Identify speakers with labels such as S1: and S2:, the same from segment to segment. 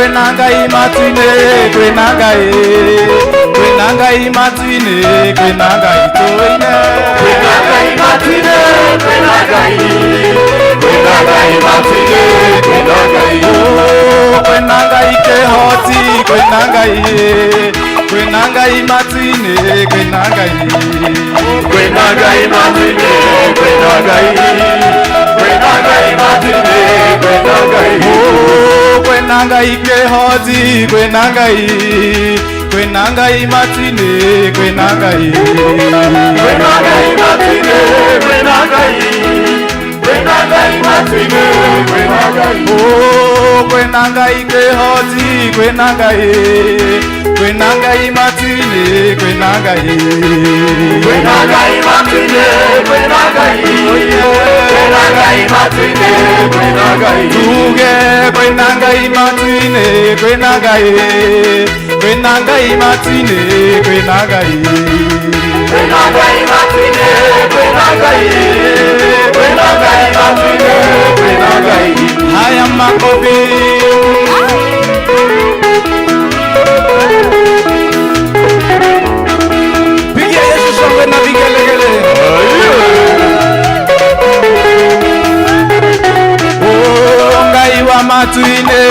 S1: Kwĩna Ngai matu-inĩ, kwĩna Ngai, kwĩna Ngai matu-inĩ, kwĩna Ngai tũine.
S2: Kwĩna Ngai matu-inĩ, kwĩna Ngai, kwĩna Ngai matu-inĩ, kwĩna Ngai.
S1: Oh, kwĩna Ngai kĩhoti, kwĩna Ngai, kwĩna Ngai matu-inĩ, kwĩna Ngai.
S2: Kwĩna Ngai matu-inĩ, kwĩna Ngai, kwĩna Ngai matu-inĩ, kwĩna Ngai.
S1: Oh, kwĩna Ngai kĩhoti, kwĩna Ngai, kwĩna Ngai matu-inĩ, kwĩna Ngai.
S2: Kwĩna Ngai matu-inĩ, kwĩna Ngai, kwĩna Ngai matu-inĩ, kwĩna Ngai.
S1: Oh, kwĩna Ngai kĩhoti, kwĩna Ngai, kwĩna Ngai matu-inĩ, kwĩna Ngai.
S2: Kwĩna Ngai matu-inĩ, kwĩna Ngai, kwĩna Ngai matu-inĩ, kwĩna Ngai.
S1: Tuge kwĩna Ngai matu-inĩ, kwĩna Ngai, kwĩna Ngai matu-inĩ, kwĩna Ngai.
S2: Kwĩna Ngai matu-inĩ, kwĩna Ngai, kwĩna Ngai matu-inĩ, kwĩna Ngai.
S1: Haya makofi. Pigia Yesu shangwe na vigelegele. Oh, Ngai wa matu-inĩ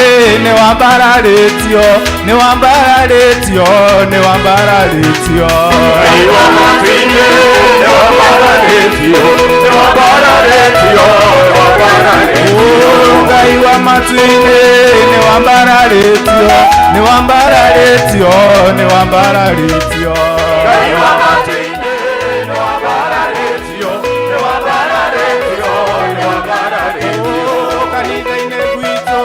S1: nĩ wambararĩtio, nĩ wambararĩtio, nĩ wambararĩtio.
S2: Ngai wa matu-inĩ nĩ wambararĩtio, nĩ wambararĩtio, nĩ wambararĩtio.
S1: Oh, Ngai wa matu-inĩ nĩ wambararĩtio, nĩ wambararĩtio, nĩ wambararĩtio.
S2: Ngai wa matu-inĩ nĩ wambararĩtio, nĩ wambararĩtio, nĩ wambararĩtio.
S1: Oh, kanitha-inĩ gwitũ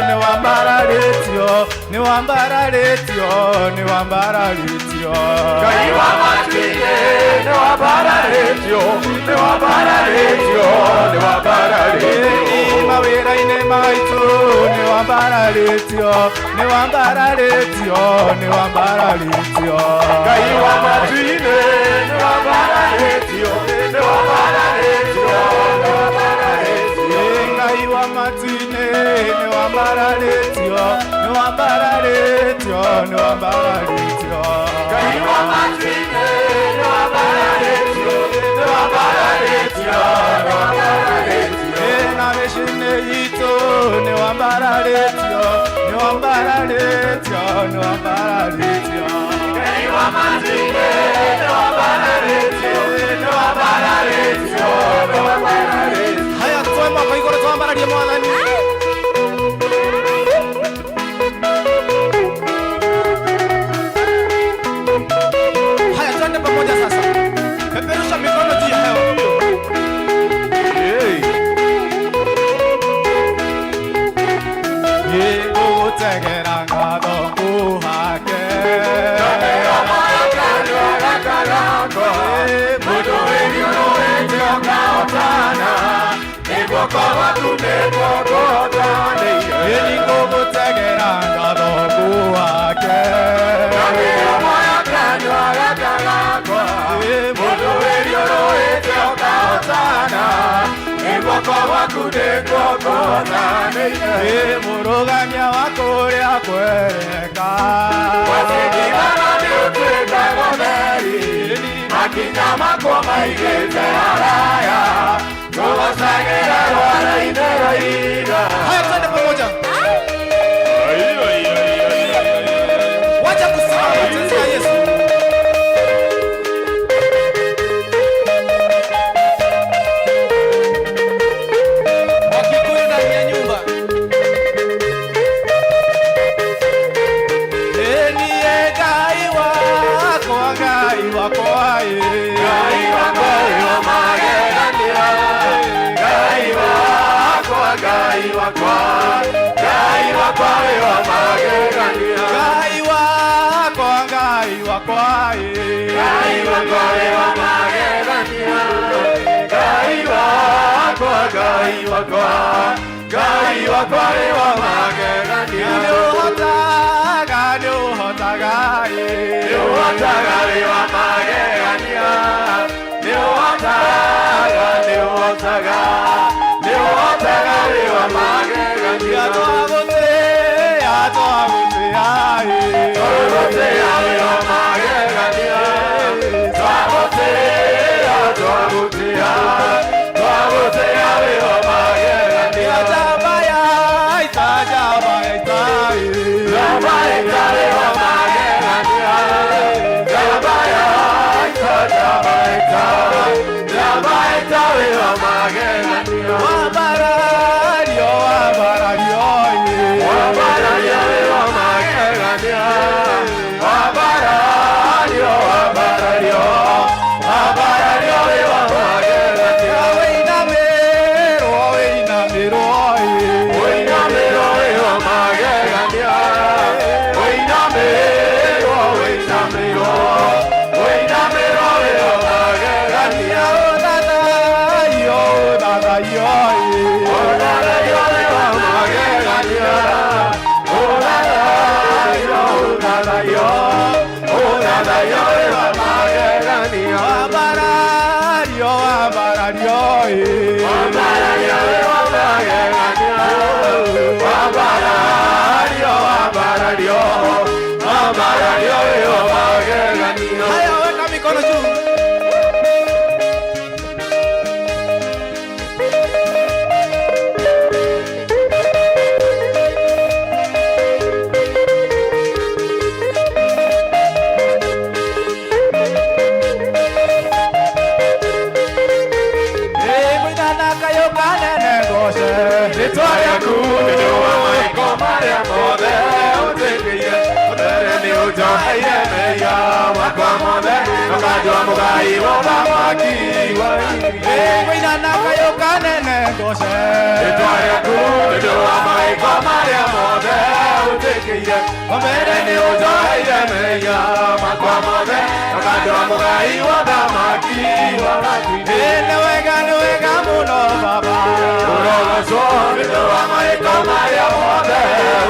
S1: nĩ wambararĩtio, nĩ wambararĩtio, nĩ wambararĩtio.
S2: Ngai wa matu-inĩ nĩ wambararĩtio, nĩ wambararĩtio, nĩ wambararĩtio.
S1: Ĩni mawĩra-inĩ maitũ nĩ wambararĩtio, nĩ wambararĩtio, nĩ wambararĩtio.
S2: Ngai wa matu-inĩ nĩ wambararĩtio, nĩ wambararĩtio, nĩ wambararĩtio.
S1: Ĩ Ngai wa matu-inĩ nĩ wambararĩtio, nĩ wambararĩtio, nĩ wambararĩtio.
S2: Ngai wa matu-inĩ nĩ wambararĩtio, nĩ wambararĩtio, nĩ wambararĩtio.
S1: Ĩ na mĩciĩ-inĩ itũ nĩ wambararĩtio, nĩ wambararĩtio, nĩ wambararĩtio.
S2: Ngai wa matu-inĩ nĩ wambararĩtio, nĩ wambararĩtio, nĩ wambararĩtio.
S1: Haya twoe moko igũrũ twambararie Mwathani. Haya twende pamoja sasa. Peperusha mikono juu ya hewa.
S2: Hey.
S1: Nĩngũgũtegera ngatho ngũhake.
S2: Mũndũ wĩriũrũĩte ũkahotana, nĩguo gwaku nĩguo ngũhotanĩire.
S1: Nĩngũgũtegera ngatho ngũhake.
S2: Kanua gaka gakwa, mũndũ wĩriũrũĩte ũkahotana, nĩguo gwaku nĩguo ngũhotanĩire.
S1: Mũrũgamia wa kũrĩa kwereka.
S2: Wasigirana nĩũtuĩka mũtheri, makinya makwa maigĩte haraya, ngũgocagĩra rwara-inĩ rwa ihiga.
S1: Haya twende pamoja. Wacha kusimama, chezea Yesu. Wakikuyu ndani ya nyumba. Niĩ Ngai wakwa, Ngai wakwa, ĩ.
S2: Ngai wakwa wĩ wa magegania, Ngai wakwa, Ngai wakwa, Ngai wakwa wĩ wa magegania.
S1: Ngai wakwa, Ngai wakwa, ĩ.
S2: Ngai wakwa wĩ wa magegania, Ngai wakwa, Ngai wakwa, Ngai wakwa wĩ wa magegania.
S1: Nĩũhotaga, nĩũhotaga, ĩ.
S2: Nĩũhotaga wĩ wa magegania, nĩũhotaga, nĩũhotaga, nĩũhotaga wĩ wa magegania.
S1: Twagũtĩĩa,
S2: Twagũtĩa wĩ wa magegania. Twagũtĩa, twagũtĩa, twagũtĩa wĩ wa magegania.
S1: Njamba ya ita, njamba ya ita.
S2: Njamba ya ita wĩ wa magegania. Njamba ya ita, njamba ya ita, njamba ya ita wĩ wa magegania.
S1: Wambarario, wambarario.
S2: Wambarario wĩ wa magegania. Wambarario, wambarario, wambarario wĩ wa magegania.
S1: Wĩinamĩrwo, wĩinamĩrwo.
S2: Wĩinamĩrwo wĩ wa magegania. Wĩinamĩrwo, wĩinamĩrwo, wĩinamĩrwo wĩ wa magegania.
S1: Ũthathaiyo, ũthathaiyo.
S2: Ũthathaiyo wĩ wa magegania. Ũthathaiyo, ũthathaiyo, ũthathaiyo wĩ wa magegania.
S1: Wambarario, wambarario.
S2: Wambarario wĩ wa magegania. Wambarario, wambarario, wambarario wĩ wa magegania.
S1: Haya, weka mikono juu. Mũinana kayũ kanene goce.
S2: Rĩtwa rĩaku nĩ wa maiko marĩa mothe ũnjĩkĩire. Mbere nĩ ũnjoheire mehia makwa mothe, ũkanjua mũgai wa ũthamaki wa igũrũ.
S1: Mũinana kayũ kanene goce.
S2: Rĩtwa rĩaku nĩ wa maiko marĩa mothe ũnjĩkĩire. Mbere nĩ ũnjoheire mehia makwa mothe, ũkanjua mũgai wa ũthamaki wa igũrũ.
S1: Nĩ wega, nĩ wega mũno Baba.
S2: Ũrogocwo nĩ ũndũ wa maiko marĩa mothe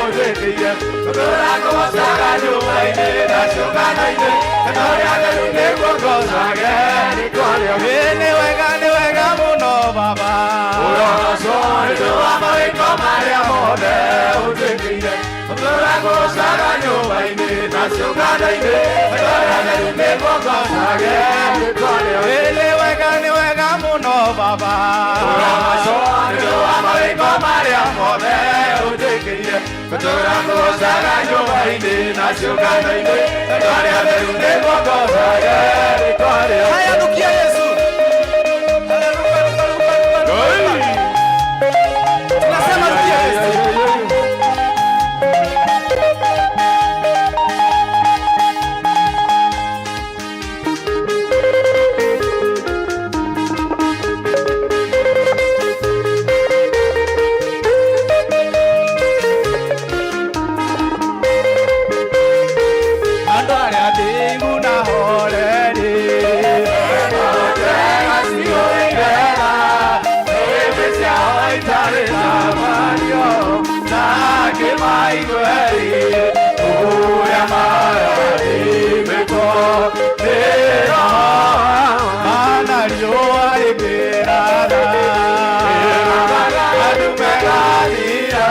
S2: ũnjĩkĩire. Tũtũragocaga nyũmba-inĩ na ciũngano-inĩ, na ũrĩa theru nĩguo ngocage rĩĩtwa rĩaku.
S1: Nĩ wega, nĩ wega mũno Baba.
S2: Ũrogocwo nĩ ũndũ wa mawĩko marĩa mothe ũnjĩkĩire. Tũtũragocaga nyũmba-inĩ na ciũngano-inĩ, na ũrĩa theru nĩguo ngocage rĩĩtwa rĩaku.
S1: Nĩ wega, nĩ wega mũno Baba.
S2: Ũrogocwo nĩ ũndũ wa mawĩko marĩa mothe ũnjĩkĩire. Tũtũragocaga nyũmba-inĩ na ciũngano-inĩ, na ũrĩa theru nĩguo ngocage rĩĩtwa rĩaku.
S1: Haya, nukia Yesu. Haya, ruka, ruka, ruka, ruka, ruka. Tunasema rukia Yesu. Andũ arĩa athingu na horeri. Mana riũa rĩkĩratha.
S2: Andũ megathira,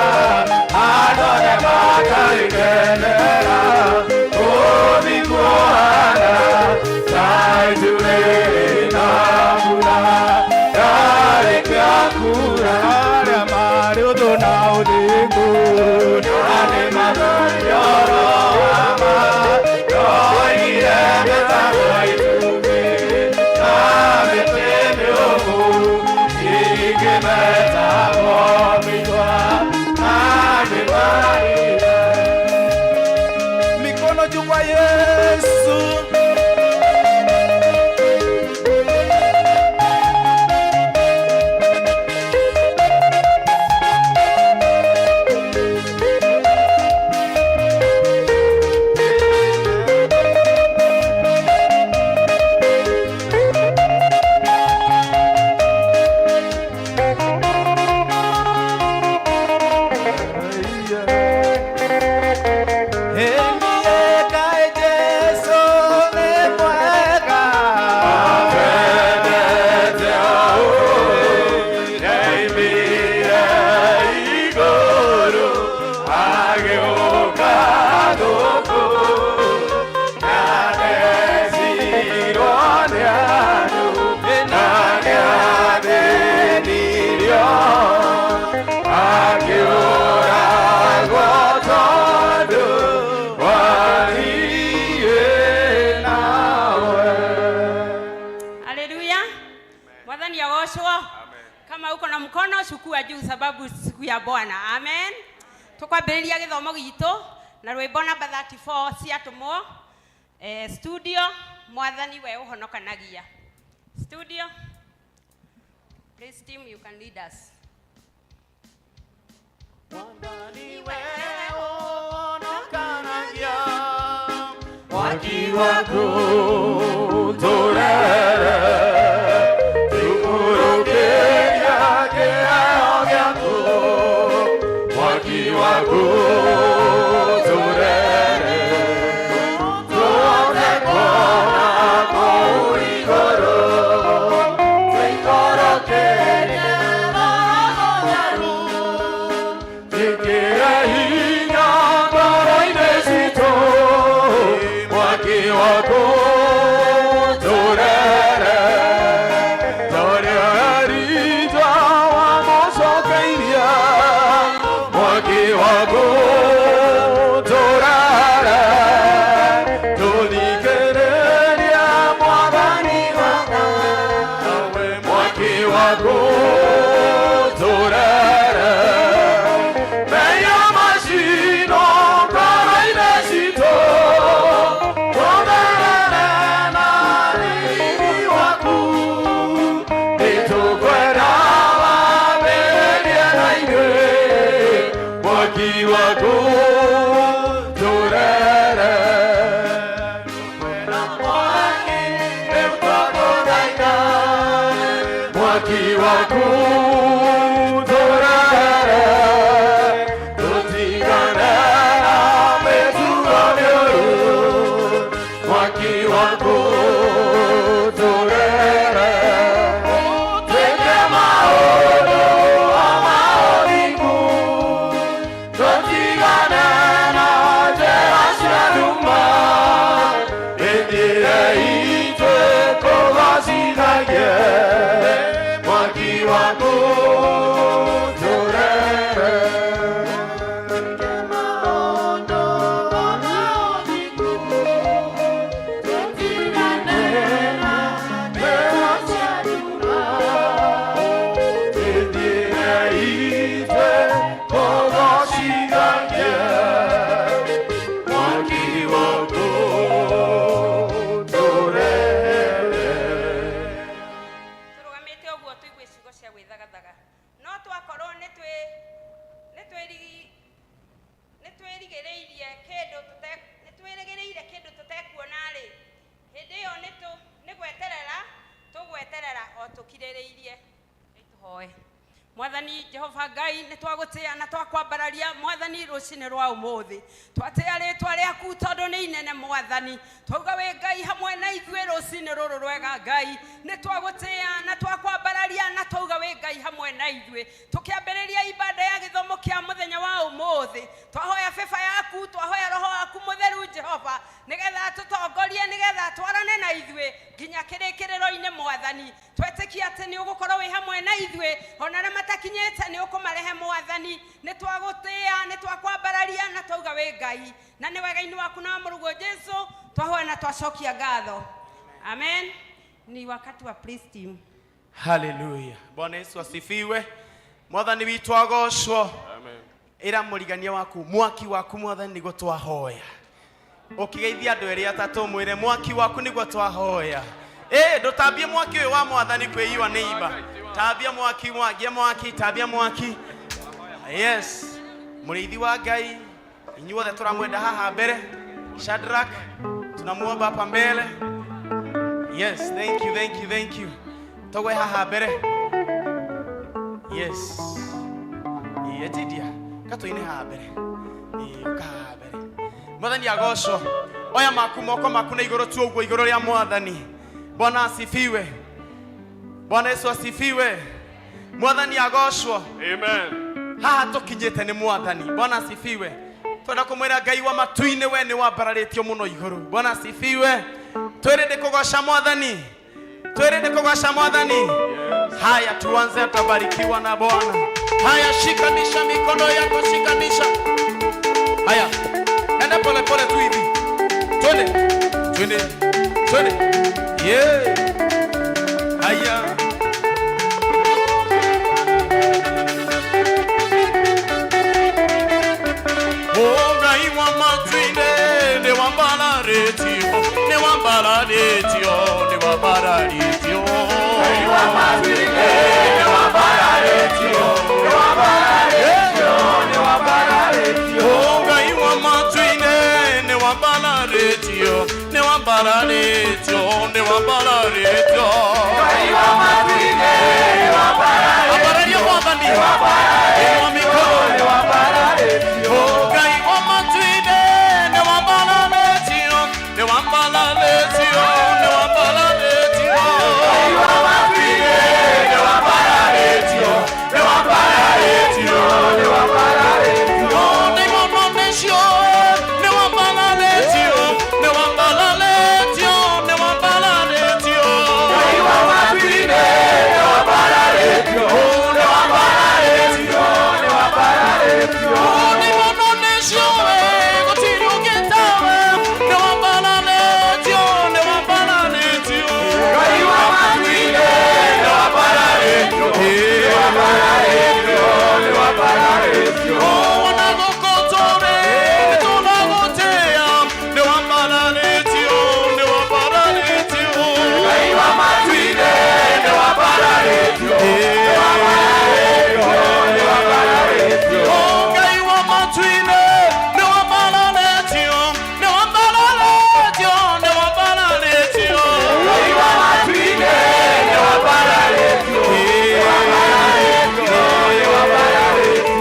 S2: andũ othe makarĩkenera, ũthikuana ta itu rĩrĩ na mbura, yarĩkia kuura.
S1: Arĩa marĩ ũthũ na ũthingu.
S2: Nĩ mathorioro wa ma, ndoigire mĩtang'o itumbĩ, na mĩtĩ mĩũmũ ingĩmetagwo mĩigua, na nĩmarire.
S1: Mikono juu kwa Yesu. Ĩniĩ Jesu nĩ mwega.
S2: Atwendete ũũ, nĩaimire igũrũ, agĩũka
S3: Mkono chukua juu sababu siku ya Bwana. Amen. Tukwambĩrĩria gĩthomo gitũ na rwĩmbo namba 34 ciatũmwo studio Mwathani we ũhonokanagia. Studio. Please team, you can lead us.
S2: Mwathani we ũhonokanagia, mwaki waku tũrere, tũkũrũkĩria kĩheo gĩaku, mwaki waku tũrere, tũhote kuona kũu igũrũ, tũikũrũkĩrie Roho Mũtheru, twĩkĩre hinya ngoro-inĩ citũ, mwaki waku tũrere, torĩa Elija wamũcokeirie, mwaki waku tũrere, tũthikĩrĩrie Mwathani wakwa, nawe mwaki waku tũrere, mehia macino ngoro-inĩ citũ, tũtherere na riri waku, nĩtũkwenda wambĩrĩrie na ithuĩ, mwaki waku tũrere, tũkwenda mwaki rĩu twagũthaitha, mwaki waku tũrere, tũtigane na mĩtugo mĩũru, mwaki waku tũrere, twĩke maũndũ o ma ũthingu, tũtigane na njĩra cia nduma, mĩthiĩre itũ ĩkũgocithagie, mwaki waku tũrere. Twĩke maũndũ o ma ũthingu, tũtigane na njĩra cia nduma, mĩthiĩre itũ ĩkũgocithagie, mwaki waku tũrere.
S3: Tũrũgamĩte ũguo tũigue ciugo cia gwĩthagathaga, no twakorwo nĩ twĩrigĩrĩirie kĩndũ nĩ twĩrĩgĩrĩire kĩndũ tũtekuona-rĩ, hĩndĩ ĩyo nĩ gweterera tũgweterera o tũkirĩrĩirie. Tũhoe. Mwathani Jehova Ngai, nĩ twagũtĩa na twakwambararia Mwathani rũcinĩ rwa ũmũthĩ. Twatĩa rĩtwa rĩaku tondũ nĩ inene. Mwathani, twauga wĩ Ngai hamwe na ithuĩ rũcinĩ rũrũ rwega. Ngai, nĩ twagũtĩa na twakwambararia na twauga wĩ Ngai hamwe na ithuĩ. Tũkĩambĩrĩria ibada ya gĩthomo kĩa mũthenya wa ũmũthĩ, twahoya bĩba yaku, twahoya Roho waku Mũtheru, Jehova, nĩgetha tũtongorie, nĩgetha twarane na ithuĩ nginya kĩrĩkĩrĩro-inĩ. Mwathani, twetĩkia atĩ nĩ ũgũkorwo wĩ hamwe na ithuĩ, ona arĩa matakinyĩte nĩ ũkũmarehe. Mwathani, nĩ twagũtĩa, nĩ twakwambararia na twauga wĩ Ngai, na nĩ wega-inĩ waku na wa mũrũguo Jesu twahoya na twacokia ngatho. Amen. Ni wakati wa praise team.
S4: Haleluya! Bwana Yesu asifiwe. Mwathani witũ agocwo. Ĩra mũrigania waku, mwaki waku Mwathani nĩguo twahoya. Ũkĩgeithia andũ erĩ atatũ, mwĩre mwaki waku nĩguo twahoya. Ĩ ndũtambie mwaki ũyũ wa Mwathani kwĩyua nĩ iba. Tambia mwaki, mwagia mwaki, tambia mwaki. Yes, mũrĩithi wa Ngai, inyuothe tũramwenda haha mbere. Shadrack, tunamuomba hapa mbele. Yes, thank you, thank you, thank you. Togwe haha mbere. Yes. Etidia, katũine haha mbere. Ĩĩ, ũka haha mbere. Mwathani agocwo. Oya maku moko maku na igũrũ tu ũguo igũrũ rĩa Mwathani. Bwana asifiwe. Bwana Yesu asifiwe. Mwathani agocwo.
S2: Amen.
S4: Haha tũkinyĩte nĩ Mwathani. Bwana asifiwe. Twenda kũmwĩra Ngai wa matu-inĩ, we nĩ wambararĩtio mũno igũrũ. Bwana asifiwe. Twĩrĩ kũgoca Mwathani, twĩrĩ kũgoca Mwathani. Haya, tuanze, atabarikiwa na Bwana. Haya, shikanisha mikono yako, shikanisha. Haya, enda pole pole tu hivi, twende, twende, twende. Yeah. Haya. Ngai wa matu-inĩ nĩwambararĩtio, nĩwambararĩtio, nĩwambararĩtio. Ngai wa matu-inĩ nĩwambararĩtio, nĩwambararĩtio, nĩwambararĩtio. Ngai wa matu-inĩ nĩwambararĩtio, nĩwambararĩtio, nĩwambararĩtio. Ngai wa matu-inĩ nĩwambararĩtio. Ambararia Mwathani. Inua mikono. Nĩwambararĩtio. Ngai wa matu-inĩ nĩwambararĩtio, nĩwambararĩtio, nĩwambararĩtio. Ngai wa matu-inĩ nĩwambararĩtio, nĩwambararĩtio, nĩwambararĩtio. Ndaimono nĩcio nĩwambararĩtio, nĩwambararĩtio, nĩwambararĩtio. Ngai wa matu-inĩ nĩwambararĩtio, nĩwambararĩtio, nĩwambararĩtio. Ndaimono nĩcio gũtirĩ ũngĩ tawe, nĩwambararĩtio, nĩwambararĩtio. Ngai wa matu-inĩ nĩwambararĩtio, nĩwambararĩtio, nĩwambararĩtio. Ona gũkũ tũrĩ nĩtũragũtĩĩa, nĩwambararĩtio, nĩwambararĩtio. Ngai wa matu-inĩ nĩwambararĩtio, nĩwambararĩtio, nĩwambararĩtio. Ngai wa matu-inĩ nĩwambararĩtio, nĩwambararĩtio, nĩwambararĩtio. Ngai wa matu-inĩ nĩwambararĩtio, nĩwambararĩtio,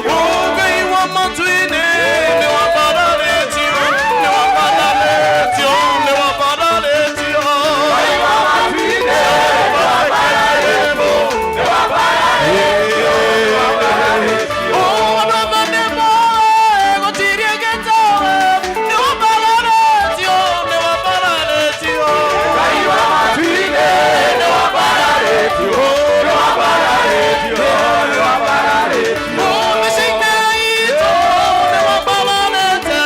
S4: nĩwambararĩtio. Ngai wa matu-inĩ nĩwambararĩtio, nĩwambararĩtio, nĩwambararĩtio. Ngai wa matu-inĩ nĩwambararĩtio, nĩwambararĩtio, nĩwambararĩtio. Gũtirĩ ũngĩ tawe, nĩwambararĩtio, nĩwambararĩtio. Ngai wa matu-inĩ nĩwambararĩtio, nĩwambararĩtio, nĩwambararĩtio. Mĩciĩ-inĩ itũ nĩwambararĩte,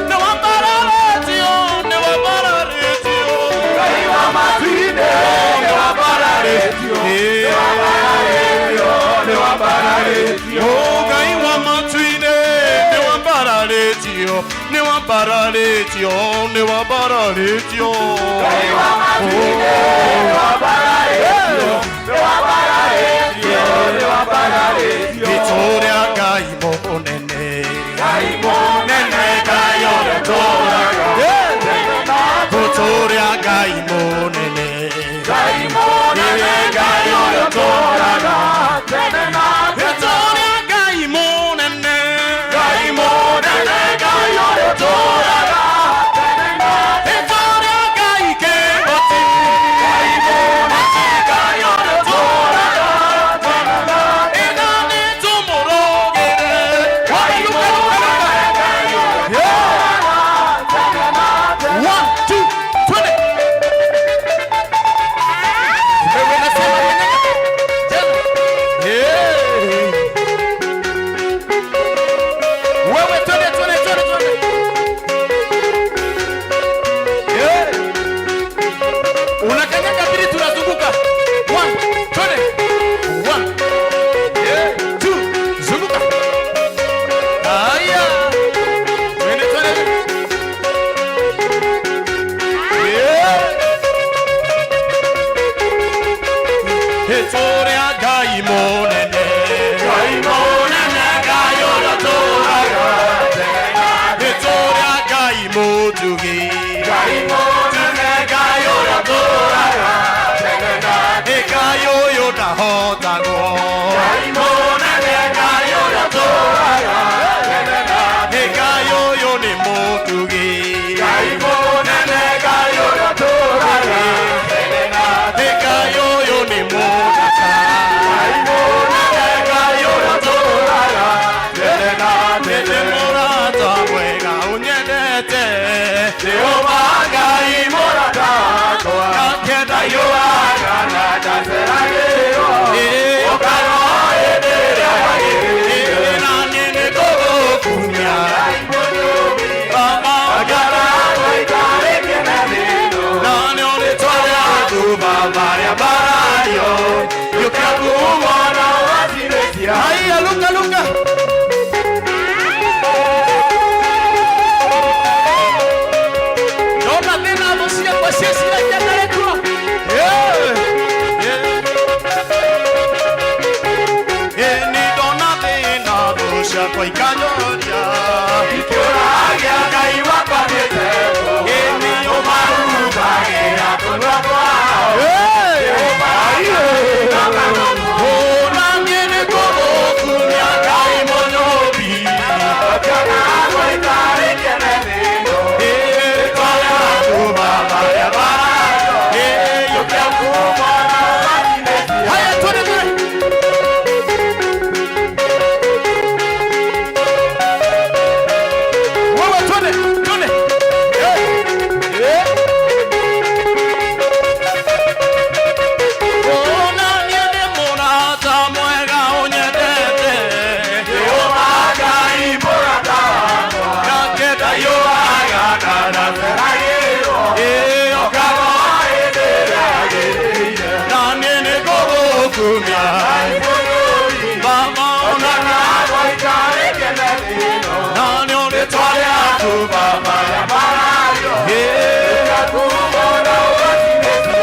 S4: nĩwambararĩtio, nĩwambararĩtio. Ngai wa matu-inĩ nĩwambararĩtio, nĩwambararĩtio, nĩwambararĩtio. Ngai wa matu-inĩ nĩwambararĩtio, nĩwambararĩtio, nĩwambararĩtio. Ngai wa matu-inĩ nĩwambararĩtio, nĩwambararĩtio, nĩwambararĩtio. Itũũra Ngai mũnene, Ngai mũnene, Ngai ũrĩa ũtũũraga. Itũũra Ngai mũnene, Ngai mũnene, Ngai ũrĩa ũtũũraga. Itũũra Ngai mũnene, Ngai mũnene, Ngai ũrĩa ũtũũraga. Itũũra Ngai kĩhoti, Ngai mũnene, Ngai ũrĩa ũtũũraga. Ĩna nĩtũmũrũgĩre. Ngai mũnene, Ngai ũrĩa ũtũũraga. 1, 2, 20. Wewe nasema mwenyewe. Jana. Hey. Wewe twende twende twende twende. Hey. Unakanyaga pili tunazunguka. 1, twende. 1. Yeah. 2, zunguka. Haya. Twende twende. Yeah. Itũũra Ngai mũnene, Ngai mũnene, Ngai ũrĩa ũtũũraga. Itũũra Ngai mũtugi, Ngai mũnene, Ngai ũrĩa ũtũũraga. Ngai ũyũ ndahotagwo, Ngai mũnene, Ngai ũrĩa ũtũũraga. Ngai ũyũ nĩ mũtugi, Ngai mũnene, Ngai ũrĩa ũtũũraga. Ngai ũyũ nĩ mũthaka, Ngai mũnene, Ngai ũrĩa ũtũũraga. Nĩ mũrata mwega ũnyendete, Jehova Ngai mũrata wakwa, ngakena yũaga na ndaceragĩrwo, ũkarwo hĩndĩ ĩrĩa kwagĩrĩire, na niĩ nĩngũgũkumia. Baba, na nĩ rĩtwa rĩaku Baba rĩambarario, gĩũka kuona. Haya, luka luka.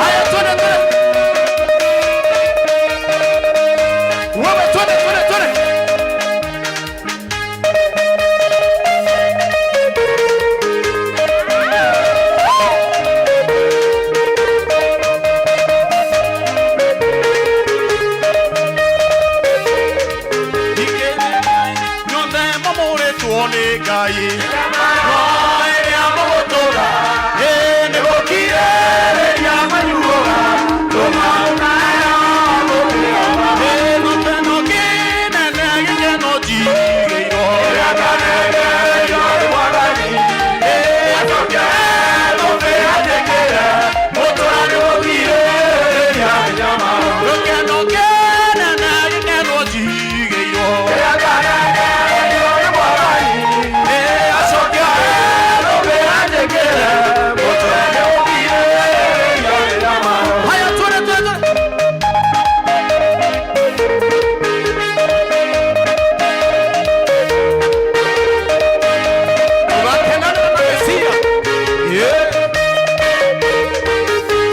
S4: Haya, twende twende. Wewe twende twende twende. Nyothe mũmũrĩtwo nĩ Ngai no ĩrĩa mũgũtũra ĩ nĩ gũkirĩrĩria manyuaga ĩ gĩkeno kĩnene gĩkeno njigĩirwo gĩkeno kĩnene gĩkeno njigĩirwo Haya, twende twende twende. Tugakenana na Mesia. Yeah.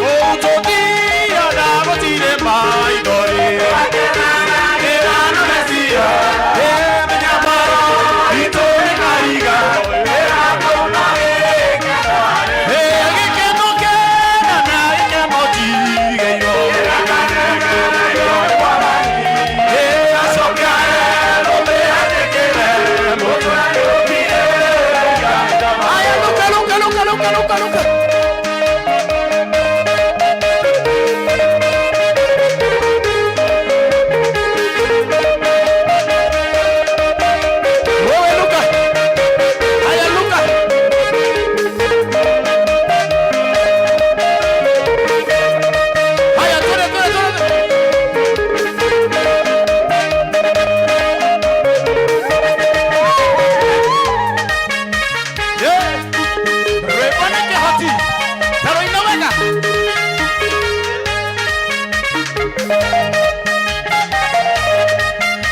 S4: Ũtũthiaga gũtirĩ maithori. Ĩra na Mesia. Ĩ mĩnyamaro itũ ĩkariga. Ĩ gĩkeno kĩnene gĩkeno njigĩirwo. Ĩ acoke Haya, luka, luka, luka, luka, luka, luka. Wewe Luka. Haya Luka. Haya, twende, twende, twende. Yeah. Rwĩmbo nĩ kĩhoti ta rũina wega.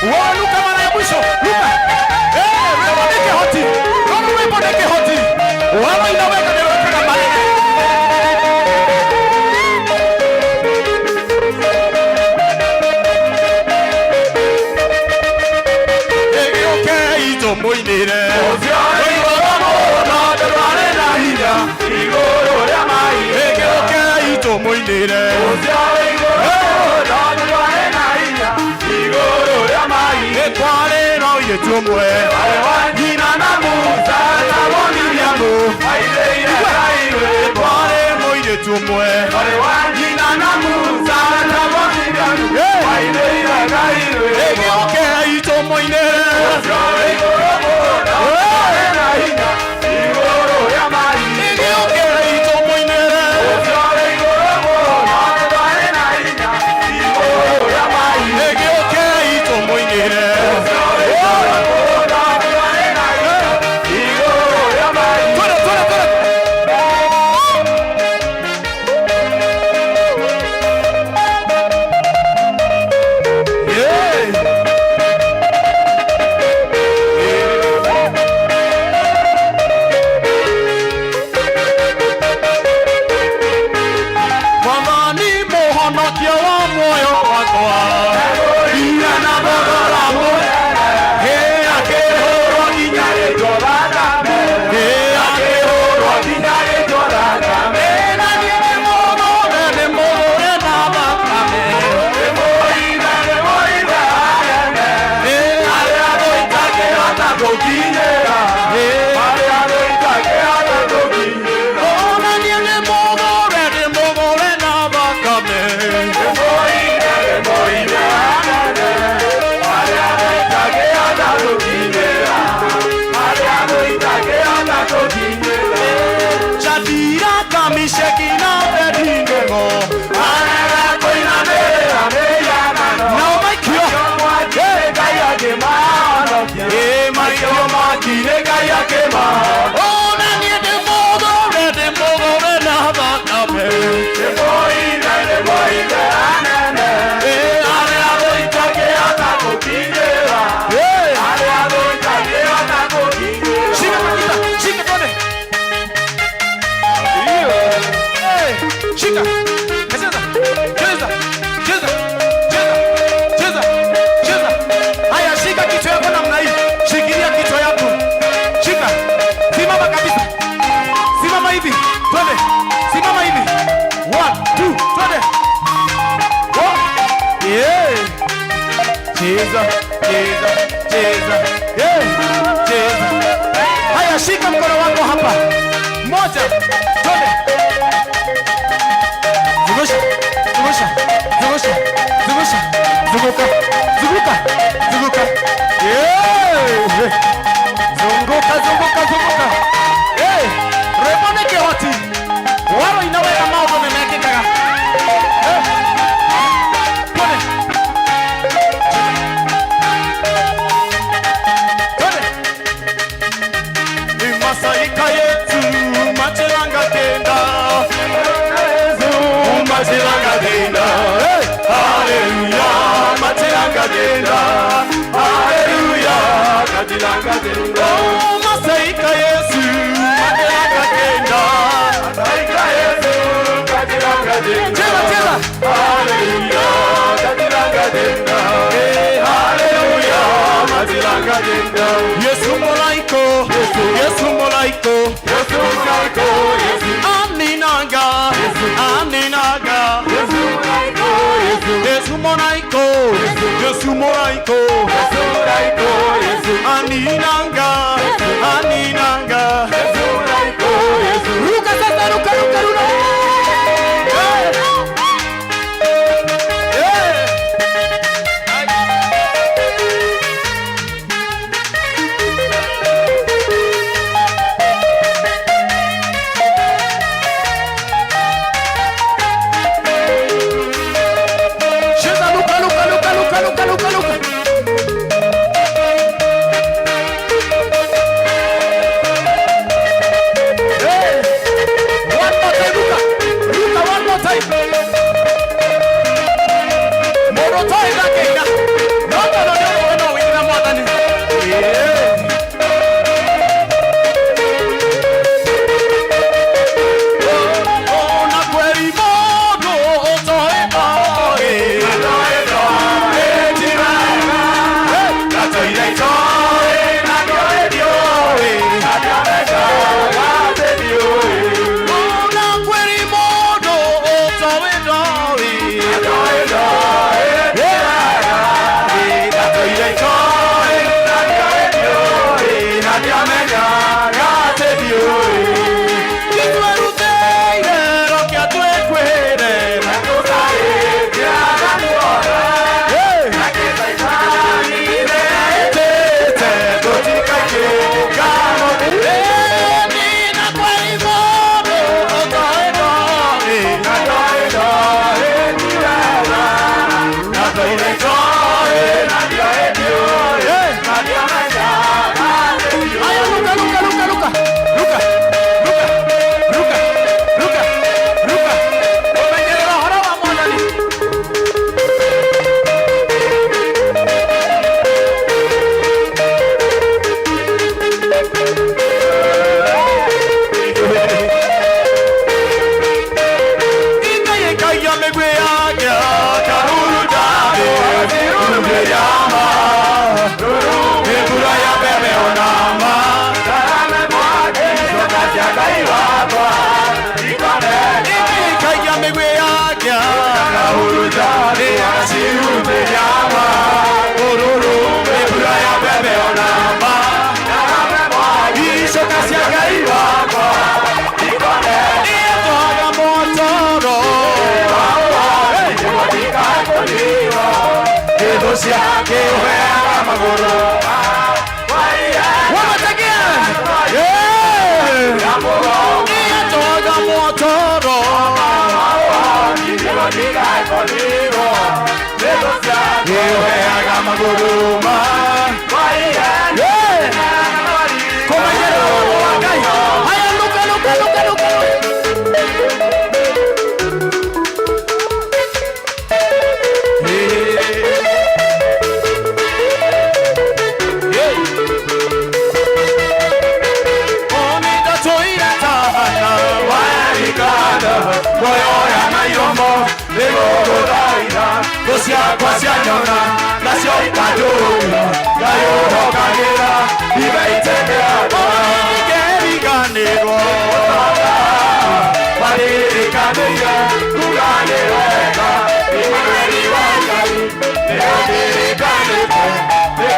S4: Wewe Luka mara ya mwisho Luka. Eh, rwĩmbo nĩ kĩhoti. Rũrũ rwĩmbo nĩ kĩhoti. Warũina wega nĩ rwĩkaga manene. Ĩgĩũkei tũmũinĩre. Ĩgĩũkei tũmũinĩre. Ĩkwarĩ na ũirĩtu ũmwe. Nyina na Musa etagwo Miriamu. Ĩkwarĩ mũirĩtu ũmwe. Nyina na Musa etagwo Miriamu. Ĩgĩũkei tũmũinĩre. Ĩgĩũkei tũmũinĩre. Ĩgĩũkei tũmũinĩre. Cheza, cheza. Yeah, cheza. Haya, shika mkono wako hapa. Moja, twende. Zungusha, zungusha, zungusha, zungusha, zunguka, zunguka, zunguka. Yeah. Zunguka, zunguka, zunguka. Hey, rwĩmbo nĩ kĩhoti. Waroina wega maũndũ nĩ mekĩkaga. Hey. Twende. Twende. Imasaika yetu machilanga kenda.
S2: Machilanga denda, haleluya, machilanga denda, haleluya, machilanga denda.
S4: Oh, masaika Yesu machilanga kenda.
S2: Masaika Yesu, machilanga denda.
S4: Cheza, cheza.
S2: Haleluya, machilanga denda. Haleluya, machilanga denda.
S4: Yesu molaiko, Yesu molaiko,
S2: Yesu molaiko, Yesu.
S4: Aminaga, aminaga.
S2: Yesu molaiko, Yesu.
S4: Yesu molaiko, Yesu molaiko,
S2: Yesu molaiko, Yesu.
S4: Aninanga, aninanga.
S2: Yesu molaiko, Yesu.
S4: Ruka sasa, ruka, ruka, ruka. Hey. Hey. Cheza, luka, luka, luka, luka, luka, luka, luka. Hey. One more time, luka. Luka, one more time. Mũndũ ũtoĩ ndakĩina. No tondũ nĩ ũrũme no ũinĩre Mwathani. Yeah. Ona kweri mũndũ ũtoĩ ndoĩ. Ona kweri mũndũ ũtoĩ ndoĩ. Nĩtwerutĩire rokia twĩkwĩre. Hey. Nina kweri mũndũ ũtoĩ ndoĩ. Haya, luka, luka, luka, luka. Luka, luka, luka, luka, luka. Ũmenyerera ũhoro wa Mwathani. Ikaikagia mĩguĩ yake. Ikaikagia mĩguĩ yake. Icoka cia Ngai wakwa. Ĩtwaga motoro. Wamatagia. Yeah. Ĩtwaga motoro. Yeah. Kũmenyerera watho wa Ngai. Haya, luka, luka, luka, luka, luka.
S2: Ciakwa cianyona nacio ikanjũra ngayũhokagĩra ibeitĩkĩrakwa
S4: Ngeriganĩrwo.
S2: maririkanĩire kuganĩrwega nĩ mweri wa Ngai nĩũndirikanĩte nĩ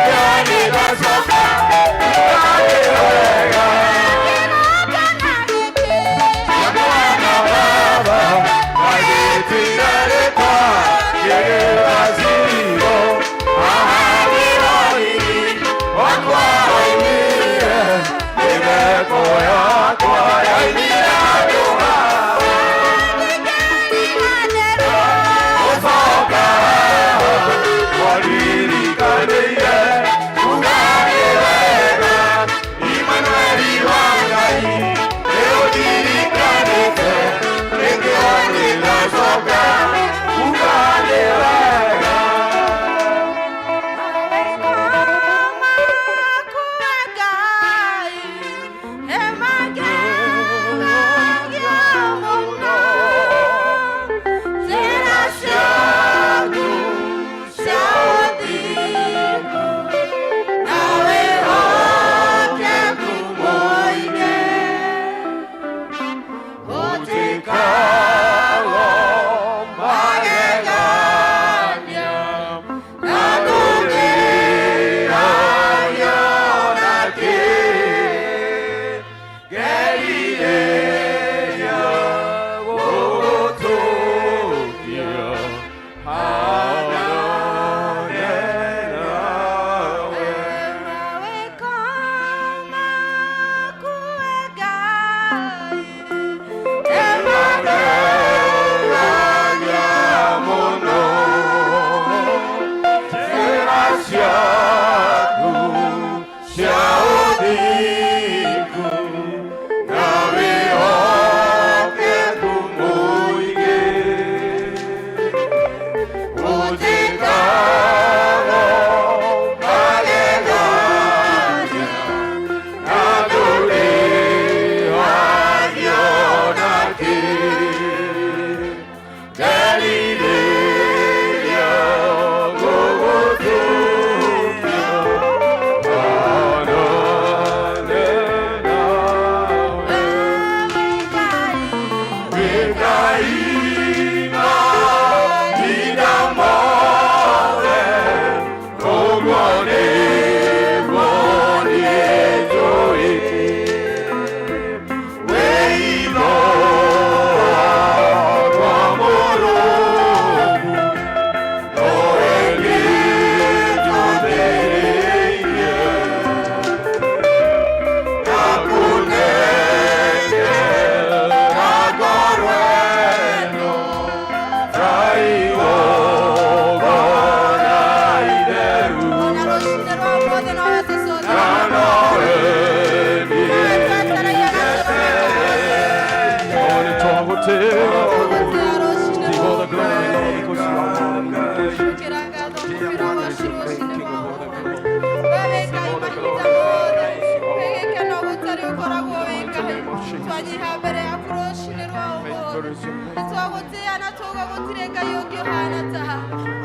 S5: Ũkoragwo wĩ Ngai. Twanyiha mbere yaku rũcinĩ rwa ũmũthĩ, nĩtwagũtĩĩa na tuuga gũtirĩ Ngai ũngĩ ũhana tawe.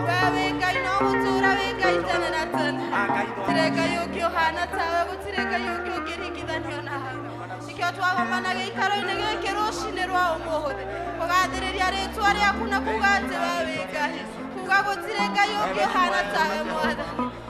S5: We wĩ Ngai no gũtũũra wĩ Ngai tene na tene. Gũtirĩ Ngai ũngĩ ũhana tawe, gũtirĩ Ngai ũngĩ ũngĩringithanio nawe. Nĩkĩo twagomana gĩikaro-inĩ gĩkĩ rũcinĩ rwa ũmũthĩ kũgathĩrĩria rĩtwa rĩaku na kuga atĩ we wĩ Ngai, kuga gũtirĩ Ngai ũngĩ ũhana tawe. Mwathani,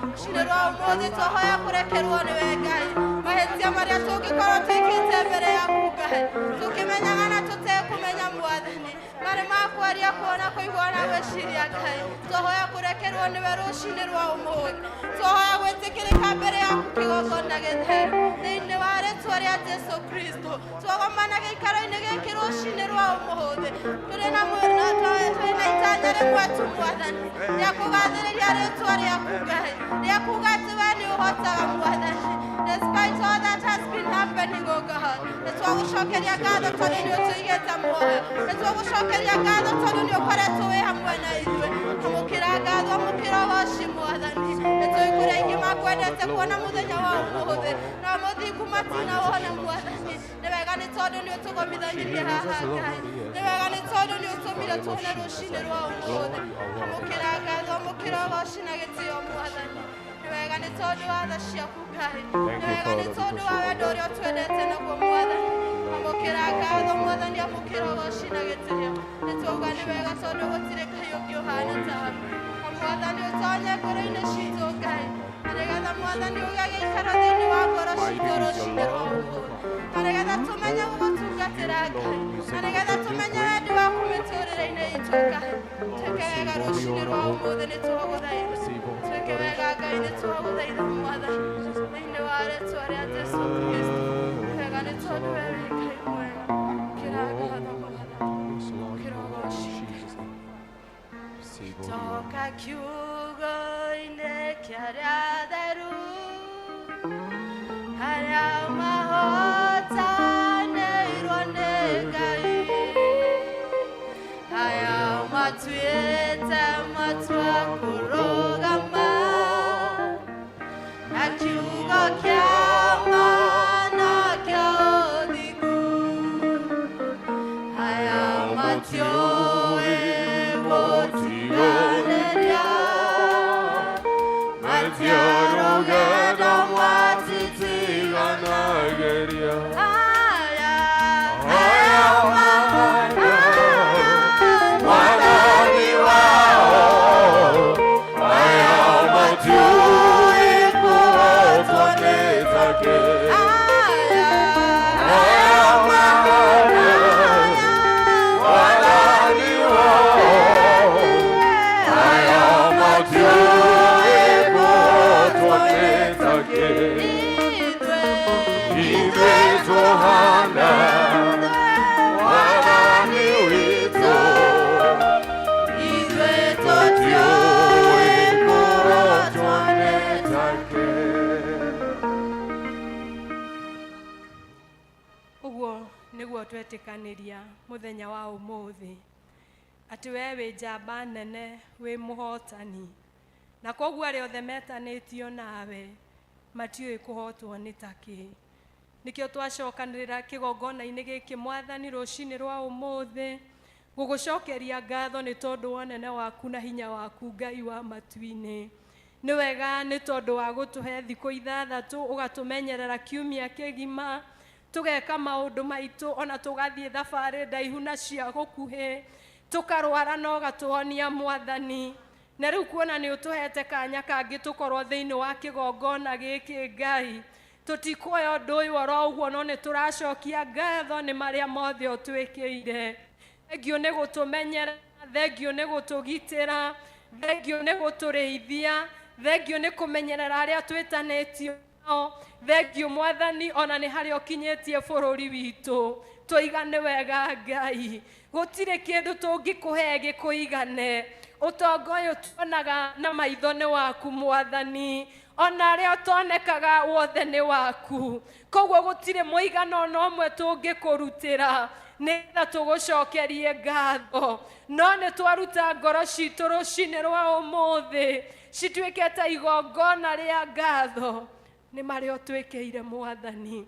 S5: rũcinĩ rwa ũmũthĩ twahoya kũrekerwo nĩwe Ngai mahĩtia marĩa tũngĩkorwo twĩkĩte mbere yaku Ngai, tũkĩmenyaga na tũtekũmenya. Mwathani, marĩ ma kwaria, kuona, kũigua na gwĩciria, Ngai, twahoya kũrekerwo nĩwe rũcinĩ rwa ũmũthĩ. Twahoya gwĩtĩkĩrĩka mbere yaku kĩgongona gĩtheru thĩinĩ wa rĩtwa rĩa Jesu Kristo. Twagomana gĩikaro-inĩ gĩkĩ rũcinĩ rwa ũmũthĩ tũrĩ na tũrĩ na itanya rĩmwe tu, Mwathani, rĩa kũgathĩrĩria rĩtwa rĩaku Ngai, rĩa kuga atĩ we nĩ ũhotaga. Mwathani, despite all that has been happening, oh God, nĩ twagũcokeria ngatho tondũ nĩ ũtũigĩte muoyo. Nĩ twagũcokeria ngatho tondũ nĩ ũkoretwo wĩ hamwe na ithuĩ. Amũkĩra ngatho, amũkĩra ũgoci, Mwathani. Nĩ tũĩ kũrĩ aingĩ makwendete kuona mũthenya wa ũmũthĩ, no mũthingu matinawona. Mwathani, nĩ wega nĩ tondũ nĩ ũtũgomithanirie haha. Ngai, nĩ wega nĩ tondũ nĩ ũtũmire tuone rũcinĩ rwa ũmũthĩ. Amũkĩra ngatho, amũkĩra ũgoci na gĩtĩo. Mwathani, nĩ wega nĩ tondũ wa tha ciaku. Ngai, nĩ wega nĩ tondũ wa wendo ũrĩa ũtwendete naguo. Mwathani, amũkĩra ngatho. Mwathani, amũkĩra ũgoci na gĩtĩo. Nĩ twauga nĩ wega tondũ gũtirĩ Ngai ũngĩ ũhana tawe. Mwathani, ũtonye ngoro-inĩ citũ, Ngai, na nĩgetha, Mwathani, ũgĩe gĩikaro thĩinĩ wa ngoro citũ rũcinĩ rwa ũmũthĩ, na nĩgetha tũmenye gũgũtungatĩra, Ngai, na nĩgetha tũmenye wendi waku mĩtũrĩre-inĩ itũ. Ngai, twĩke wega rũcinĩ rwa ũmũthĩ, nĩ twagũthaitha. Twĩke wega, Ngai, nĩ twagũthaitha. Mwathani, thĩinĩ wa rĩtwa rĩa Jesu Kristo, wega nĩ tondũ we wĩ Ngai mwega. Kĩra ngatho, Mwathani, kĩra ũgoci. Toka kiugo-inĩ kĩa arĩa atheru, arĩa mahotanĩirwo nĩ Ngai, aya matuĩte matua kũrũgama na kiugo kĩa ma na kĩa ũthingu, aya matiũĩ gũtiganĩria, matiarũgendo
S2: Matitiganageria.
S5: Aya, aya,
S2: Mwathani wao, aya matiũĩ kũhotwo nĩ take.
S5: Aya,
S2: Aya Mwathani wao, aya matiũĩ kũhotwo nĩ take.
S5: Ithuĩ,
S2: Ithuĩ tũhana Mwathani witũ,
S5: ithuĩ
S2: tũtiũĩ
S5: tũtiũĩ
S2: kũhotwo nĩ take.
S6: Ũguo nĩguo twetĩkanĩria mũthenya wa ũmũthĩ atĩ we wĩ njamba nene, wĩ mũhotani, na koguo arĩa othe metanĩtio nawe matiũĩ kũhotwo nĩ takĩ. Nĩkĩo twacokanĩrĩra kĩgongona-inĩ gĩkĩ, Mwathani, rũcinĩ rwa ũmũthĩ gũgũcokeria ngatho nĩ tondũ wa ũnene waku na hinya waku. Ngai wa matu-inĩ, nĩ wega nĩ tondũ wa gũtũhe thikũ 6, ũgatũmenyerera kiumia kĩgima, tũgeka maũndũ maitũ, ona tũgathiĩ thabarĩ ndaihu na cia gũkuhĩ, tũkarwara na ũgatũhonia. Mwathani, na rĩu kuona nĩ ũtũhete kanya kangĩ tũkorwo thĩinĩ wa kĩgongona gĩkĩ, Ngai, tũtikuoya ũndũ ũyũ oro ũguo, no nĩ tũracokia ngatho nĩ marĩa mothe ũtwĩkĩire. Thengiũ nĩ gũtũmenyerera, thengiũ nĩ gũtũgitĩra, thengiũ nĩ gũtũrĩithia, thengiũ nĩ kũmenyerera arĩa twĩtanĩtio nao, thengiũ, Mwathani, ona nĩ harĩa ũkinyĩtie bũrũri witũ. Tũiga nĩ wega, Ngai. Gũtirĩ kĩndũ tũngĩkũhe gĩkũigane. Ũtonga ũyũ tuonaga na maitho nĩ waku, Mwathani, ona arĩa ũtonekaga wothe nĩ waku. Koguo gũtirĩ mũigana ona ũmwe tũngĩkũrutĩra nĩgetha tũgũcokerie ngatho, no nĩ twaruta ngoro citũ rũcinĩ rwa ũmũthĩ cituĩke ta igongona rĩa ngatho nĩ marĩa ũtwĩkĩire. Mwathani,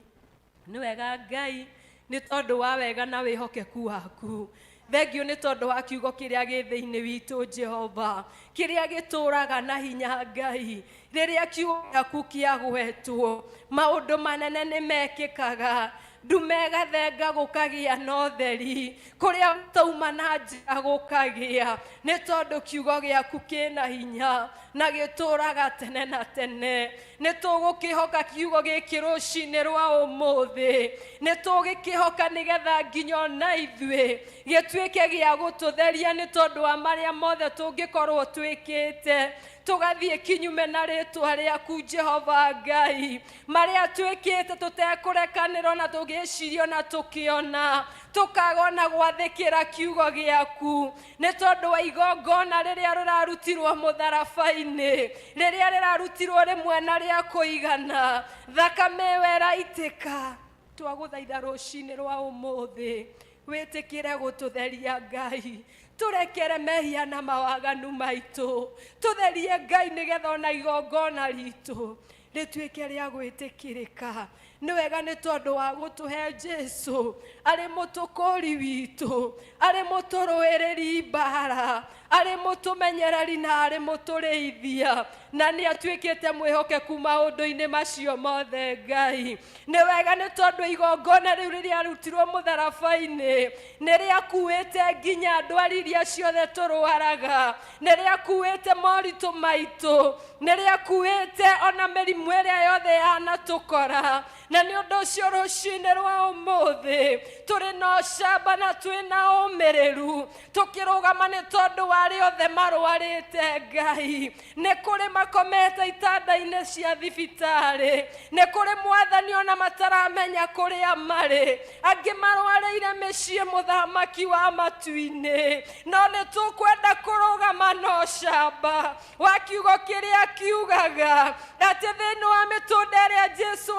S6: Nĩ wega Ngai, nĩ tondũ wa wega na wĩhokeku waku. Thengiũ nĩ tondũ wa kiugo kĩrĩa gĩ thĩinĩ witũ Jehova, kĩrĩa gĩtũraga na hinya Ngai. Rĩrĩa kiugo gĩaku kĩagwetwo, maũndũ manene nĩ mekĩkaga. Ndume ĩgathenga gũkagĩa na ũtheri, kũrĩa tauma na njĩra gũkagĩa, nĩ tondũ kiugo gĩaku kĩna hinya na gĩtũraga tene na tene. Nĩ tũgũkĩhoka kiugo gĩkĩ rũcinĩ rwa ũmũthĩ, nĩ tũgĩkĩhoka nĩgetha nginya ona ithuĩ gĩtuĩke gĩa gũtũtheria, nĩ tondũ wa marĩa mothe tũngĩkorwo twĩkĩte tũgathiĩ kinyume na rĩtwa rĩaku Jehova Ngai, marĩa twĩkĩte tũtekũrekanĩrwo na tũgĩcirio na tũkĩona, tũkaga ona gwathĩkĩra kiugo gĩaku, nĩ tondũ wa igongona rĩrĩa rĩrarutirwo mũtharaba-inĩ, rĩrĩa rĩrarutirwo rĩmwe na rĩa kũigana, thakame ĩyo ĩraitĩka. Twagũthaitha rũcinĩ rwa ũmũthĩ wĩtĩkĩre gũtũtheria Ngai, tũrekere mehia na mawaganu maitũ, tũtherie Ngai nĩgetha ona igongona ritũ rĩtuĩke rĩa gwĩtĩkĩrĩka. Nĩ wega nĩ tondũ wa gũtũhe Jesu arĩ mũtũkũri witũ, arĩ mũtũrũĩrĩri mbara, arĩ mũtũmenyereri na arĩ mũtũrĩithia, na nĩ atuĩkĩte mwĩhokeku maũndũ-inĩ macio mothe Ngai. Nĩ wega nĩ tondũ igongona rĩu rĩrĩa rutirwo mũtharaba-inĩ nĩ rĩakuĩte nginya ndwari iria ciothe tũrwaraga, nĩ rĩakuĩte moritũ maitũ, nĩ rĩakuĩte ona mĩrimũ ĩrĩa yothe yanatũkora. Na nĩ ũndũ ũcio rũcinĩ rwa ũmũthĩ tũrĩ na ũcamba na twĩ na ũmĩrĩru, tũkĩrũgama nĩ tondũ wa arĩa othe marwarĩte Ngai. Nĩ kũrĩ makomete itanda-inĩ cia thibitarĩ, nĩ kũrĩ mwathani ona mataramenya kũrĩa marĩ, angĩ marwarĩire mĩciĩ mũthamaki wa matu-inĩ. No nĩ tũkwenda kũrũgama na ũcamba wa kiugo kĩrĩa kiugaga atĩ thĩinĩ wa mĩtũnda ĩrĩa Jesu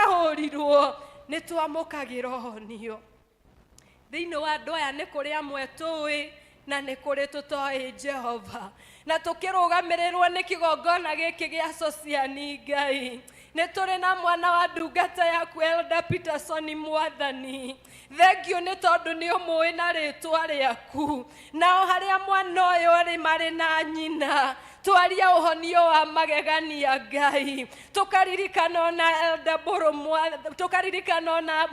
S6: ahũrirwo nĩ twamũkagĩra ũhonio. Thĩinĩ wa andũ aya nĩ kũrĩ amwe tũĩ na nĩ kũrĩ tũtoĩ Jehova, na tũkĩrũgamĩrĩrwo nĩ kĩgongona gĩkĩ gĩa Sociani Ngai, nĩ tũrĩ na mwana wa ndungata yaku Elder Peterson mwathani. Thengiũ nĩ tondũ nĩ ũmũĩ na rĩtwa rĩaku, nao harĩa mwana ũyũ arĩ marĩ na nyina, twaria ũhonio wa magegania Ngai. Tũkaririkana ona Elder Mbũrũ, tũkaririkana ona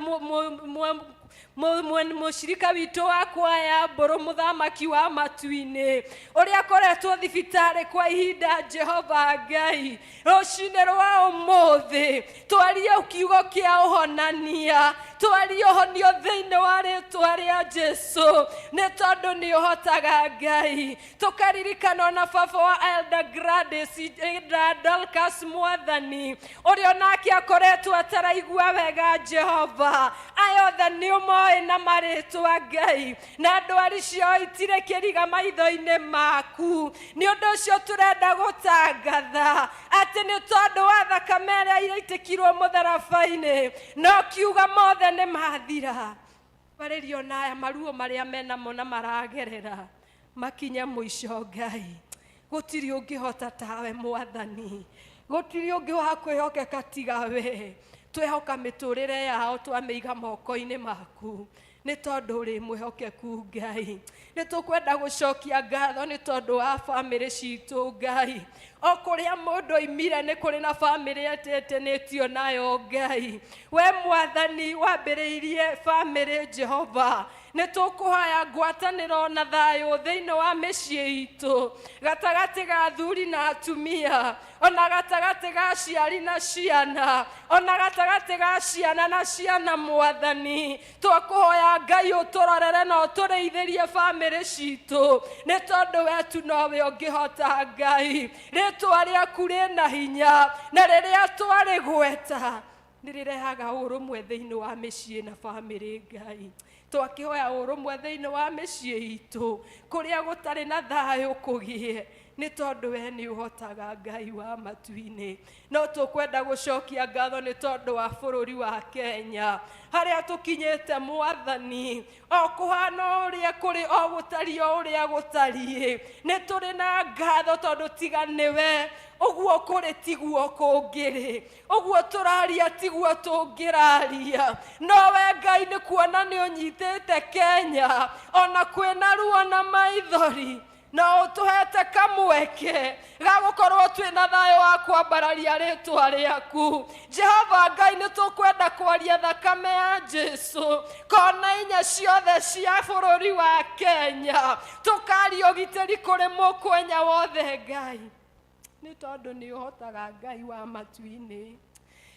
S6: mũcirika witũ wa kwaya Mbũrũ mũthamaki wa matu-inĩ, ũrĩa akoretwo thibitarĩ kwa ihinda Jehova Ngai. Rũcinĩ rwa ũmũthĩ twarie kiugo kĩa ũhonania, twarie ũhonio thĩinĩ wa rĩtwa rĩa Jesu, nĩ tondũ nĩ ũhotaga Ngai. Tũkaririkana ona baba wa Elder Gladys, Elder Dorcas mwathani, ũrĩa onake akoretwo ataraigua wega Jehova. Aya othe nĩ ũmoĩ na marĩtwa Ngai, na ndwari ciao itirĩ kĩriga maitho-inĩ maku. Nĩ ũndũ ũcio tũrenda gũtangatha atĩ nĩ tondũ wa thakame ĩrĩa ĩraitĩkirwo mũtharaba-inĩ, no kiuga mothe nĩ mathira. Marĩrio na aya maruo marĩa menamo na maragerera makinye mũico Ngai. Gũtirĩ ũngĩhota tawe mwathani, gũtirĩ ũngĩ wa kwĩhokeka tiga we. Twehoka mĩtũrĩre yao twamĩiga moko-inĩ maku, nĩ tondũ ũrĩ mwĩhokeku Ngai. Nĩ tũkwenda gũcokia ngatho nĩ tondũ wa bamĩrĩ citũ Ngai. O kũrĩa mũndũ oimire nĩ kũrĩ na bamĩrĩ etĩtĩnĩtio nayo Ngai. We mwathani wambĩrĩirie bamĩrĩ Jehova, nĩ tũkũhoya ngwatanĩro na thayũ thĩinĩ wa mĩciĩ itũ, gatagatĩ ga athuri na atumia, ona gatagatĩ ga aciari na ciana, ona gatagatĩ ga ciana na ciana mwathani. Twakũhoya Ngai ũtũrorere na ũtũrĩithĩrie bamĩrĩ citũ, nĩ tondũ we tu nowe ũngĩhota Ngai. Rĩtwa rĩaku rĩna hinya, na rĩrĩa twarĩgweta nĩ rĩrehaga ũrũmwe thĩinĩ wa mĩciĩ na bamĩrĩ Ngai. Twakĩhoya ũrũmwe thĩinĩ wa mĩciĩ itũ, kũrĩa gũtarĩ na thayũ kũgĩe. Nĩ tondũ we nĩ ũhotaga Ngai wa matu-inĩ. No tũkwenda gũcokia ngatho nĩ tondũ wa bũrũri wa Kenya harĩa tũkinyĩte Mwathani, o kũhana ũrĩa kũrĩ, o gũtariĩ o ũrĩa gũtariĩ, nĩ tũrĩ na ngatho tondũ tiga nĩwe ũguo kũrĩ tiguo kũngĩrĩ, ũguo tũraria tiguo tũngĩraria. No we Ngai nĩ kuona nĩ ũnyitĩte Kenya ona kwĩna ruo na maithori, no ũtũhete kamweke ga gũkorwo twĩna thayũ wa kwambararia rĩtwa rĩaku. Jehova Ngai, nĩ tũkwenda kwaria thakame ya Jesu kona inya ciothe cia bũrũri wa Kenya, tũkaria ũgitĩri kũrĩ mũkwenya wothe Ngai, nĩ tondũ nĩ ũhotaga Ngai wa matu-inĩ.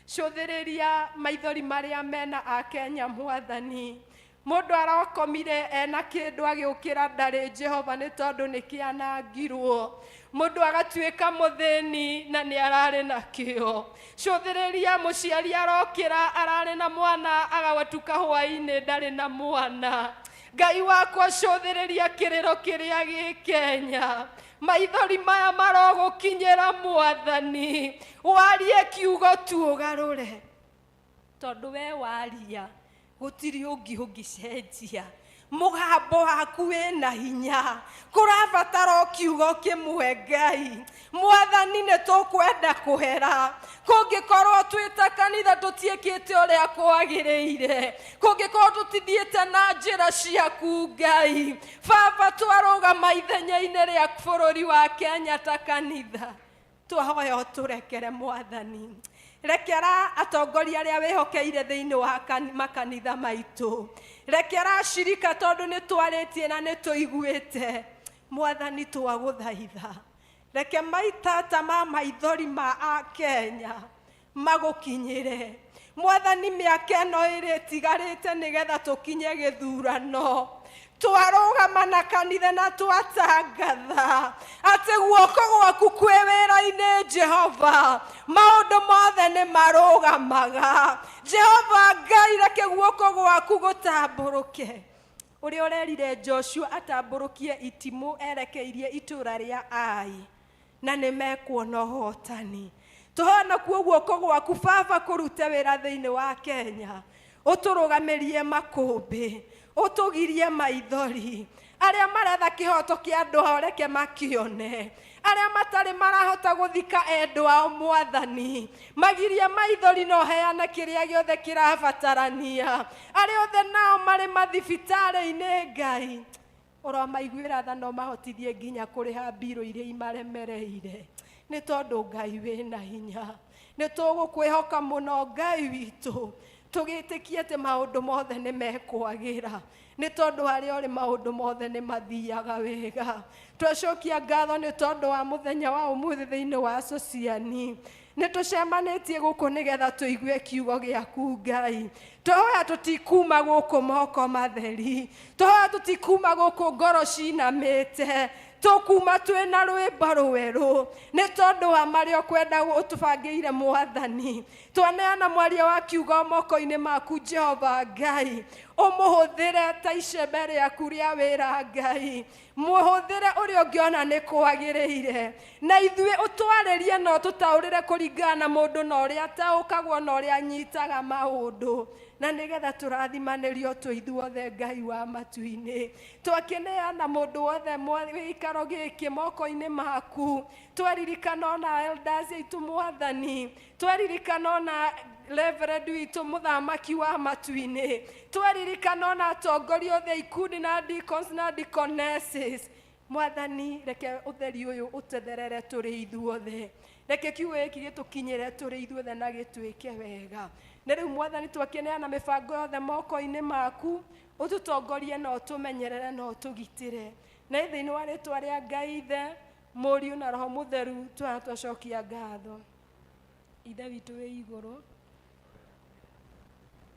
S6: Cũthĩrĩria maithori marĩa mena Akenya Mwathani. Mũndũ arakomire ena kĩndũ agĩũkĩra ndarĩ, Jehova, nĩ tondũ nĩ kĩanangirwo. Mũndũ agatuĩka mũthĩni na nĩ ararĩ nakĩo. Cũthĩrĩria mũciari arokĩra ararĩ na mwana agatuka hwaĩ-inĩ ndarĩ na mwana. Ngai wakwa, cũthĩrĩria kĩrĩro kĩrĩa gĩ Kenya. Maithori maya marogũkinyĩra Mwathani, warie kiugo tu ũgarũre, tondũ we waria gũtirĩ ũngĩ ũngĩcenjia. Mũgambo waku wĩna hinya, kũrabatara o kiugo kĩmwe. Ngai Mwathani, nĩ tũkwenda kũhera kũngĩkorwo twĩ ta kanitha tũtiĩkĩte ũrĩa kwagĩrĩire, kũngĩkorwo tũtithiĩte na njĩra ciaku. Ngai Baba, twarũgama ithenya-inĩ rĩa bũrũri wa Kenya ta kanitha, twahoya ũtũrekere Mwathani. Rekera atongoria arĩa wĩhokeire thĩinĩ wa makanitha maitũ, rekera acirika, tondũ nĩ twarĩtie na nĩ tũiguĩte. Mwathani, twagũthaitha, reke maitata ma maithori ma Akenya magũkinyĩre. Mwathani, mĩaka ĩno ĩrĩ ĩtigarĩte nĩgetha tũkinye gĩthurano, twarũgama na kanitha na twatangatha atĩ guoko gwaku kwĩ wĩra-inĩ. Jehova, maũndũ mothe nĩ marũgamaga. Jehova Ngai, reke guoko gwaku gũtambũrũke ũrĩa ũrerire Joshua atambũrũkie itimũ erekeirie itũũra rĩa Ai na nĩ mekuona ũhotani. Tũhana kuo guoko gwaku Baba kũrute wĩra thĩinĩ wa Kenya, ũtũrũgamĩrie makũmbĩ, ũtũgirie maithori. Arĩa maretha kĩhoto kĩa andũ ao, reke makĩone. Arĩa matarĩ marahota gũthika endwa ao, Mwathani, magirie maithori no heane kĩrĩa gĩothe kĩrabatarania. Arĩa othe nao marĩ mathibitarĩ-inĩ, Ngai, ũromaiguĩra tha no mahotithie nginya kũrĩha mbirũ iria imaremereire, nĩ tondũ Ngai wĩna hinya. Nĩ tũgũkwĩhoka mũno Ngai witũ, tũgĩtĩkie atĩ maũndũ mothe nĩ mekwagĩra, nĩ tondũ harĩa ũrĩ maũndũ mothe nĩ mathiaga wega. Twacokia ngatho nĩ tondũ wa mũthenya wa ũmũthĩ thĩinĩ wa Sociani. Nĩ tũcemanĩtie gũkũ nĩgetha tũigue kiugo gĩaku Ngai. Twahoya tũtikuma gũkũ moko matheri, twahoya tũtikuma gũkũ ngoro cinamĩte, tũkuma twĩna rwĩmbo rwerũ nĩ tondũ wa marĩa ũkwenda ũtũbangĩire. Mwathani, twaneana mwaria wa kiugo moko-inĩ maku. Jehova Ngai, ũmũhũthĩre ta icembe rĩaku rĩa wĩra. Ngai, mũhũthĩre ũrĩa ũngĩona nĩ kwagĩrĩire, na ithuĩ ũtwarĩrie na ũtũtaũrĩre kũringana na mũndũ na ũrĩa ataũkagwo na ũrĩa anyitaga maũndũ, na nĩgetha tũrathimanĩrio twĩ ithuothe. Ngai wa matu-inĩ, twakĩneana mũndũ wothe gĩikaro gĩkĩ moko-inĩ maku. Twaririkana ona elders aitũ, Mwathani, twaririkana ona reverend witũ, mũthamaki wa matu-inĩ, twaririkana ona atongoria othe a ikundi na deacons na deaconesses. Mwathani, reke ũtheri ũyũ ũtũtherere tũrĩ ithuothe, reke kiugo gĩkĩ gĩtũkinyĩre tũrĩ ithuothe na gĩtwĩke wega. Na rĩu Mwathani, twakĩneana mĩbango yothe moko-inĩ maku, ũtũtongorie na ũtũmenyerere na ũtũgitĩre, na thĩinĩ wa rĩtwa rĩa Ngai Ithe, Mũriũ na Roho Mũtheru twana twacokia ngatho. Ithe witũ wĩ igũrũ,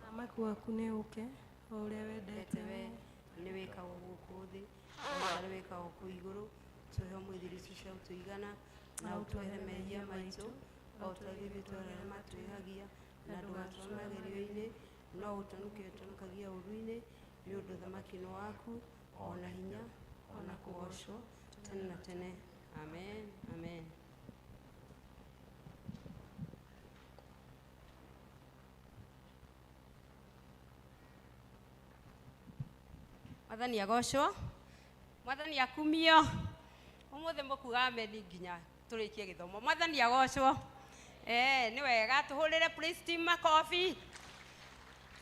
S6: thamaki waku nĩ ũke, o ũrĩa wendete
S7: we nĩ wĩkagwo gũkũ thĩ o ta ũrĩa wĩkagwo kũu igũrũ. Tũhe ũmũthĩ irio ici cia gũtũigana, na ũtuohere mehia maitũ o ta ithuĩ tuohere arĩa matwĩhagia, na ndũgatũtware magerio-inĩ, no ũtũhonokie ũtũhonokagie ũũru-inĩ, nĩ ũndũ ũthamaki nĩ waku, o na hinya, o na kũgoocwo tene na tene.
S3: Amen, amen. Mwathani agocwo, Mwathani akumio. Umuthi mukuga ameni nginya turikie githomo. Mwathani agocwo. Ni wega tuhurire praise team makobi.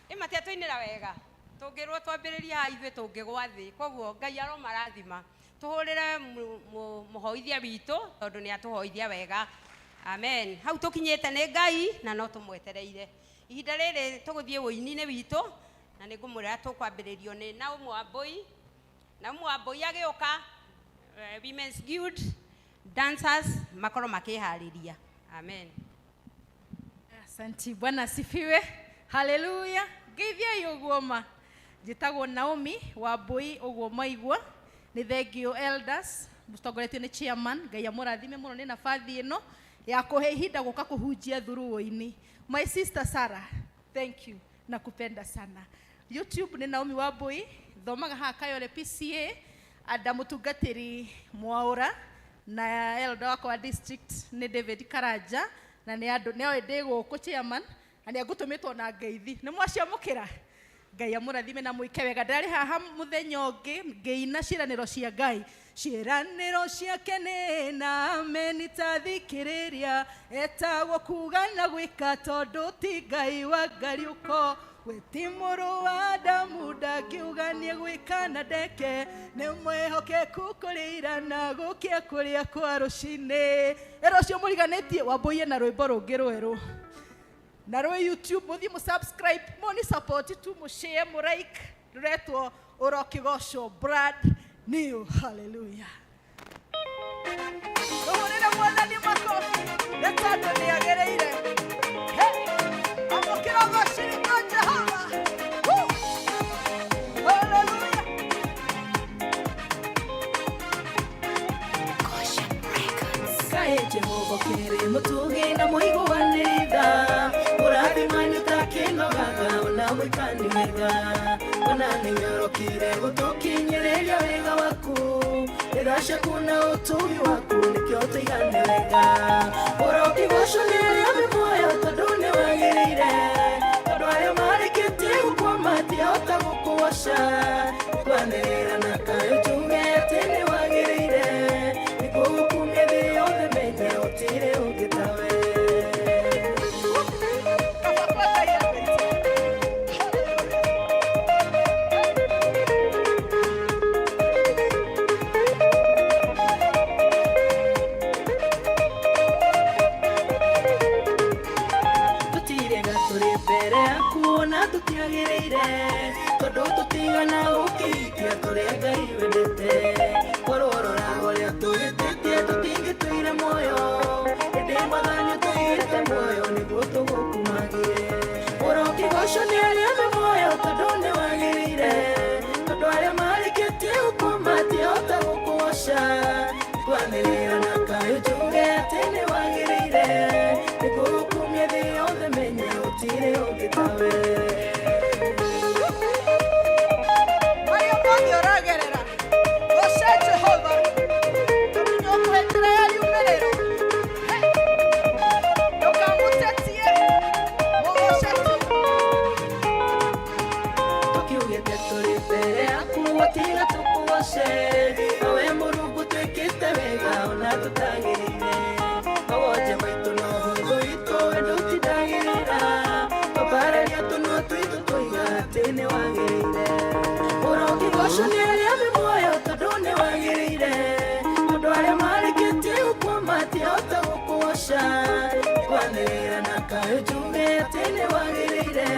S3: Imatia tuinira wega. Tungirwo twambiriria haha ithuĩ tũngĩgwa thĩ. Koguo Ngai aromarathima. Tuhurire mũhoithia witũ tondũ nĩ atũhoithia wega. Amen. Hau tũkinyĩte nĩ Ngai na no tũmwetereire. Ihinda rĩrĩ tũgũthiĩ wũini-inĩ witũ na nĩ ngũmwĩra tũkwambĩrĩrio nĩ Naumu Wambui. Naumu Wambui agĩũka, Women's Guild dancers makorwo makĩharĩria. Amen.
S5: Asante. Bwana asifiwe. Haleluya. Ngeithiai ũguo ma. Njĩtagwo Naomi Wambui ũguo maigua. Nĩ thengio elders mũtongoretio nĩ chairman. Ngai amũrathime mũno nĩ nabathi ĩno ya kũhe ihinda gũka kũhunjia thuruo-inĩ. My sister Sarah, thank you. Nakupenda sana. YouTube nĩ Naomi Wambui, thomaga haha Kayole PCA, anda mũtungatĩri Mwaũra na elder wakwa wa district nĩ David Karanja na nĩ andũ nĩ oĩ ndĩ gũkũ chairman na nĩ angũtũmĩtwo na ngeithi. Nĩ mwaciamũkĩra? Ngai amũrathime na mũike wega. Ndarĩ haha mũthenya ũngĩ ngĩina ciĩranĩro cia Ngai. Ciĩranĩro ciake nĩ na amen tathikĩrĩria, etagwo kuga na gwĩka tondũ ti Ngai wa ngariũko. We ti mũrũ wa Adamu ndangiuga nĩ gwĩka na ndeke, nĩ mwĩhokeku kũrĩ ira na gũkĩa kũrĩa kwa rũcinĩ. Ĩra ũcio mũriganĩtie wambũiye na rwĩmbo rũngĩ rwerũ. Na rwĩ YouTube mũthiĩ mũ subscribe, mũni support tu, mũ share, mũ like, rũretwo Ũrokĩgocwo brand new. Hallelujah. Tũhũrĩre Mwathani makobi nĩ tondũ nĩ agĩrĩire. Amũkĩra ũgoci witũ Jehova. Hallelujah.
S8: Kaĩ Jehova kĩrĩ mũtũgĩ na mũiguanĩri tha, mũrathimani ũtakĩnogaga ona mũikani wega. Ona nĩwe ũrokire gũtũkinyĩrĩria wega waku, wĩra ciaku na ũtugi waku nĩkĩo tũigane wega. Ũrokĩgocwo nĩ arĩa me muoyo tondũ nĩwagĩrĩire, tondũ arĩa marĩkĩtie gũkua matiahota gũkũgoca. Kwanĩrĩra na kayũ njuge atĩ nĩwagĩrĩire, nĩguo gũkumia thĩ yothe menye gũtirĩ ũngĩ tawe. Tũtirega tũrĩ mbere yaku ona tũtiagĩrĩire, tondũ tũtigana gũkĩhikia tũrĩa Ngai wendete. Korwo ũroraga ũrĩa tũhĩtĩtie tũtingĩtũire muoyo, ĩndĩ Mwathani ũtũigĩte muoyo nĩguo tũgũkumagie. Ũrokĩgocwo nĩ arĩa me muoyo tondũ nĩwagĩrĩire, tondũ arĩa marĩkĩtie gũkua matiahota gũkũgoca. Kwanĩrĩra na kayũ njuge atĩ nĩwagĩrĩire, nĩguo gũkumia thĩ yothe menye gũtirĩ ũngĩ tawe.
S5: Marĩa mothe ũragerera, goca Jehova, tondũ nĩ ũkũhe njĩra ya riumĩrĩro. Ndũkamũtetie, mũgoce tu.
S8: Tũkiugĩte tũrĩ mbere yaku gũtiga tũkũgoce, nowe Mũrungu twĩkĩte wega ona tũtagĩrĩire. Mawonje maitũ na ũhũthũ witũ we ndũtindagĩrĩra, twambararia tũnua twitũ tũiga atĩ nĩwagĩrĩire. Ũrokĩgocwo nĩ arĩa me muoyo tondũ nĩwagĩrĩire, tondũ arĩa marĩkĩtie gũkua matiahota gũkũgoca. Kwanĩrĩra na kayũ njuge atĩ nĩwagĩrĩire,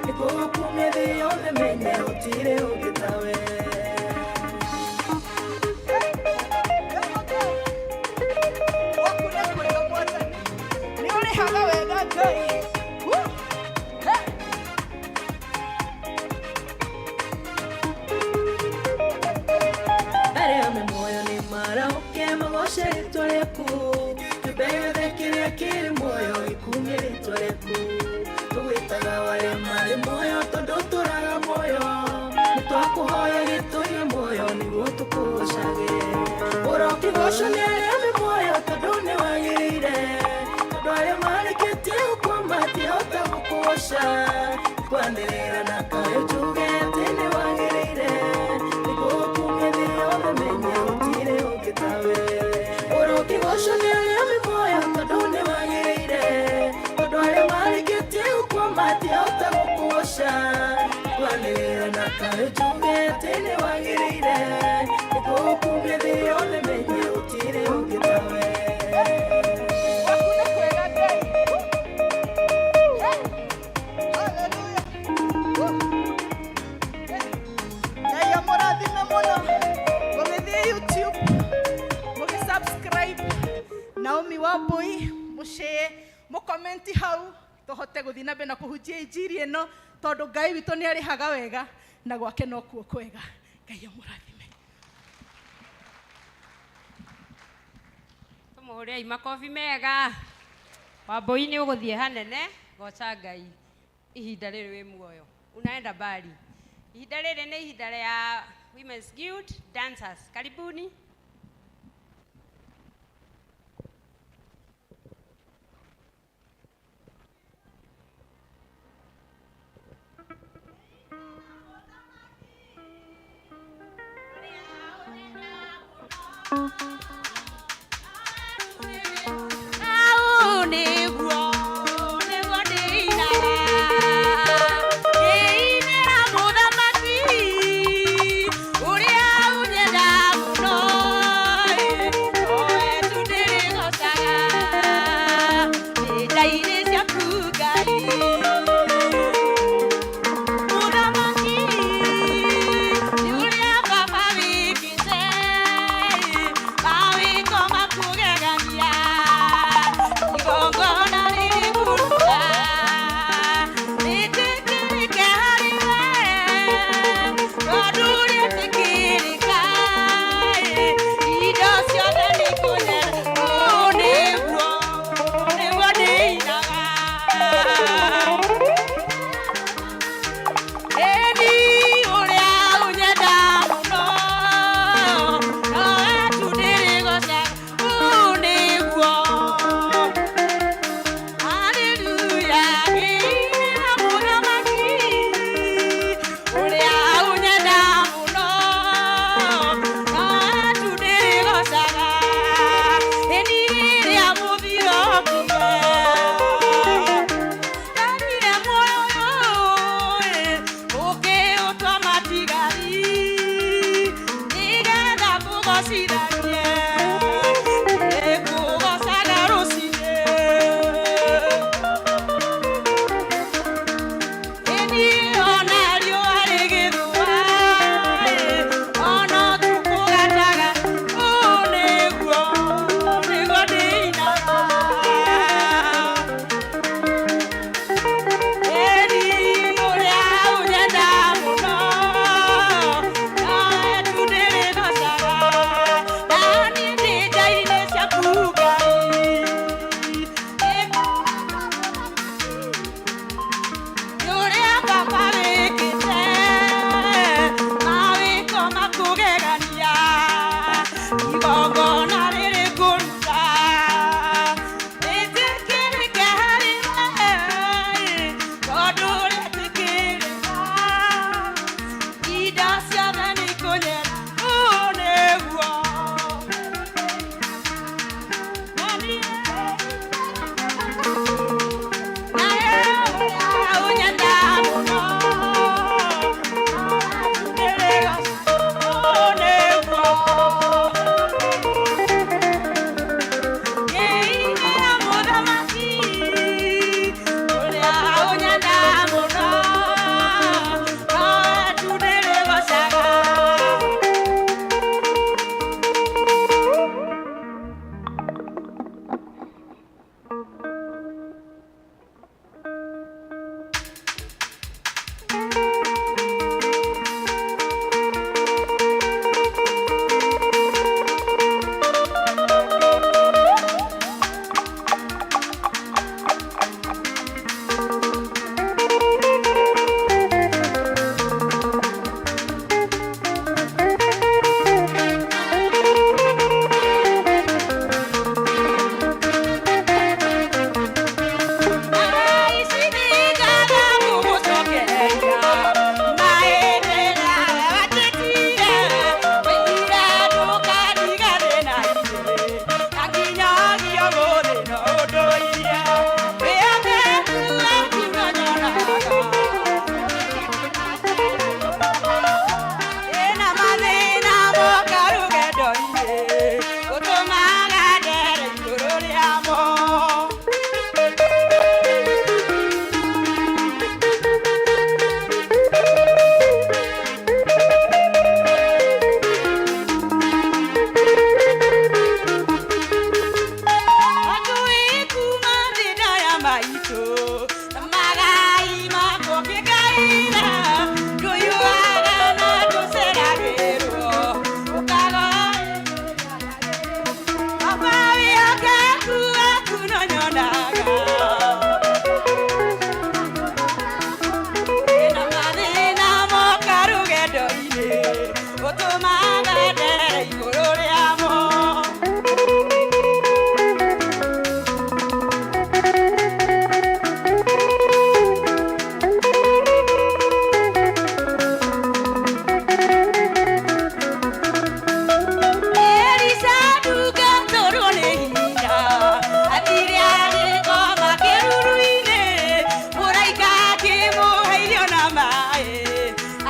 S8: nĩguo gũkumia thĩ yothe menye gũtirĩ ũngĩ tawe.
S5: Gwaku nĩ kwega Mwathani, nĩ ũrĩhaga wega Ngai.
S8: Arĩa me muoyo nĩ marahũke magoce rĩtwa rĩaku, kĩũmbe gĩothe kĩrĩa kĩrĩ muoyo gĩkumie rĩtwa rĩaku. Tũgwĩtaga arĩa marĩ muoyo tondũ tũraga muoyo, nĩ twakũhoya gĩtũiye muoyo nĩguo tũkũgocage. Ũrokĩgocwo nĩ arĩa Ngwanĩrĩra na kayũ njuge atĩ nĩ wagĩrĩire. Nĩngũgũkumia thĩ yothe menye gũtirĩ ũngĩ tawe.
S5: Gwaku nĩ kwega Ngai. Hallelujah. Ngai amũrathime mũno. Mũgĩthiĩ YouTube, mũgĩ-subscribe Naomi Wambui, mũshare, mũkomenti hau tũhote gũthiĩ na mbere na kũhunjia injiri ĩno tondũ Ngai witũ nĩ arĩhaga wega na gwake nokuo kwega. Ngai amũrathime.
S3: Tũmũhũrĩrei makobi mega. Wambui nĩ ũgũthiĩ hanene, goca Ngai ihinda rĩrĩ wĩ muoyo. Unaenda mbali. Ihinda rĩrĩ nĩ ihinda rĩa Women's Guild Dancers. Karibuni. Au nĩguo nĩguo ndĩinaga, ngĩinĩra mũthamaki ũrĩa ũnyenda mũno, nowe tu ndĩrĩgocaga nĩ ciaku Ngai. Mũthamaki nĩ ũrĩa baba wĩkĩte, mawĩko makũgegania, igongona rĩrĩkũruta rĩtĩkĩrĩke harĩ we, tondũ rĩtĩkĩrĩka, indo ciothe nĩkũnyenda. Ũũ nĩguo nĩguo ndĩinaga. Ĩni ũrĩa ũnyenda mũno, nowe tu ndĩrĩgocaga. Ũũ nĩguo. Haleluya, ngĩinĩra mũthamaki ũrĩa ũnyenda mũno, nowe tu ndĩrĩgocaga. Ĩni rĩrĩa mũthiro ũkire, ndamire muoyo ũyũ, ũkĩũtua matigari, nĩgetha ngũgocithanie, nĩngũgocaga rũciinĩ. Ĩni ona riũa rĩgĩthũa, ona ũtukũ gatagatĩ, ũũ nĩguo nĩguo ndĩinaga. Ĩni ũrĩa ũnyenda mũno, nowe tu ndĩrĩgocaga.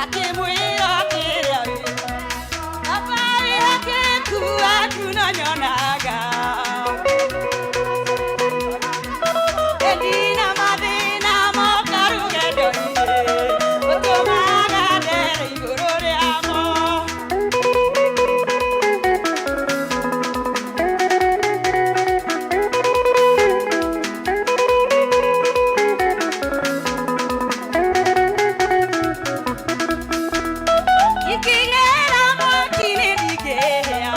S3: Akĩmwĩra kĩrĩa wĩ thabarĩ hakeku aku no nyonaga. Ndina mathĩna moka rũgendo-inĩ, ũtũmaga ndere igũrũ rĩamo. Ikĩng'era mwaki-inĩ ndingĩhĩa,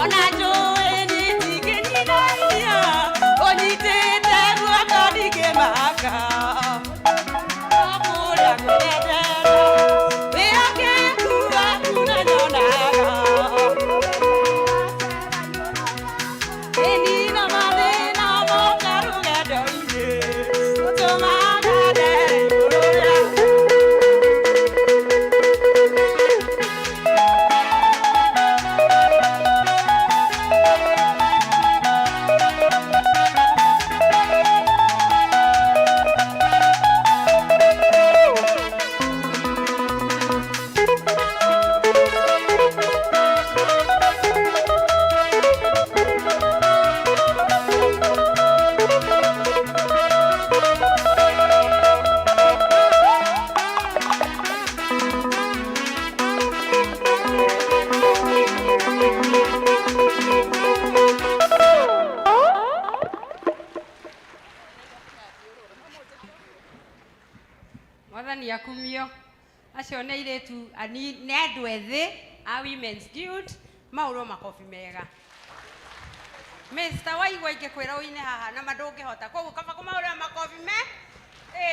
S3: ona njũĩ-inĩ ndingĩnyitania, ũnyitĩte guoko ndingĩmaka. No kũrĩa ngũendete, wĩhokeku waku na nyonaga. Ĩni na mathĩna moka rũgendo-inĩ, ũtũmaga ndere igũrũ rĩaku. Mwathani akumio. Acio nĩ airĩtu nĩ andũ ethĩ a Women's Guild maũrwo makobi mega. Mr. Waigwa ingĩkwĩra ũine haha na ma ndũngĩhota, koguo kaba kũmahũrĩra makobi me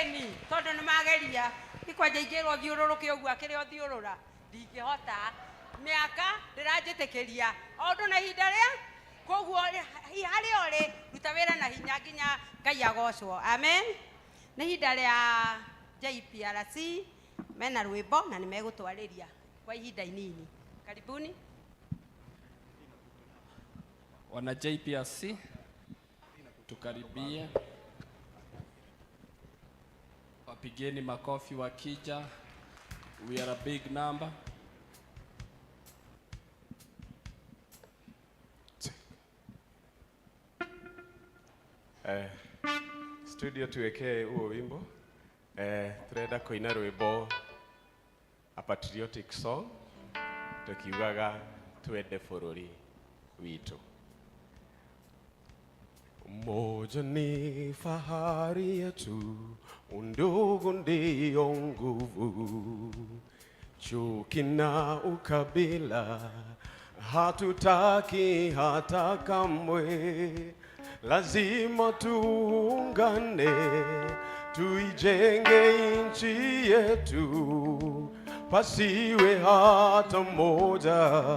S3: ĩni tondũ nĩ mageria. Ikwanja ingĩrwo thiũrũrũke ũguo akĩrĩ ũthiũrũra ndingĩhota, mĩaka ndĩranjĩtĩkĩria o ũndũ na ihinda rĩa koguo harĩa ũrĩ ruta wĩra na hinya nginya Ngai agocwo. Amen. Nĩ ihinda rĩa JPRC mena rwĩmbo na nĩ megũtwarĩria kwa ihinda inini. Karibuni.
S9: Wana JPRC tukaribie, wapigeni makofi wakija. We are a big number.
S2: Studio tuwekee huo wimbo. Turenda kuina rwimbo, a patriotic song, tukiugaga twende bũrũri witũ. Umoja ni fahari yetu, undugu ndio nguvu, chuki na ukabila hatutaki hata kamwe. Lazima tuungane, tuijenge nchi yetu, pasiwe hata mmoja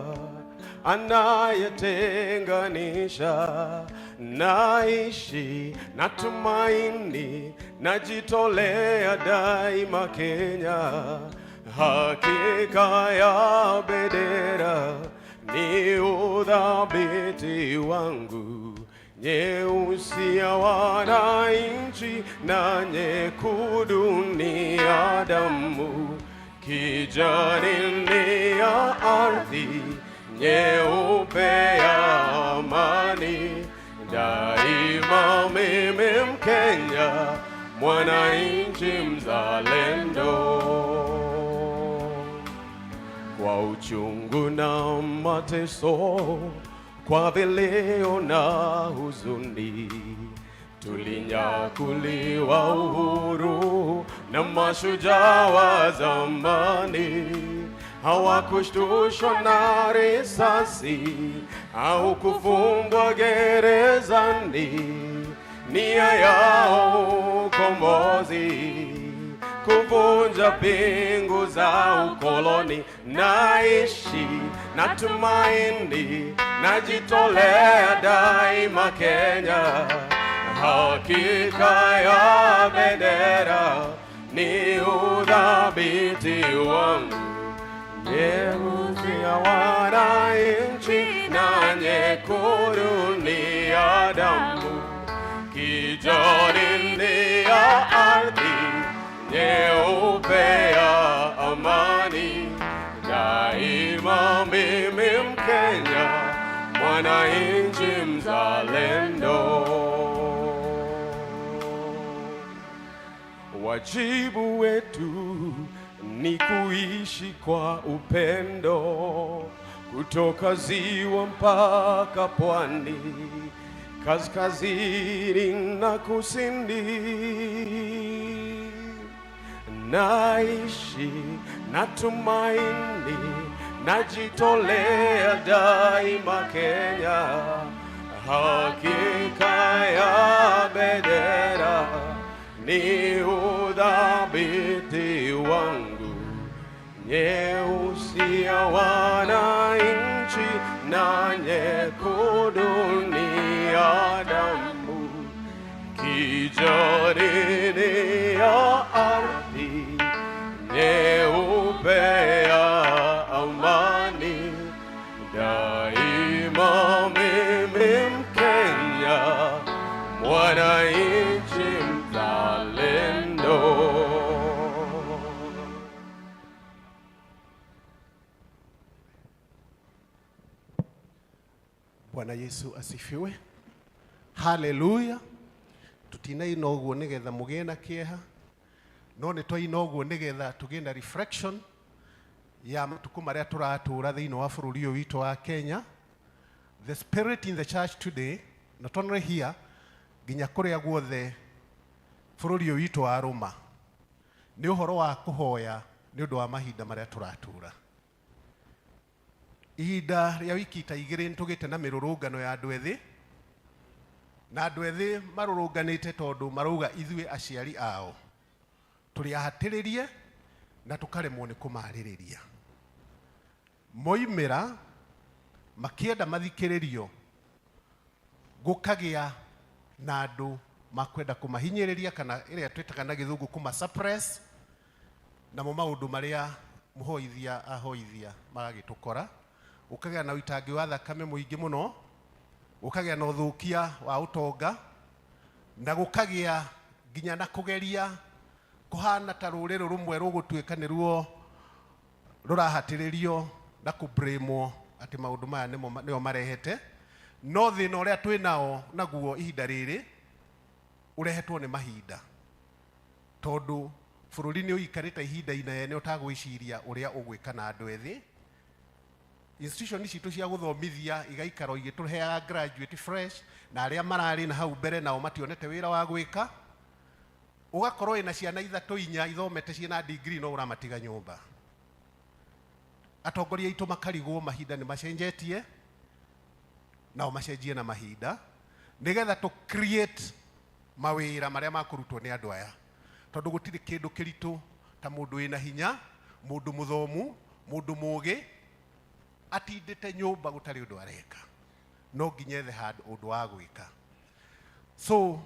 S2: anayetenganisha. Naishi na tumaini, najitolea daima Kenya. Hakika ya bendera ni udhabiti wangu, nyeusi ya wananchi na nyekundu ni ya damu, kijani ni ya ardhi, nyeupe ya amani. Daima mimi Mkenya, mwananchi mzalendo. Kwa uchungu na mateso, kwa vilio na huzuni, tulinyakuliwa uhuru na mashujaa wa zamani. Hawakushtushwa na risasi au kufungwa gerezani, nia yao ukombozi, kuvunja pingu za ukoloni. Naishi na tumaini, najitolea daima Kenya. Hakika ya bendera ni udhabiti wangu, nyeusi ya wananchi na nyekundu ni ya damu, kijani ni ya ardhi, nyeupe ya amani. mwananchi mzalendo. Wajibu wetu ni kuishi kwa upendo, kutoka ziwa mpaka pwani, kaskazini na kusini. Naishi na tumaini, najitolea daima Kenya, hakika ya bendera ni udhabiti wangu, nyeusi ya wananchi na nyekundu ni ya damu, kijani ni ya ardhi, nyeupe ya amani. Daima mimi Mkenya, mwananchi mzalendo.
S10: Bwana Yesu asifiwe. Haleluya. Tutinaina ũguo nĩgetha mũgĩe na kĩeha, no nĩ twaina ũguo nĩgetha tũgĩe na reflection ya matukũ marĩa tũratũra thĩinĩ wa bũrũri ũyũ witũ wa Kenya. The spirit in the church today, not only here, nginya kũrĩa guothe bũrũri ũyũ witũ wa Rũma, nĩ ũhoro wa kũhoya nĩ ũndũ wa mahinda marĩa tũratũra. Ihinda rĩa wiki ta igĩrĩ nĩ tũgĩte na mĩrũrũngano ya andũ ethĩ, na andũ ethĩ marũrũnganĩte tondũ marauga ithuĩ aciari ao tũrĩ ahatĩrĩrie na tũkaremwo nĩ kũmarĩrĩria. Moimĩra makĩenda mathikĩrĩrio, gũkagĩa na andũ makwenda kũmahinyĩrĩria kana ĩrĩa twĩtaga na gĩthũngũ kũma suppress, namo maũndũ marĩa mũhoithia ahoithia magagĩtũkora, gũkagĩa na ũitangi wa thakame mũingĩ mũno, gũkagĩa na ũthũkia wa ũtonga, na gũkagĩa nginya na kũgeria kũhana ta rũrĩrĩ rũmwe rũgũtuĩka nĩruo rũrahatĩrĩrio na kũblamwo atĩ maũndũ maya nĩo marehete. No thĩna ũrĩa twĩ nao naguo ihinda rĩrĩ ũrehetwo nĩ mahinda, tondũ bũrũri nĩ ũikarĩte ihinda inene ũtagwĩciria ũrĩa ũgwĩka na andũ ethĩ. Institution citũ cia gũthomithia igaikara igĩtũheaga graduate fresh, na arĩa mararĩ na hau mbere nao mationete wĩra wa gwĩka. Ũgakorwo wĩna ciana ithatũ inya ithomete ciĩna degree no ũramatiga nyũmba. Atongoria aitũ makarigwo mahinda nĩ macenjetie, nao macenjie na mahinda nĩgetha tũ create mawĩra marĩa makũrutwo nĩ andũ aya, tondũ gũtirĩ kĩndũ kĩritũ ta mũndũ wĩna hinya, mũndũ mũthomu, mũndũ mũgĩ atindĩte nyũmba gũtarĩ ũndũ areka, no nginya ethe handũ ũndũ wa gwĩka. So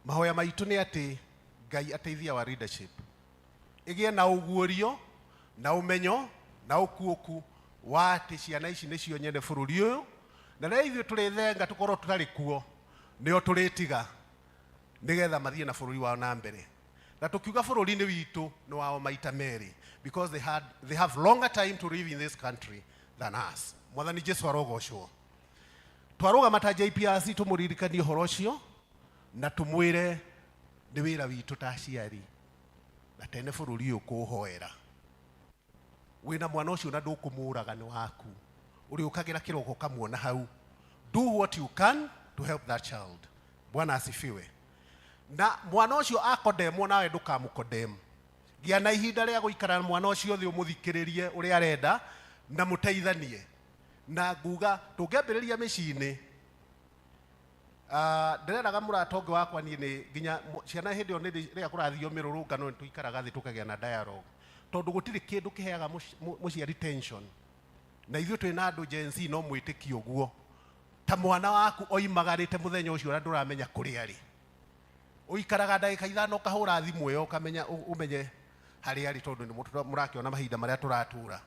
S10: mahoya maitũ nĩ atĩ Ngai ateithie our leadership ĩgĩe na ũguũrio na ũmenyo na ũkuũku wa atĩ ciana ici nĩcio nyene bũrũri ũyũ, na rĩrĩa ithuĩ tũrĩthenga tũkorwo tũtarĩ kuo, nĩo tũrĩtiga nĩgetha mathiĩ na bũrũri wao na mbere. Na tũkiuga bũrũri nĩ witũ, nĩ wao maita merĩ, because they have longer time to live in this country than us. Mwathani Jesu arogocwo. Twarũgama ta JPRC tũmũririkanie ũhoro ũcio na tũmwĩre nĩ wĩra witũ ta aciari na tene bũrũri ũyũ kũũhoera. Wĩna mwana ũcio na ndũkũmũraga, nĩ waku, ũrĩũkagĩra kĩroko ũkamuona hau. Do what you can to help that child. Bwana asifiwe. Na mwana ũcio akondemwo, nawe ndũkamũkondem. Gĩa na ihinda rĩa gũikara na mwana ũcio thĩ, ũmũthikĩrĩrie ũrĩa arenda na mũteithanie. Na nguga tũngĩambĩrĩria mĩciĩ-inĩ, ndĩreraga mũrata ũngĩ wakwa niĩ nĩ nginya ciana hĩndĩ ĩyo nĩ rĩrĩa kũrathio mĩrũrũngano nĩ tũikaraga thĩ tũkagĩa na dialogue, tondũ gũtirĩ kĩndũ kĩheaga mũciari tension. Na ithuĩ twĩ na andũ Gen Z no mwĩtĩkie ũguo, ta mwana waku oimagarĩte mũthenya ũcio na ndũramenya kũrĩa arĩ, ũikaraga ndagĩka ithano ũkahũra thimũ ĩyo ũkamenya ũmenye harĩa arĩ, tondũ nĩ mũrakĩona mahinda marĩa tũratũra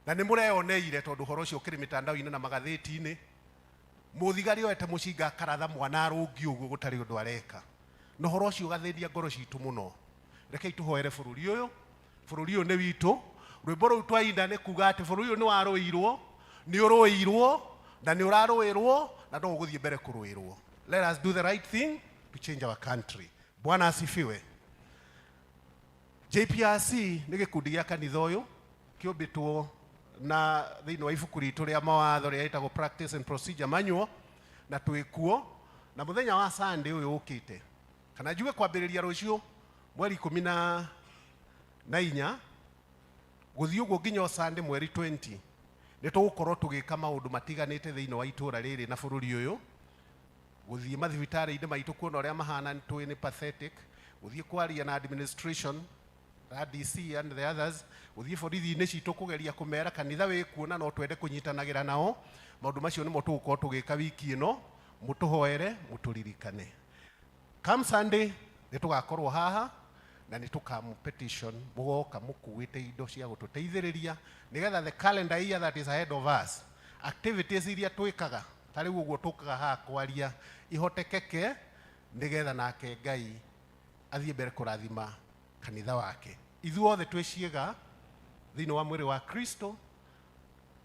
S10: na nĩ mũreyoneire, tondũ ũhoro ũcio ũkĩrĩ mĩtandao-inĩ na magathĩti-inĩ. Mũthigari oete mũcinga akaratha mwana arũngi ũguo gũtarĩ ũndũ areka, na ũhoro ũcio ũgathĩnia ngoro citũ mũno. Rekei tũhoere bũrũri ũyũ. Bũrũri ũyũ nĩ witũ. Rwĩmbo rũu twaina nĩ kuga atĩ bũrũri ũyũ nĩ warũirwo. Nĩ ũrũĩirwo na nĩ ũrarũĩrwo na no ũgũthiĩ mbere kũrũĩrwo. Let us do the right thing to change our country. Bwana asifiwe. JPRC nĩ gĩkundi gĩa kanitha ũyũ kĩũmbĩtwo na thĩinĩ wa ibuku ritũ rĩa mawatho rĩrĩa rĩtagwo Practice and Procedure Manual, na twĩkuo na mũthenya wa Sunday ũyũ ũkĩte, kana njuge kwambĩrĩria rũciũ mweri 14 gũthiĩ ũguo nginya o Sunday mweri 20, nĩ tũgũkorwo tũgĩka maũndũ matiganĩte thĩinĩ wa itũũra rĩrĩ na bũrũri ũyũ, gũthiĩ mathibitarĩ-inĩ maitũ kuona ũrĩa mahana, nĩ tũĩ nĩ pathetic, gũthiĩ kwaria na administration na DC and the others, gũthiĩ borithi-inĩ citũ kũgeria kũmera kanitha wĩ kuo na no twende kũnyitanagĩra nao. Maũndũ macio nĩmo tũgũkorwo tũgĩka wiki ĩno. Mũtũhoere, mũtũririkane. Come Sunday nĩ tũgakorwo haha na nĩ tũkamũ petition mũgoka mũkuĩte indo cia gũtũteithĩrĩria nĩgetha the calendar year that is ahead of us, activities iria twĩkaga ta rĩu ũguo tũkaga haha kwaria ihotekeke, nĩgetha nake Ngai athiĩ mbere kũrathima kanitha wake. Ithuothe twĩ ciĩga thĩinĩ wa mwĩrĩ wa Kristo.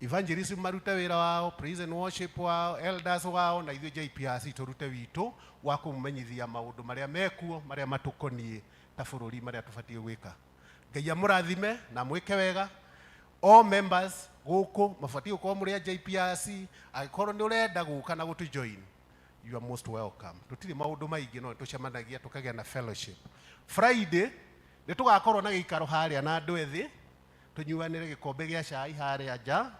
S10: Evangelism marute wĩra wao, praise and worship wao, elders wao, na ithuĩ JPRC tũrute witũ wa kũmũmenyithia maũndũ marĩa mekuo, marĩa matũkoniĩ ta bũrũri, marĩa tũbatiĩ gwĩka. Ngai amũrathime na mwĩke wega. All members gũkũ mabatiĩ gũkorwo mũrĩ a JPRC. Angĩkorwo nĩ ũrenda gũka na gũtũ join, you are most welcome. Tũtirĩ maũndũ maingĩ, no nĩtũcemanagia tũkagĩa na fellowship. Friday nĩ tũgakorwo na gĩikaro harĩa na andũ ethĩ, tũnyuanĩre gĩkombe gĩa cai harĩa nja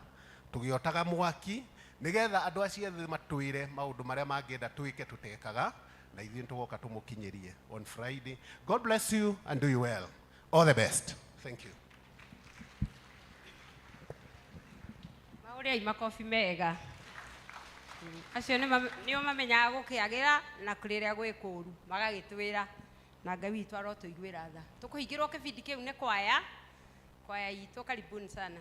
S10: tũgĩotaga mwaki, nĩgetha andũ acio ethĩ matwĩre maũndũ marĩa mangĩenda twĩke tũtekaga, na ithuĩ nĩtũgoka tũmũkinyĩrie on Friday. God bless you and do you well. All the best. Thank you.
S3: Maũrĩai makobi mega. Acio nĩo mamenyaga gũkĩagĩra na rĩrĩa gwĩ kũũru magagĩtwĩra, na Ngai witũ arotũiguĩra tha. Tũkũhingĩrwo kĩbindi kĩu nĩ kwaya, kwaya itũ, karibuni sana.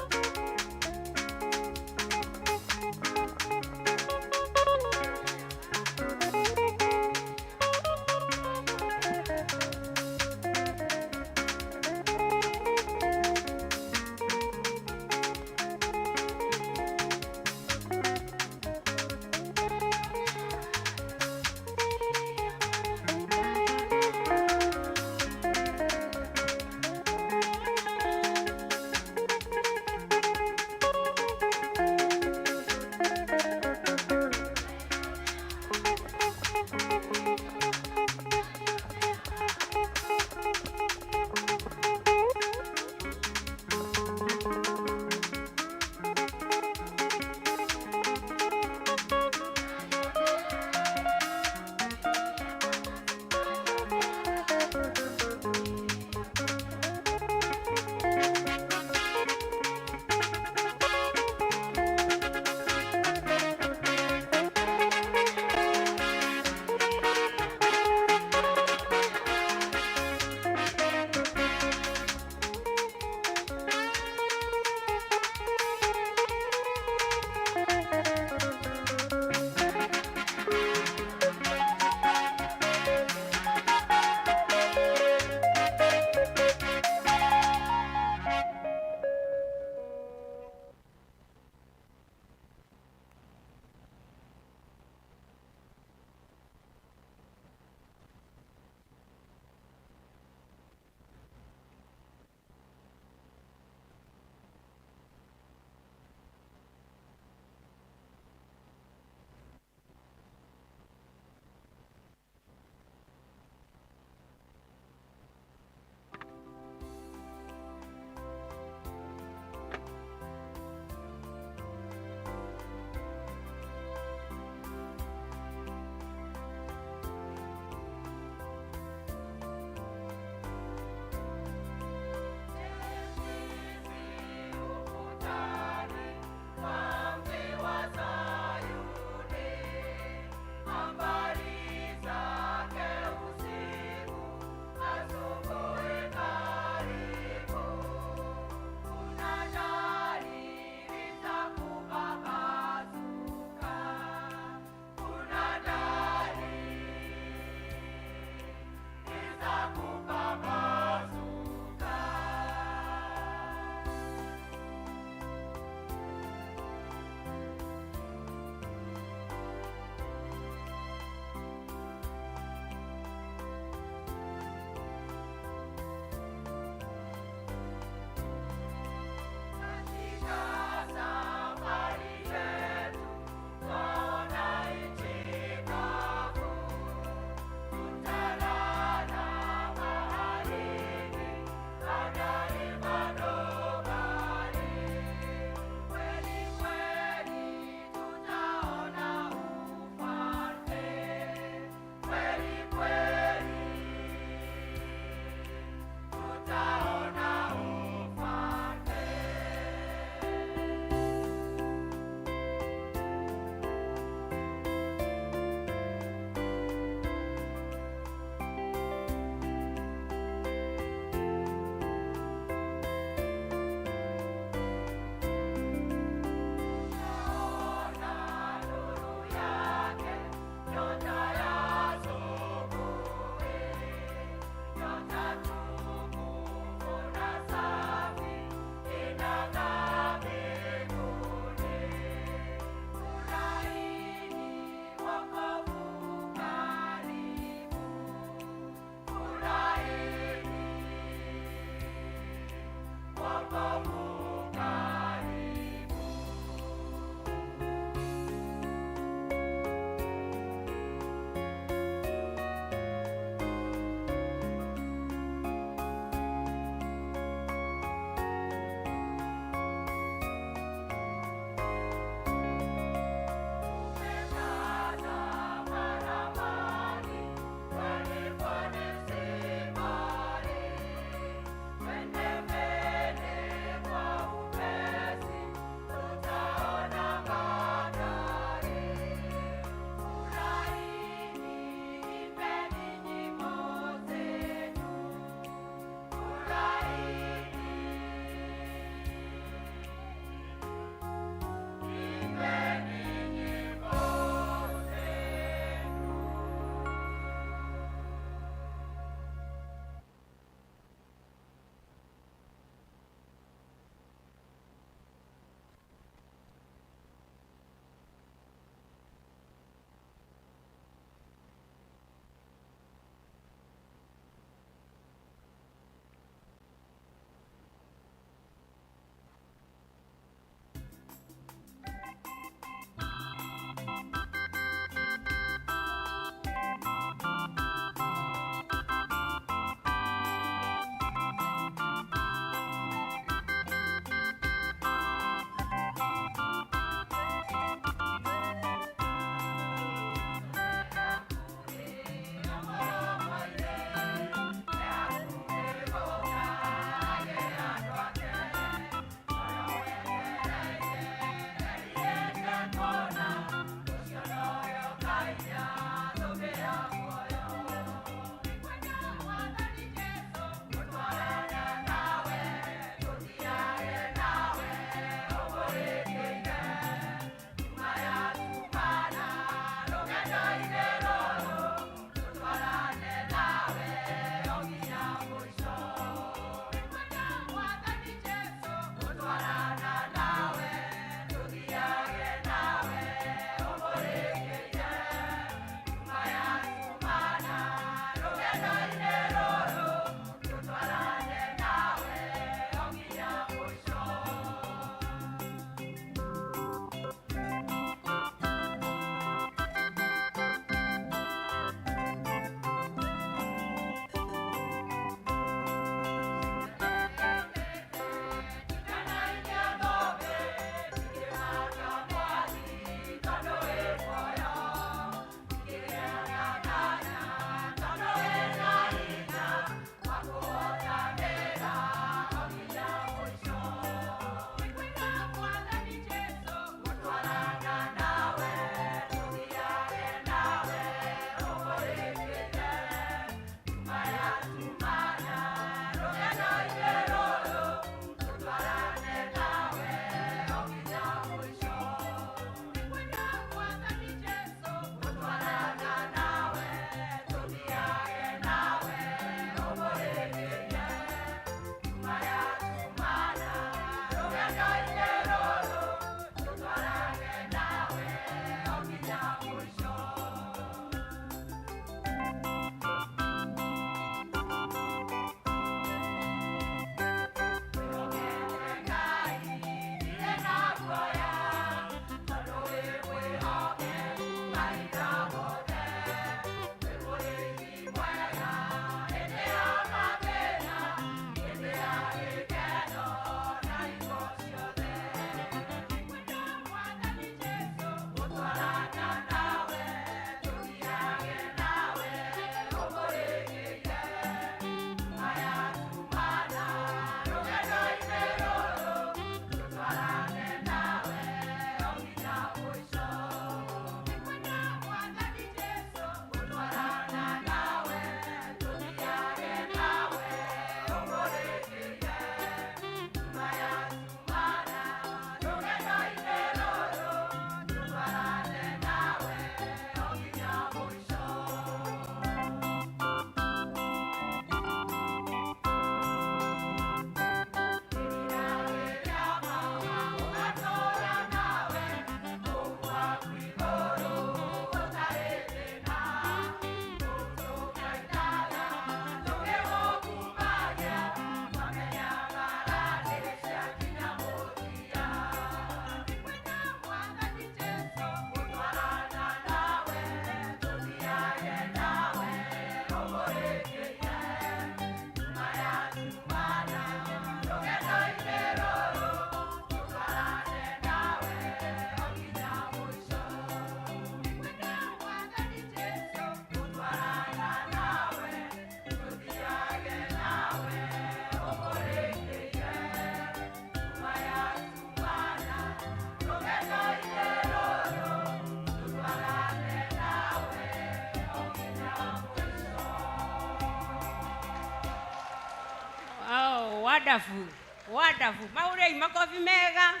S3: Wonderful. Wonderful. Mahũrei makobi mega.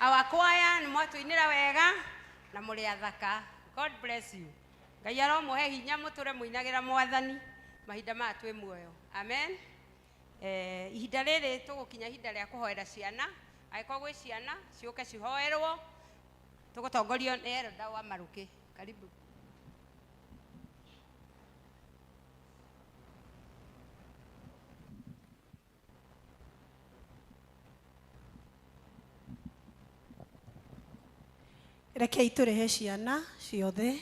S3: Our choir nĩ mwatũinĩra wega na mũrĩ athaka. God bless you. Ngai aromũhe hinya mũtũre mũinagĩra mwathani mahinda maya twĩ muoyo. Amen. Ihinda rĩrĩ tũgũkinya ihinda rĩa kũhoera ciana. Angĩkorwo gwĩ ciana ciũke cihoerwo, tũgũtongorio nĩ Elda wa Marũkĩ. Karibu.
S11: Rekei tũrehe ciana ciothe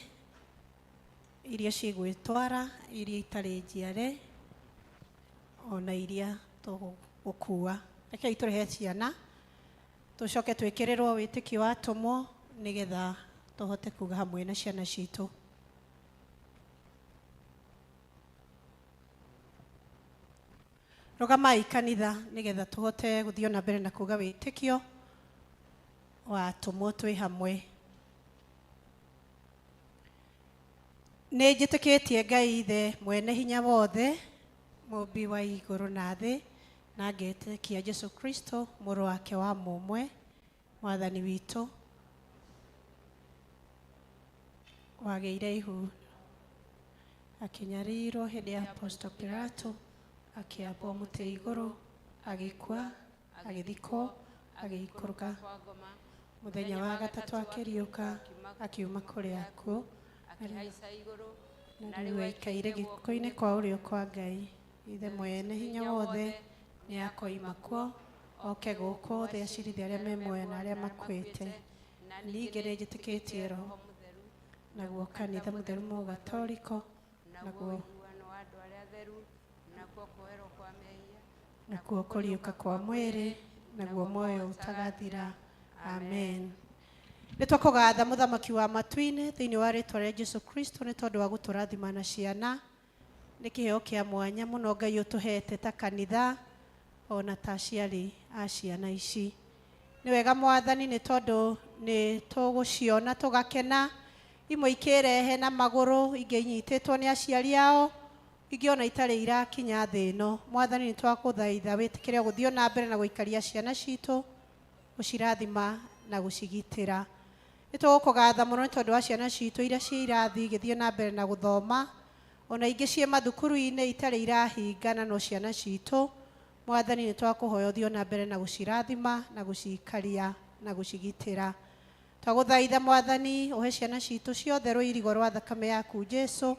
S11: iria cigwĩtwara, iria itarĩ njiare, ona iria tũgũkua. Rekei tũrehe ciana tũcoke twĩkĩrĩrwo wĩtĩkio wa atũmwo nĩgetha tũhote kuga hamwe na ciana citũ. Rũgamai kanitha nĩgetha tũhote gũthiĩ na mbere na kuga wĩtĩkio wa atũmwo twĩ hamwe. Nĩ njĩtĩkĩtie Ngai Ithe mwene hinya wothe, mũmbi wa igũrũ na thĩ, na ngetĩkia Jesũ Kristo mũrũ wake wa mũmwe, mwathani witũ, wagĩire ihu akĩnyarirwo hĩndĩ ya Apostle Pilato, akĩambwo mũtĩ igũrũ, agĩkua, agĩthikwo, agĩikũrũka. Mũthenya wa gatatũ akĩriũka, akiuma kũrĩa akuũ,
S3: akĩhaica igũrũ,
S11: na rĩu aikaire gĩko-inĩ kwa ũrĩo kwa Ngai Ithe mwene hinya wothe. Nĩ akoima kuo oke gũkũ thĩ acirithie arĩa me muoyo na arĩa makuĩte. Ningĩ nĩ njĩtĩkĩtie Roho, naguo kanitha mũtheru mũgatoriko,
S3: naguo ũiguano wa andũ arĩa atheru, nakuo kuoherwo kwa mehia,
S11: nakuo kũriũka kwa mwĩrĩ, naguo muoyo ũtagathira. Amen. Nĩ twakũgatha mũthamaki wa matu-inĩ thĩinĩ wa rĩtwa rĩa Jesũ Kristo nĩ tondũ wa gũtũrathima na ciana. Nĩ kĩheo kĩa mwanya mũno Ngai ũtũhete ta kanitha ona ta aciari a ciana ici. Nĩ wega mwathani nĩ tondũ nĩ tũgũciona tũgakena, imwe ikĩrehe na magũrũ, ingĩ inyitĩtwo nĩ aciari ao, ingĩ ona itarĩ irakinya thĩ ĩno. Mwathani nĩ twakũthaitha wĩtĩkĩre gũthiĩ na mbere na gũikaria ciana citũ, gũcirathima na gũcigitĩra. Nĩ tũgũkũgatha mũno nĩ tondũ wa ciana citũ iria ciĩ irathi igĩthiĩ na mbere na gũthoma, ona ingĩ ciĩ mathukuru-inĩ itarĩ irahingana no ciana citũ. Mwathani nĩ twakũhoya ũthiĩ na mbere na gũcirathima na gũcikaria na gũcigitĩra. Twagũthaitha mwathani ũhe ciana citũ ciothe rũirigo rwa thakame yaku Jesũ,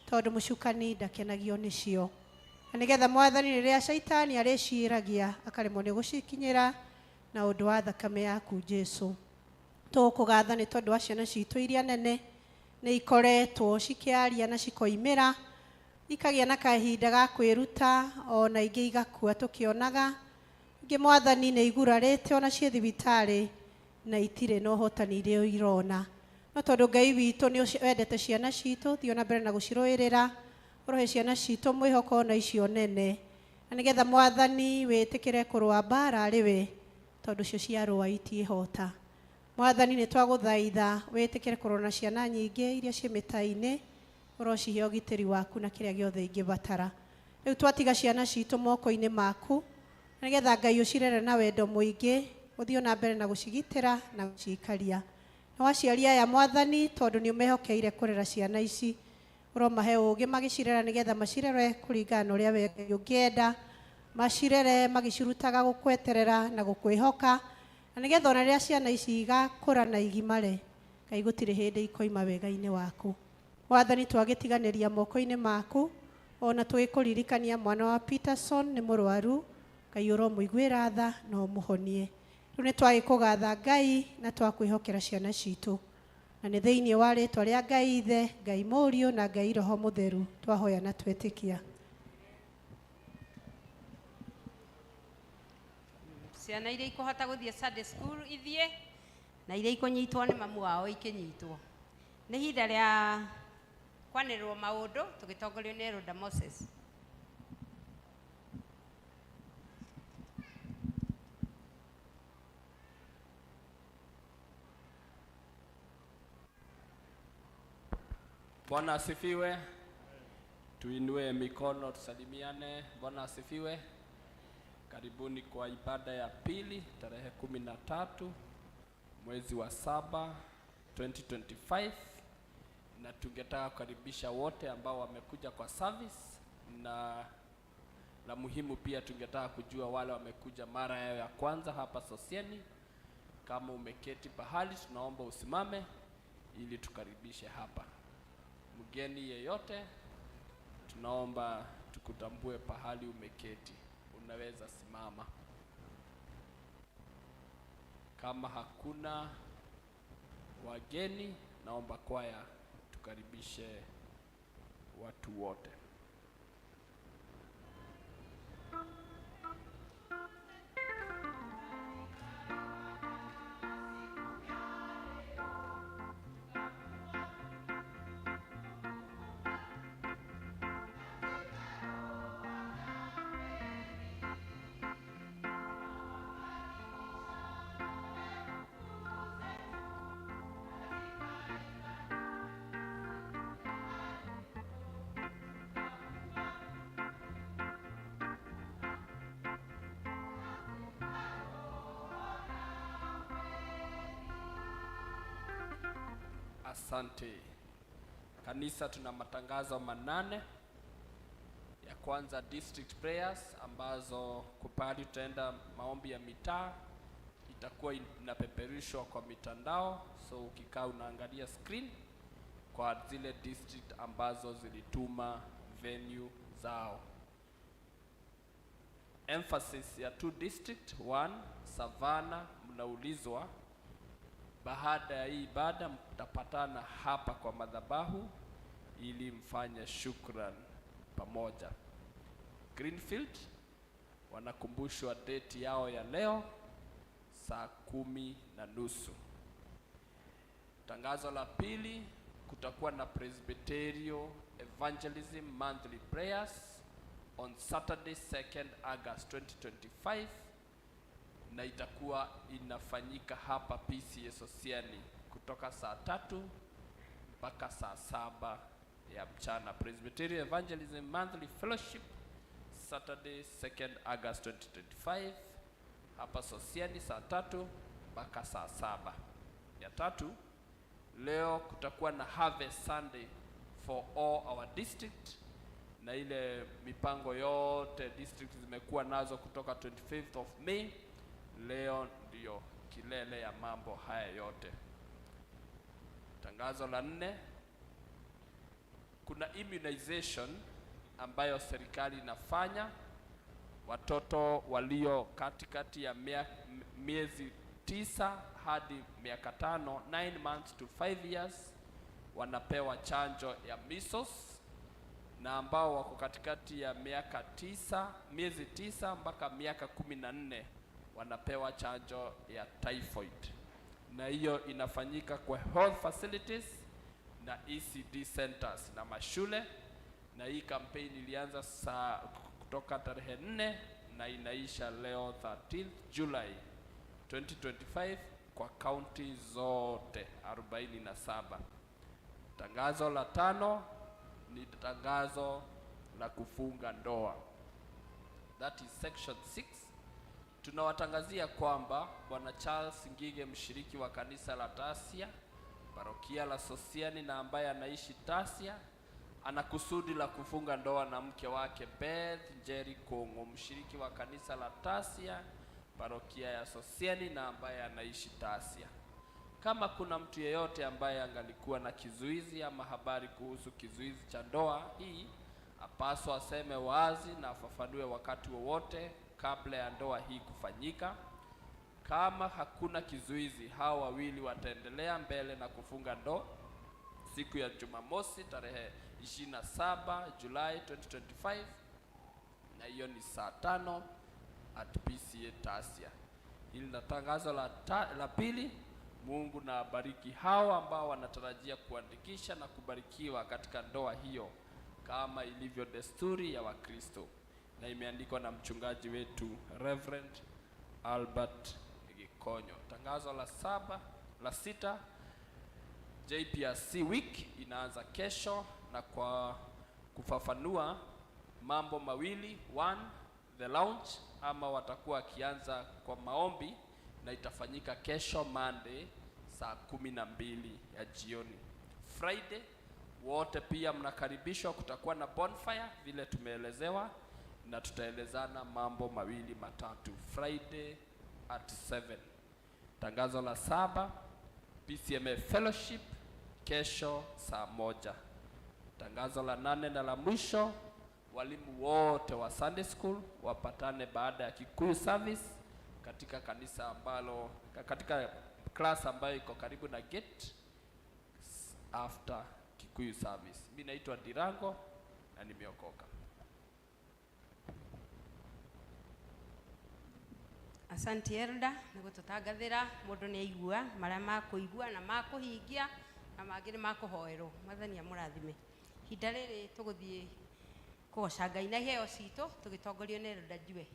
S11: tondũ mũcukani ndakenagio nĩcio. Na nĩgetha mwathani rĩrĩa caitani arĩciragia akaremwo nĩ gũcikinyĩra na ũndũ wa thakame yaku Jesũ. Tũgũkũgatha nĩ tondũ wa ciana citũ iria nene nĩ ikoretwo cikĩaria na cikoimĩra, ikagĩa na kahinda ga kwĩruta, ona ingĩ igakua tũkĩonaga. Ingĩ mwathani nĩ igurarĩte ona ciĩ thibitarĩ na itirĩ na ũhotani iria irona. No tondũ Ngai witũ nĩ wendete ciana citũ, thiĩ na mbere na gũcirũĩrĩra, ũrohe ciana citũ mwĩhoko ona icio nene. Na nĩgetha mwathani wĩtĩkĩre kũrũa mbara arĩ we, tondũ cio ciarũa itiĩhota. Mwathani nĩ twagũthaitha wĩtĩkĩre kũrũa na ciana nyingĩ iria ciĩ mĩta-inĩ, ũrocihe ũgitĩri waku na kĩrĩa gĩothe ingĩbatara. Rĩu twatiga ciana citũ moko-inĩ maku, na nĩgetha Ngai ũcirere na wendo mũingĩ, ũthiĩ na mbere na gũcigitĩra na gũcikaria. Na waciari aya mwathani, tondũ nĩ ũmehokeire kũrera ciana ici, ũromahe ũũgĩ magĩcirera nĩgetha macirere kũringana na ũrĩa we Ngai ũngĩenda, macirere magĩcirutaga gũkweterera na gũkwĩhoka, na nĩgetha ona rĩrĩa ciana ici igakũra na igimare, Ngai gũtirĩ hĩndĩ ikoima wega-inĩ waku. Mwathani twagĩtiganĩria moko-inĩ maku, ona tũgĩkũririkania mwana wa Peterson nĩ mũrwaru, Ngai ũromũiguĩra tha na ũmũhonie. Rĩu nĩ twagĩkũgatha Ngai na twakwĩhokera ciana citũ. Na nĩ thĩinĩ wa rĩtwa rĩa Ngai Ithe, Ngai Mũriũ na Ngai Roho Mũtheru twahoya na twetĩkia.
S3: Ciana iria ikũhota gũthiĩ Sunday school ithiĩ, na iria ikũnyitwo nĩ mamu wao ikĩnyitwo. Nĩ ihinda rĩa kwanĩrĩrwo maũndũ tũgĩtongorio nĩ Elder Moses.
S9: Bwana asifiwe. Tuinue mikono tusalimiane. Bwana asifiwe. Karibuni kwa ibada ya pili tarehe 13 mwezi wa 7 2025, na tungetaka kukaribisha wote ambao wamekuja kwa service, na la muhimu pia tungetaka kujua wale wamekuja mara yao ya kwanza hapa Sosiani. Kama umeketi pahali, tunaomba usimame ili tukaribishe hapa. Mgeni yeyote, tunaomba tukutambue pahali umeketi, unaweza simama. Kama hakuna wageni, naomba kwaya tukaribishe watu wote. Asante kanisa, tuna matangazo 8. Ya kwanza, district prayers ambazo kupali tutaenda maombi ya mitaa, itakuwa inapeperushwa kwa mitandao, so ukikaa unaangalia screen kwa zile district ambazo zilituma venue zao. Emphasis ya 2 district, 1 Savannah, mnaulizwa baada ya hii ibada mtapatana hapa kwa madhabahu ili mfanye shukran pamoja. Greenfield wanakumbushwa date yao ya leo saa 10:30. Tangazo la pili, kutakuwa na Presbyterian Evangelism Monthly Prayers on Saturday 2nd August 2025, na itakuwa inafanyika hapa PCEA Sosiani kutoka saa 3 mpaka saa 7 ya mchana. Presbyterian Evangelism Monthly Fellowship Saturday 2nd August 2025 hapa Sosiani saa 3 mpaka saa 7. Ya tatu, leo kutakuwa na Harvest Sunday for all our district, na ile mipango yote district zimekuwa nazo kutoka 25th of May. Leo ndiyo kilele ya mambo haya yote. Tangazo la 4, kuna immunization ambayo serikali inafanya. Watoto walio katikati ya miezi 9 hadi miaka 5, 9 months to 5 years, wanapewa chanjo ya measles, na ambao wako katikati ya miaka 9, miezi 9 mpaka miaka 14 wanapewa chanjo ya typhoid. Na hiyo inafanyika kwa health facilities na ECD centers na mashule, na hii campaign ilianza saa kutoka tarehe 4 na inaisha leo 13th July 2025 kwa kaunti zote 47. Tangazo la 5 ni tangazo la kufunga ndoa. That is section 6. Tunawatangazia kwamba Bwana Charles Ngige, mshiriki wa kanisa la Tasia, parokia la Sosiani na ambaye anaishi Tasia, ana kusudi la kufunga ndoa na mke wake Beth Njeri Kongo, mshiriki wa kanisa la Tasia, parokia ya Sosiani na ambaye anaishi Tasia. Kama kuna mtu yeyote ambaye angalikuwa na kizuizi ama habari kuhusu kizuizi cha ndoa hii, apaswa aseme wazi na afafanue wakati wowote kabla ya ndoa hii kufanyika. Kama hakuna kizuizi, hawa wawili wataendelea mbele na kufunga ndoa siku ya Jumamosi tarehe 27 Julai 2025, na hiyo ni saa 5 at PCEA Tasia. Hili na tangazo la pili. Mungu na abariki hao ambao wanatarajia kuandikisha na kubarikiwa katika ndoa hiyo kama ilivyo desturi ya Wakristo, na imeandikwa na mchungaji wetu Reverend Albert Gikonyo. Tangazo la 6, JPRC week inaanza kesho, na kwa kufafanua mambo mawili. 1, the lounge, ama watakuwa wakianza kwa maombi, na itafanyika kesho Monday saa 12 ya jioni. Friday wote pia mnakaribishwa, kutakuwa na bonfire vile tumeelezewa, na tutaelezana mambo mawili matatu Friday at 7. Tangazo la 7, PCMA Fellowship kesho saa 1. Tangazo la 8 na la mwisho, walimu wote wa Sunday School wapatane baada ya Kikuyu service katika kanisa ambalo, katika class ambayo iko karibu na gate after Kikuyu service. Mimi naitwa Dirango na nimeokoka.
S3: Asante Elda nĩ gũtũtangathĩra mũndũ nĩ aigua marĩa makũigua na makũhingia na mangĩ nĩ makũhoerwo. Mwathani amũrathime. Ihinda rĩrĩ tũgũthiĩ kũgoca Ngai na iheo citũ tũgĩtongorio nĩ Elda Njue.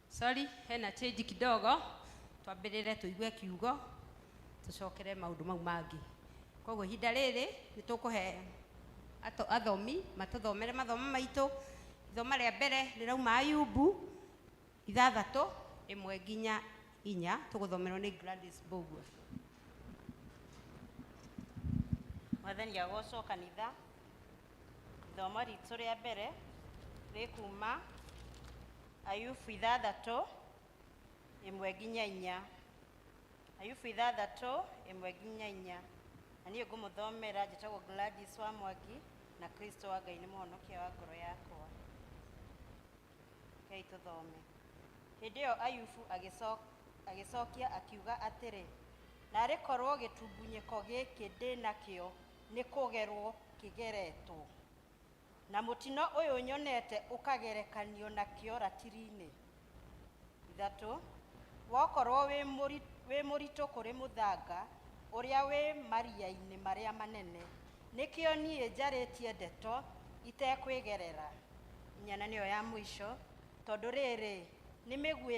S3: Sorry, hena change kidogo, twambĩrĩre tũigue kiugo tũcokere maũndũ mau mangĩ. Koguo ihinda rĩrĩ nĩ tũkũhe athomi matũthomere mathomo maitũ. Ithoma rĩa mbere rĩrauma Ayubu 6 1 nginya 4, tũgũthomerwo nĩ Gladys Mbugua.
S12: Mwathani agocwo kanitha. Ithomo ritũ rĩa mbere rĩkuma Ayubu 6 1 nginya 4. Ayubu 6 1 nginya 4. Na niĩ ngũmũthomera njĩtagwo Gladys wa Mwangi na Kristo wa Ngai nĩ mũhonokia wa ngoro yakwa. Rekei tũthome. Hĩndĩ ĩyo Ayubu agĩcokia akiuga atĩrĩ, narĩ korwo gĩtumbunyĩko gĩkĩ ndĩ nakĩo nĩ kũgerwo kĩgeretwo, na mũtino ũyũ nyonete ũkagerekanio nakĩo ratiri-inĩ. 3 wokorwo wĩ mũritũ kũrĩ mũthanga ũrĩa wĩ maria-inĩ marĩa manene, nĩkĩo niĩ njarĩtie ndeto itekwĩgerera. 4 na nĩyo ya mũico, tondũ rĩrĩ nĩ mĩguĩ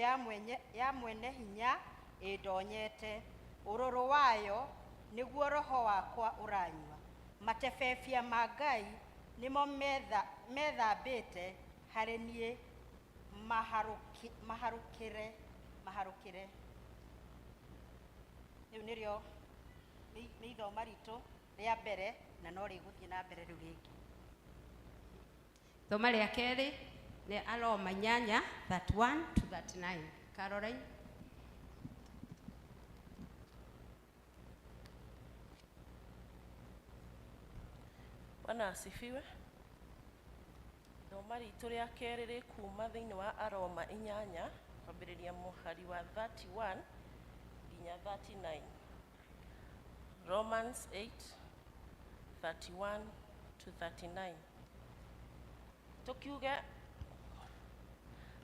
S12: ya mwene hinya ĩndonyete, ũrũrũ wayo nĩguo roho wakwa ũranyua. Matebebia ma Ngai nĩmo methambĩte harĩ niĩ, maharũkĩre. Rĩu nĩrĩo nĩ ithoma ritũ rĩa mbere na no rĩgũthiĩ na mbere rĩu rĩngĩ.
S3: Ithoma rĩa kerĩ nĩ Aroma 8 31 to 39. Caroline.
S13: Bwana asifiwe. Ithoma ritũ rĩa kerĩ rĩkuma thĩinĩ wa Aroma 8 kwambĩrĩria mũhari wa 31 nginya 39. Romans 8 31 to 39.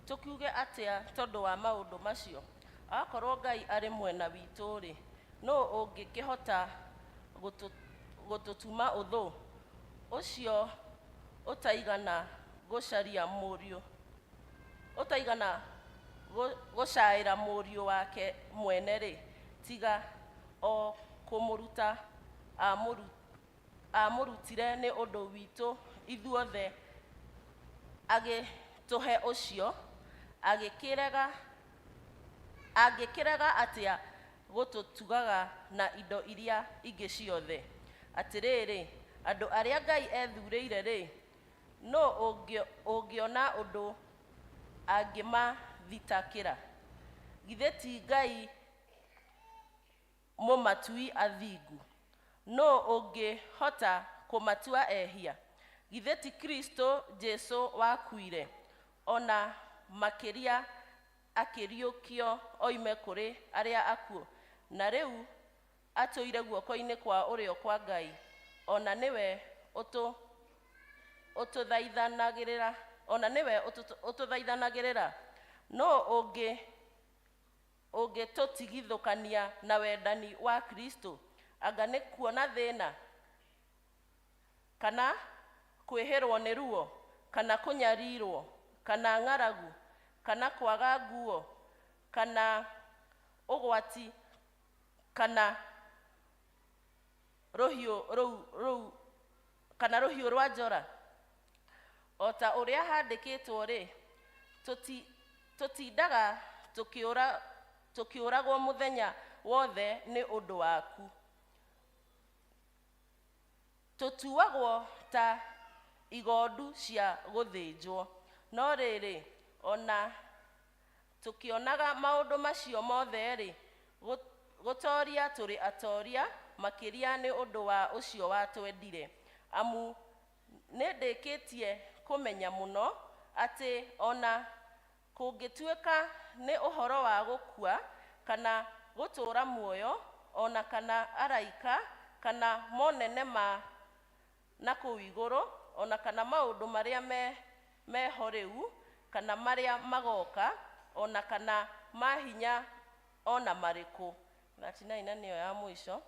S13: Tũkiuge atĩa tondũ wa maũndũ macio? Akorwo Ngai arĩ mwena witũ rĩ, nũ ũngĩkĩhota gũtũtuma ũthũ? Ũcio ũtaigana gũcaria mũriũ, ũtaigana gũcaĩra mũriũ wake mwene rĩ, tiga o kũmũruta amũrutire nĩ ũndũ witũ ithuothe, agĩtũhe ũcio, angĩkĩrega atĩa gũtũtugaga na indo iria ingĩ ciothe? Atĩrĩrĩ, andũ arĩa Ngai ethurĩire rĩ, nũ ũngĩona ũndũ angĩmathitakĩra? Githĩ ti Ngai mũmatui athingu? Nũ ũngĩhota kũmatua ehia? Githĩ ti Kristo Jesũ wakuire, ona makĩria akĩriũkio oime kũrĩ arĩa akuũ, na rĩu atũire guoko-inĩ kwa ũrĩo kwa Ngai, ona nĩwe ũtũthaithanagĩrĩra, ona nĩwe ũtũthaithanagĩrĩra. Nũ ũngĩtũtigithũkania na wendani wa Kristo? Anga nĩ kuona thĩna, kana kwĩhĩrwo nĩ ruo, kana kũnyarirwo, kana ng'aragu, kana kwaga nguo, kana ũgwati, kana rũhiũ rũu, Kana rũhiũ rwa njora? O ta ũrĩa handĩkĩtwo-rĩ, tũtindaga tũkĩũragwo mũthenya wothe nĩ ũndũ waku, tũtuagwo ta igondu cia gũthĩnjwo. No rĩrĩ, ona tũkĩonaga maũndũ macio mothe-rĩ, gũtoria tũrĩ atoria makĩria nĩ ũndũ wa ũcio watwendire. Amu nĩndĩkĩtie kũmenya mũno atĩ ona kũngĩtuĩka nĩ ũhoro wa gũkua kana gũtũũra muoyo, ona kana araika, kana monene ma na kũu igũrũ, ona kana maũndũ marĩa meho rĩu, kana marĩa magoka, ona kana mahinya ona marĩkũ. 39 na nĩyo ya mũico.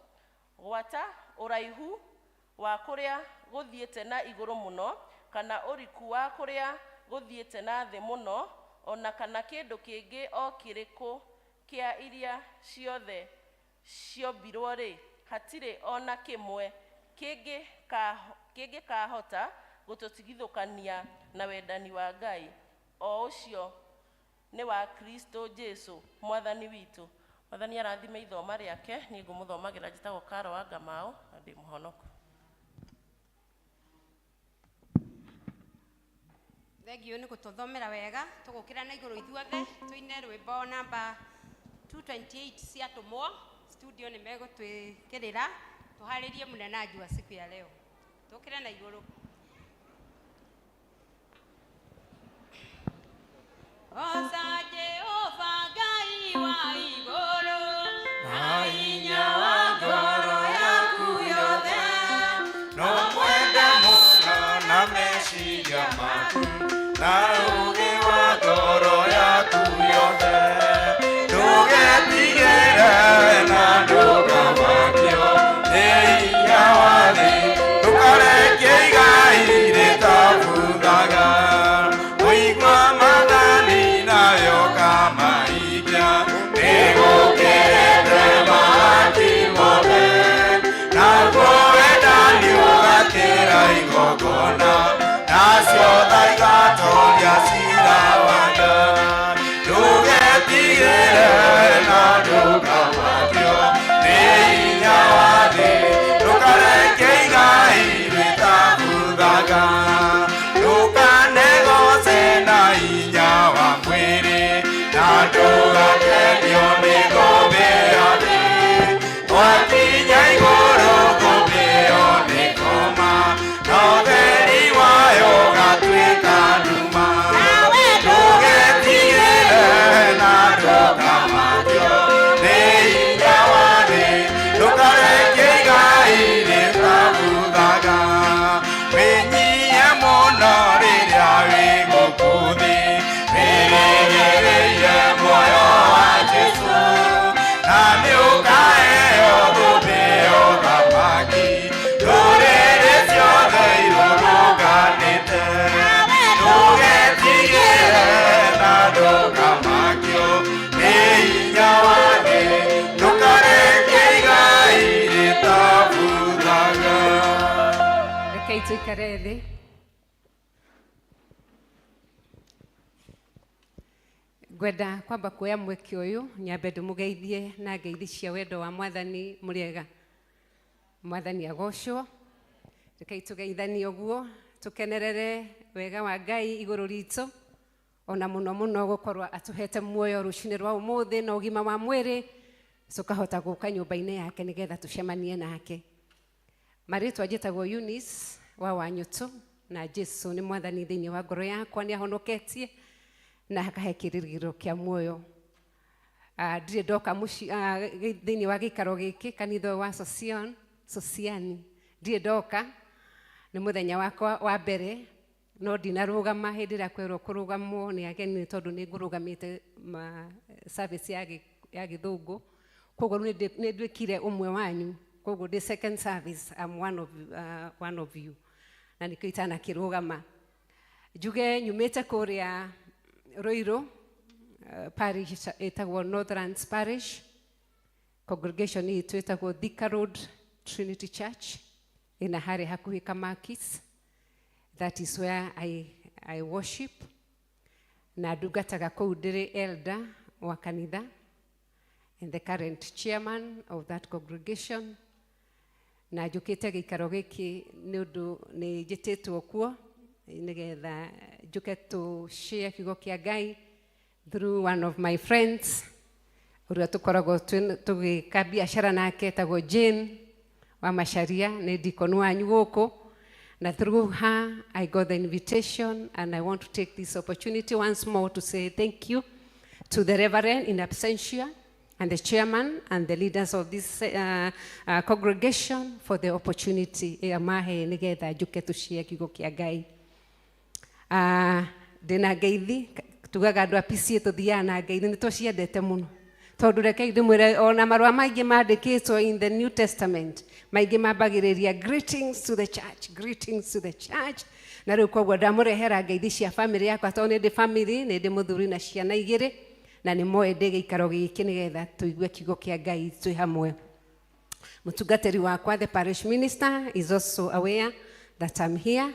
S13: Gwata ũraihu wa kũrĩa gũthiĩte na igũrũ mũno, kana ũriku wa kũrĩa gũthiĩte na thĩ mũno, ona kana kĩndũ kĩngĩ o kĩrĩkũ kĩa iria ciothe ciombirwo-rĩ, hatirĩ ona kĩmwe kĩngĩkahota gũtũtigithũkania na wendani wa Ngai, o ũcio nĩ wa Kristo Jesu Mwathani witũ. Mwathani arathime ithoma rĩake. Niĩ ngũmũthomagĩra njĩtagwo Karo wa Ngamau na ndĩ mũhonoku.
S3: Thengiũ nĩ gũtũthomera wega. Tũgũkĩra na igũrũ ithuothe tũine rwĩmbo namba 228 ciatũmwo studio nĩ megũtwĩkĩrĩra tũharĩrie mũnenaji wa siku ya leo. Tũkĩre na igũrũ. Osa Jehova Ngai wa igũrũ
S2: na hinya wa ngoro yaku yothe, no mwende mũno na meciria maku na ũũgĩ wa ngoro yaku yothe. Ndũgetigĩre na ndũkamakio nĩ hinya wa thĩ, ndũkareke igai rĩtabuthaga. Kũigua maathani nayo kamahinya nĩgũkĩrĩte mahaki mothe, naguo wendani ũgakĩra igongona, nacio tha igatoria ciira wa Ngai. Ndũgetigĩre na ndũkamakio nĩ hinya wa thĩ, ndũkareke igai rĩtabuthaga. Ndũkanegoce na hinya wa mwĩrĩ, na ndũgakenio nĩ ng'ombe ya thĩ. Twakinya igũrũ ng'ombe ĩyo nĩ koma, na ũtheri wayo ũgatuĩka nduma. Ndũgetigĩre na ndũkamakio nĩ hinya wa thĩ, ndũkareke igai rĩtabuthaga. Wĩnyihie mũno rĩrĩa wĩ gũkũ thĩ, wĩrĩgĩrĩire muoyo wa Jesũ, na nĩũkaheo thũmbĩ ya ũthamaki ndũrĩrĩ ciothe irũrũnganĩte. Ndũgetigĩre na ndũkamakio nĩ hinya wa thĩ, ndũkareke igai rĩtabuthaga.
S14: Rekei tũikare thĩ. Ngwenda kwamba kuoya mweke ũyũ nyambe ndĩmũgeithie na ngeithi cia wendo wa Mwathani. Mũrĩega? Mwathani agocwo. Rekei tũgeithanie ũguo tũkenerere wega wa Ngai igũrũ ritũ, ona mũno mũno gũkorwo atũhete muoyo rũcinĩ rwa ũmũthĩ na ũgima wa mwĩrĩ, tũkahota gũka nyũmba-inĩ yake nĩgetha tũcemanie nake. Marĩtwa njĩtagwo Eunice wa Wanyũtũ, na Jesu nĩ Mwathani thĩinĩ wa ngoro yakwa, nĩ ahonoketie na akahe kĩĩrĩgĩrĩro kĩa muoyo. Ndirĩ ndoka thĩinĩ wa gĩikaro gĩkĩ kanitha ũyũ wa Sosiani, ndirĩ ndoka, nĩ mũthenya wakwa wa mbere, no ndinarũgama hĩndĩ ĩrĩa kwerwo kũrũgamwo nĩ ageni, tondũ nĩ ngũrũgamĩte service ya gĩthũngũ, koguo rĩu nĩ nduĩkire ũmwe wanyu, koguo ndĩ second service, I'm one of you, na nĩkĩo itanakĩrũgama. Njuge nyumĩte kũrĩa Ruiru, parish ĩtagwo Northlands Parish, congregation itũ ĩtagwo Thika Road Trinity Church. Ĩna harĩa hakuhĩ Kamakis. That is where I worship. Na ndungataga kũu ndĩrĩ elder wa kanitha and the current chairman of that congregation. Na njũkĩte gĩikaro gĩkĩ nĩ ũndũ nĩ njĩtĩtwo kuo nĩgetha njũke tũ share kiugo kĩa Ngai through one of my friends ũrĩa tũkoragwo tũgĩka biacara nake, etagwo Jane wa Macharia, nĩ deacon wanyu gũkũ. Na through her I got the invitation, and I want to take this opportunity once more to say thank you to the Reverend in absentia and the chairman and the leaders of this congregation for the opportunity ĩrĩa mahe nĩgetha njũke tũshare kiugo kĩa Ngai. Ndĩna ngeithi, tugaga andũ a PCA tũthiaga na ngeithi, nĩ tũciendete mũno, tondũ rekei ndĩmwĩre, ona marũa maingĩ mandĩkĩtwo in the New Testament maingĩ mambagĩrĩria "Greetings to the church, greetings to the church." Na rĩu koguo ndamũrehera ngeithi cia family yakwa, tondũ nĩ ndĩ family, nĩ ndĩ mũthuri na ciana igĩrĩ, na nĩ moĩ ndĩ gĩikaro gĩkĩ nĩgetha tũigue kiugo kĩa Ngai twĩ hamwe. Mũtungatĩri wakwa, the parish minister, is also aware that I'm here,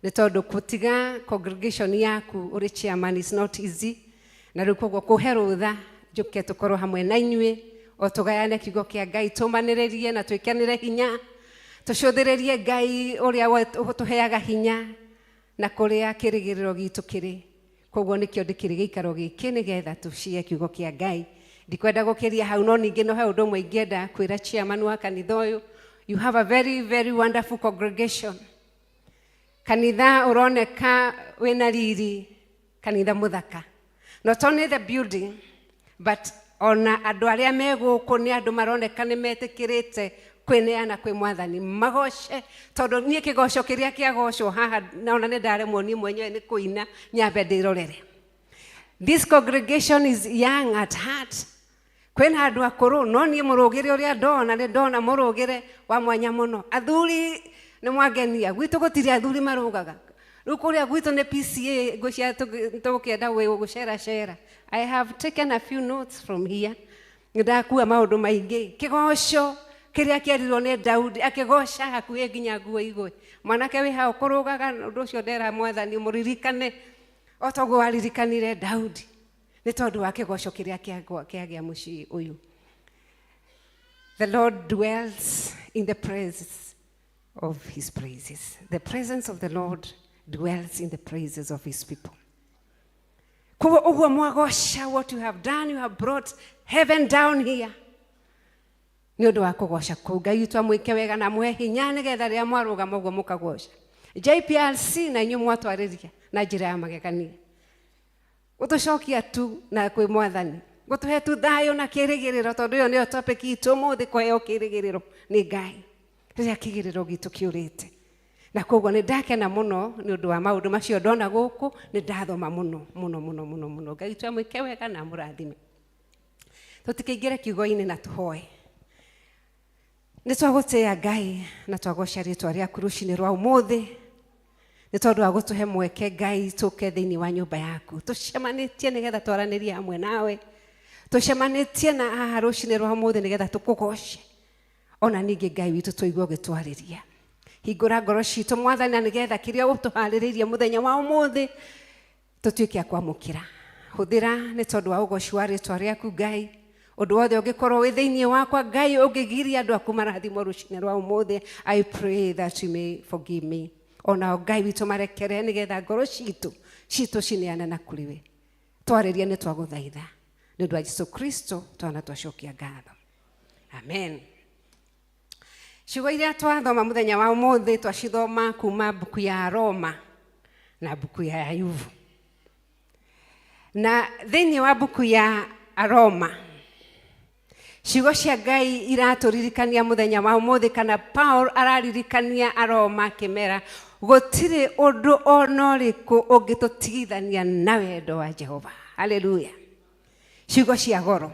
S14: nĩ tondũ gũtiga congregation yaku ũrĩ chairman is not easy. Na rĩu koguo kũhe rũtha njũke tũkorwo hamwe na inyuĩ, o tũgayane kiugo kĩa Ngai, tũmanĩrĩrie na twĩkanĩre hinya, tũcũthĩrĩrie Ngai ũrĩa ũtũheaga hinya na kũrĩa kĩrĩgĩrĩro gitũ kĩrĩ. Koguo nĩkĩo ndĩkĩrĩ gĩikaro gĩkĩ, nĩgetha tũcie kiugo kĩa Ngai. Ndikwenda gũkĩria hau, no ningĩ no he ũndũ ũmwe ingĩenda kwĩra chairman wa kanitha ũyũ. You have a very, very wonderful congregation. Kanitha ũroneka wĩna riri, kanitha mũthaka, not only the building but ona andũ arĩa me gũkũ nĩ andũ maroneka nĩ metĩkĩrĩte kwĩneana kwĩ Mwathani, magoce, tondũ niĩ kĩgoco kĩrĩa kĩagocwo haha naona nĩ ndaremwo niĩ mwenyewe nĩ kũina, nyambe ndĩrorere. This congregation is young at heart. Kwĩna andũ akũrũ, no niĩ mũrũgĩre ũrĩa ndona, nĩ ndona mũrũgĩre wa mwanya mũno. Athuri nĩ mwangenia. Gwitũ gũtirĩ athuri marũgaga. Rĩu kũrĩa gwitũ nĩ PCA ngũcia tũgũkĩenda gũceracera. I have taken a few notes from here. Nĩ ndakua maũndũ maingĩ. Kĩgoco kĩrĩa kĩerirwo nĩ Daudi akĩgoca hakuhĩ nginya nguo igwe. Mwanake wĩ hau kũrũgaga, ũndũ ũcio ndera Mwathani mũririkane o toguo waririkanire Daudi, nĩ tondũ wa kĩgoco kĩrĩa kĩagĩa mũciĩ ũyũ. The Lord dwells in the presence of his praises. The presence of the Lord dwells in the praises of his people. Koguo ũguo mwagoca, what you have done, you have brought heaven down here. Nĩ ũndũ wa kũgoca kũu, Ngai witũ amwĩke wega na amũhe hinya, nĩgetha rĩrĩa mwarũgama ũguo mũkagoca JPRC na inyuĩ mwatwarĩria na njĩra ya magegania, gũtũcokia tu na kwĩ Mwathani, gũtũhe tu thayũ na kĩrĩgĩrĩro, tondũ ĩyo nĩyo topic itũ ũmũthĩ, kũheo kĩrĩgĩrĩro nĩ Ngai rĩrĩa kĩgĩrĩro gitũ kĩũrĩte. Na koguo nĩ ndakena mũno nĩ ũndũ wa maũndũ macio ndona gũkũ, nĩ ndathoma mũno mũno mũno mũno mũno. Ngai witũ amwĩke wega na amũrathime. Tũtikĩingĩre kiugo-inĩ na tũhoe. Nĩ twagũtĩĩa Ngai na twagoca rĩtwa rĩaku rũcinĩ rwa ũmũthĩ, nĩ tondũ wa gũtũhe mweke, Ngai, tũke thĩinĩ wa nyũmba yaku, tũcemanĩtie nĩgetha twaranĩrie hamwe nawe, tũcemanĩtie na haha rũcinĩ rwa ũmũthĩ nĩgetha tũkũgoce, ona ningĩ Ngai witũ tũigue ũgĩtwarĩria. Hingũra ngoro citũ, Mwathani, na nĩgetha kĩrĩa ũtũharĩrĩirie mũthenya wa ũmũthĩ tũtuĩke a kwamũkĩra. Hũthĩra nĩ tondũ wa ũgoci wa rĩtwa rĩaku, Ngai. Ũndũ wothe ũngĩkorwo wĩ thĩinĩ wakwa, Ngai, ũngĩgiria andũ aku marathimwo rũcinĩ rwa ũmũthĩ, I pray that you may forgive me. Onao, Ngai witũ, marekere, nĩgetha ngoro citũ cineane na kũrĩ we. Twarĩria, nĩ twagũthaitha, nĩ ũndũ wa Jesu Kristo twana twacokia ngatho, amen. Ciugo iria twathoma mũthenya wa ũmũthĩ, twacithoma kuma mbuku ya Roma na mbuku ya Ayubu. Na thĩinĩ wa mbuku ya Aroma, ciugo cia Ngai iratũririkania mũthenya wa ũmũthĩ, kana Paul araririkania Aroma akĩmera gũtirĩ ũndũ ona ũrĩkũ ũngĩtũtigithania na wendo wa Jehova. Haleluya! Ciugo cia goro.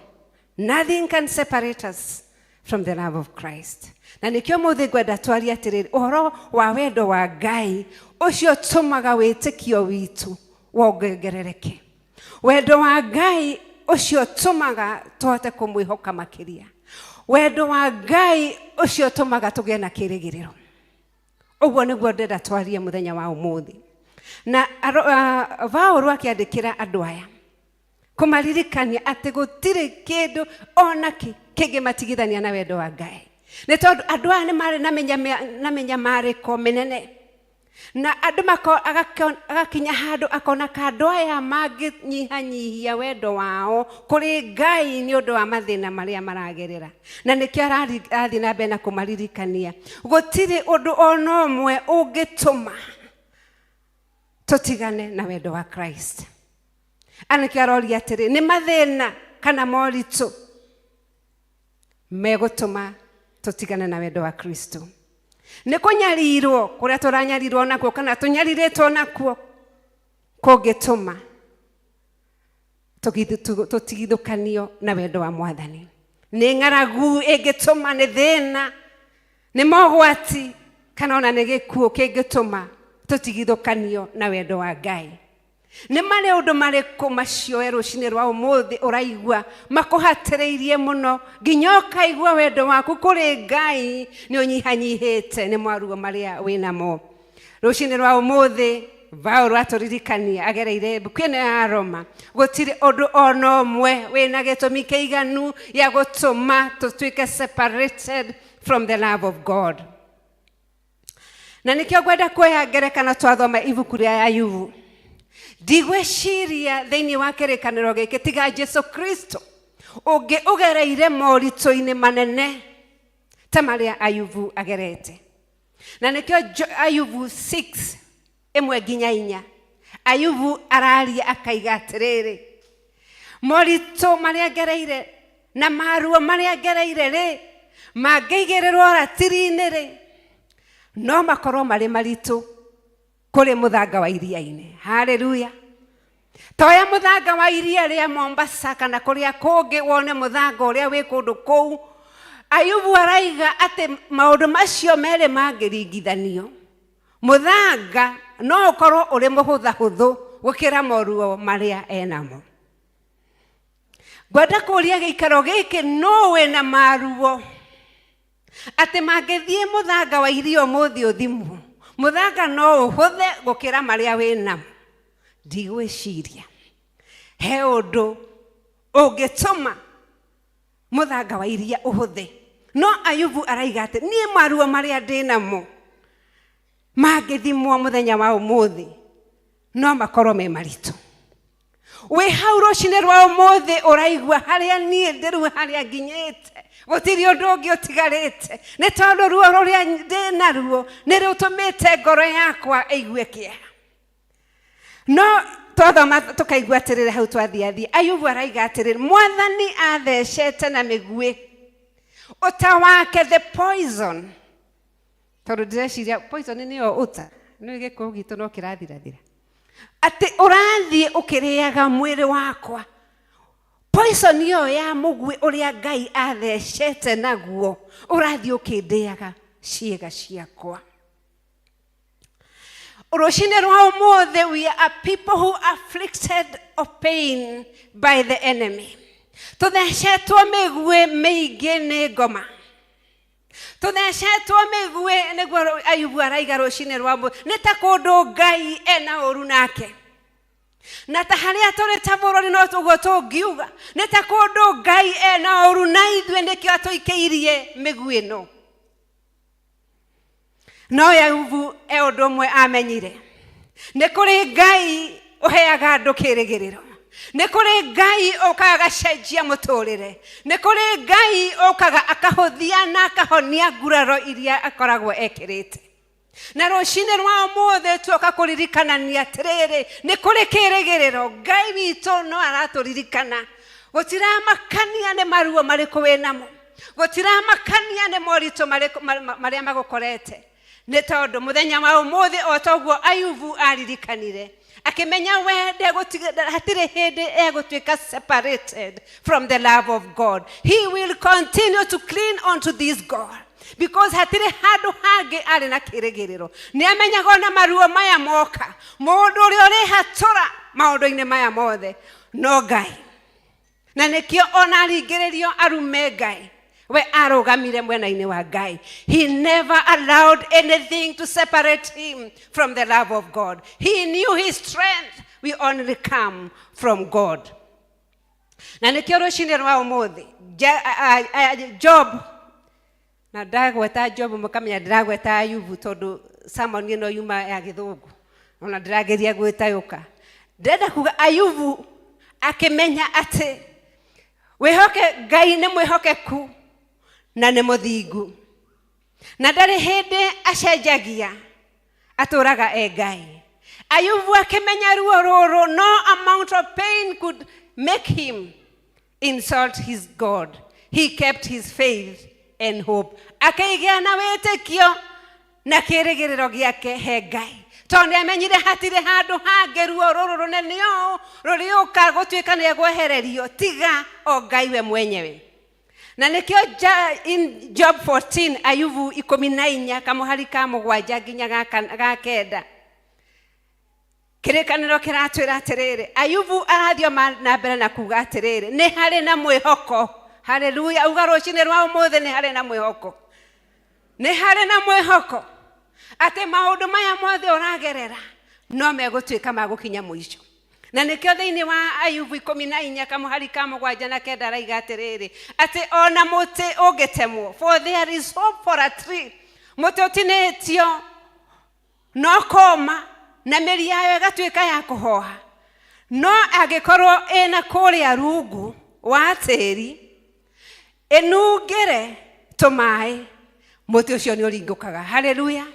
S14: Nothing can separate us from the love of Christ. Na nĩkĩo mũthĩ ngwenda twarie atĩrĩrĩ, ũhoro wa wendo wa Ngai ũcio ũtũmaga wĩtĩkio witũ wongerereke, wendo wa Ngai ũcio ũtũmaga tũhote kũmwĩhoka makĩria, wendo wa Ngai ũcio ũtũmaga tũgĩe na kĩrĩgĩrĩro. Ũguo nĩguo ndĩrenda twarie mũthenya wa ũmũthĩ. Na Paũlũ akĩandĩkĩra andũ aya kũmaririkania atĩ gũtirĩ kĩndũ ona kĩ kĩngĩmatigithania na wendo wa Ngai, nĩ tondũ andũ aya nĩ marĩ na mĩnyamarĩko mĩnene, na andũ agakinya handũ akona ka andũ aya mangĩnyihanyihia wendo wao kũrĩ Ngai nĩ ũndũ wa mathĩna marĩa maragerera. Na nĩkĩo arathiĩ na mbere na kũmaririkania gũtirĩ ũndũ ona ũmwe ũngĩtũma tũtigane na wendo wa Christ. Anĩkĩo aroria atĩrĩ, nĩ mathĩna kana moritũ megũtũma tũtigane na wendo wa Kristo? Nĩ kũnyarirwo kũrĩa tũranyarirwo nakuo kana tũnyarirĩtwo nakuo kũngĩtũma tũtigithũkanio na wendo wa Mwathani? Nĩ ng'aragu ĩngĩtũma, nĩ thĩna, nĩ mogwati, kana ona nĩ gĩkuũ kĩngĩtũma tũtigithũkanio na wendo wa Ngai? Nĩ marĩ ũndũ marĩkũ macio we rũcinĩ rwa ũmũthĩ ũraigua makũhatĩrĩirie mũno nginya ũkaigua wendo waku kũrĩ Ngai nĩ ũnyihanyihĩte nĩ maruo marĩa wĩnamo? Rũcinĩ rwa ũmũthĩ Paũlũ atũririkania agereire mbuku ĩno ya Roma, gũtirĩ ũndũ ona ũmwe wĩna gĩtũmi kĩiganu gĩa gũtũma tũtuĩke separated from the love of God. Na nĩkĩo ngwenda kuoya ngerekano twathoma ibuku rĩa Ayubu. Ndigwĩciria thĩinĩ wa kĩrĩkanĩro gĩkĩ tiga Jesu Kristo ũngĩ ũgereire moritũ-inĩ manene ta marĩa Ayubu agerete. Na nĩkĩo Ayubu 6 1-4 Ayubu araria akaiga atĩrĩrĩ, moritũ marĩa ngereire na maruo marĩa ngereire rĩ, mangĩigĩrĩrwo ratiri-inĩ rĩ, no makorwo marĩ maritũ kũrĩ mũthanga wa iria-inĩ. Haleluya. Toya mũthanga wa iria rĩa Mombasa kana kũrĩa kũngĩ wone mũthanga ũrĩa wĩ kũndũ kũu. Ayubu araiga atĩ maũndũ macio merĩ mangĩringithanio, mũthanga no ũkorwo ũrĩ mũhũthahũthũ gũkĩra moruo marĩa enamo. Ngwenda kũũria gĩikaro gĩkĩ no wĩna maruo atĩ mangĩthiĩ mũthanga wa iria ũmũthĩ ũthimwo, mũthanga no ũhũthe gũkĩra marĩa wĩnamo? Ndigwĩciria he ũndũ ũngĩtũma mũthanga wa iria ũhũthe. No Ayubu araiga atĩ niĩ maruo marĩa ndĩnamo mangĩthimwo mũthenya wa ũmũthĩ no makorwo me maritũ. Wĩ hau rũcinĩ rwa ũmũthĩ ũraigua harĩa niĩ ndĩrue, harĩa nginyĩte, gũtirĩ ũndũ ũngĩ ũtigarĩte, nĩ tondũ ruo rũrĩa ndĩnaruo nĩ rũtũmĩte ngoro yakwa ĩigue kĩeha. No twathoma tũkaigua atĩrĩrĩ, hau twathiathia Ayubu araiga atĩrĩrĩ, Mwathani athecete na mĩguĩ ũta wake, the poison, tondũ ndĩreciria poison nĩyo ũta, nĩ gĩkũyũ gitũ no kĩrathirathira, atĩ ũrathiĩ ũkĩrĩaga mwĩrĩ wakwa. Poison ĩyo ya mũguĩ ũrĩa Ngai athecete naguo ũrathiĩ ũkĩndĩaga ciĩga ciakwa. Rũcinĩ rwa ũmũthĩ, we are people who are afflicted of pain by the enemy. Tũthecetwo mĩguĩ mĩingĩ nĩ ngoma, tũthecetwo mĩguĩ, nĩguo Ayubu araiga rũcinĩ rwa ũmũthĩ, nĩ ta kũndũ Ngai ena ũru nake, na ta harĩa tũrĩ ta bũrũri no ũguo tũngiuga, nĩ ta kũndũ Ngai ena ũru na ithuĩ, nĩkĩo atũikĩirie mĩguĩ ĩno. No Ayubu e ũndũ ũmwe amenyire, nĩ kũrĩ Ngai ũheaga andũ kĩrĩgĩrĩro, nĩ kũrĩ Ngai ũkaga agacenjia mũtũrĩre, nĩ kũrĩ Ngai ũkaga akahũthia na akahonia nguraro iria akoragwo ekĩrĩte. Na rũcinĩ rwa ũmũthĩ tuoka kũririkanania atĩrĩrĩ, nĩ kũrĩ kĩrĩgĩrĩro. Ngai witũ no aratũririkana, gũtiramakania nĩ maruo marĩkũ wĩnamo, gũtiramakania nĩ moritũ marĩa magũkorete, nĩ tondũ mũthenya wa ũmũthĩ o toguo Ayubu aririkanire akĩmenya we hatirĩ hĩndĩ egũtuĩka separated from the love of God. He will continue to cling onto this God because hatirĩ handũ hangĩ arĩ na kĩrĩgĩrĩro. Nĩ amenyaga ona maruo maya moka, mũndũ ũrĩa ũrĩhatũra maũndũ-inĩ maya mothe no Ngai. Na nĩkĩo ona aringĩrĩrio arume Ngai, We arũgamire mwena-inĩ wa Ngai. He never allowed anything to separate him from the love of God. He knew his strength will only come from God. Na nĩkĩo rũcinĩ rwa ũmũthĩ Job, na ndagweta Job mũkamenya ndĩragweta Ayubu, tondũ sermon ĩno yuma ya Gĩthũngũ, ona ndĩrageria gwĩtayũka. Ndĩrenda kuga Ayubu akĩmenya atĩ wĩhoke Ngai nĩ mwĩhokeku na nĩ mũthingu na ndarĩ hĩndĩ acenjagia, atũraga e Ngai. Ayubu akĩmenya ruo rũrũ, no amount of pain could make him insult his God. He kept his faith and hope. Akĩigĩa na wĩtĩkio na kĩrĩgĩrĩro gĩake he Ngai, tondũ nĩ amenyire hatirĩ handũ hangĩ ruo rũrũ rũnene ũũ rũrĩũka gũtuĩka nĩ egwehererio tiga o Ngai we mwenyewe. Na nĩkĩo in Job 14, Ayubu 14 kamũhari ka 7 nginya ga 9, kĩrĩkanĩro kĩratwĩra atĩrĩrĩ, Ayubu arathiĩ na mbere na kuga atĩrĩrĩ, nĩ harĩ na mwĩhoko. Haleluya! Uga rũcinĩ rwa ũmũthĩ, nĩ harĩ na mwĩhoko, nĩ harĩ na mwĩhoko atĩ maũndũ maya mothe ũragerera no megũtuĩka ma gũkinya mũico. Na nĩkĩo thĩinĩ wa Ayubu 14 kamũhari ka 7 na 9 araiga atĩrĩrĩ, atĩ ona mũtĩ ũngĩtemwo, for there is hope for a tree, mũtĩ ũtinĩtio no koma na mĩri yayo ĩgatuĩka ya kũhoha, no angĩkorwo ĩna kũrĩa rungu wa tĩri ĩnungĩre tũmaĩ, mũtĩ ũcio nĩ ũringũkaga. Haleluya!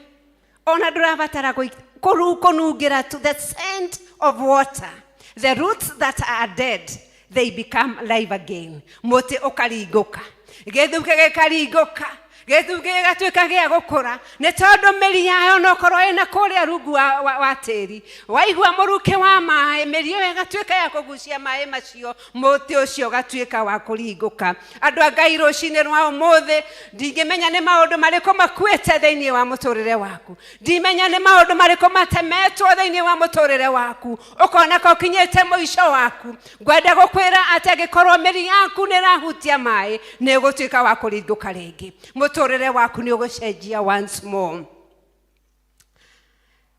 S14: Ona ndũrabatara kũnungĩra to the scent of water, the roots that are dead, they become live again. Mũtĩ ũkaringũka, gĩthukĩ gĩkaringũka, gĩthukĩ gĩgatuĩka gĩa gũkũra, nĩ tondũ mĩri yayo no korwo ĩna kũrĩa rungu wa tĩri, waigua mũrukĩ wa maĩ, mĩri ĩyo ĩgatuĩka ya kũgucia maĩ macio, mũtĩ ũcio ũgatuĩka wa kũringũka. Andũ a Ngai, rũcinĩ rwa ũmũthĩ ndingĩmenya nĩ maũndũ marĩkũ makuĩte thĩinĩ wa mũtũrĩre waku, ndimenya nĩ maũndũ marĩkũ matemetwo thĩinĩ wa mũtũrĩre waku ũkona ka ũkinyĩte mũico waku. Ngwenda gũkwĩra atĩ angĩkorwo mĩri yaku nĩ ĩrahutia maĩ, nĩ ũgũtuĩka wa kũringũka rĩngĩ, mũtũrĩre waku nĩ ũgũcenjia once more.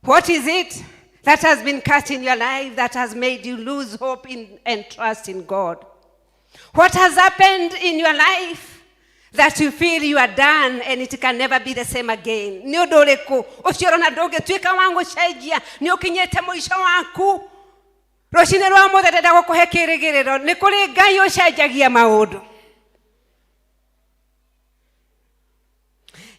S14: What is it that has been cut in your life that has made you lose hope in and trust in God? What has happened in your life that you feel you are done and it can never be the same again? Nĩ ũndũ ũrĩkũ ũcio ũrona ndũngĩtuĩka wa gũcenjia, nĩ ũkinyĩte mũico waku? Rũcinĩ rwa ũmũthĩ ndĩrenda gũkũhe kĩrĩgĩrĩro, nĩ kũrĩ Ngai ũcenjagia maũndũ.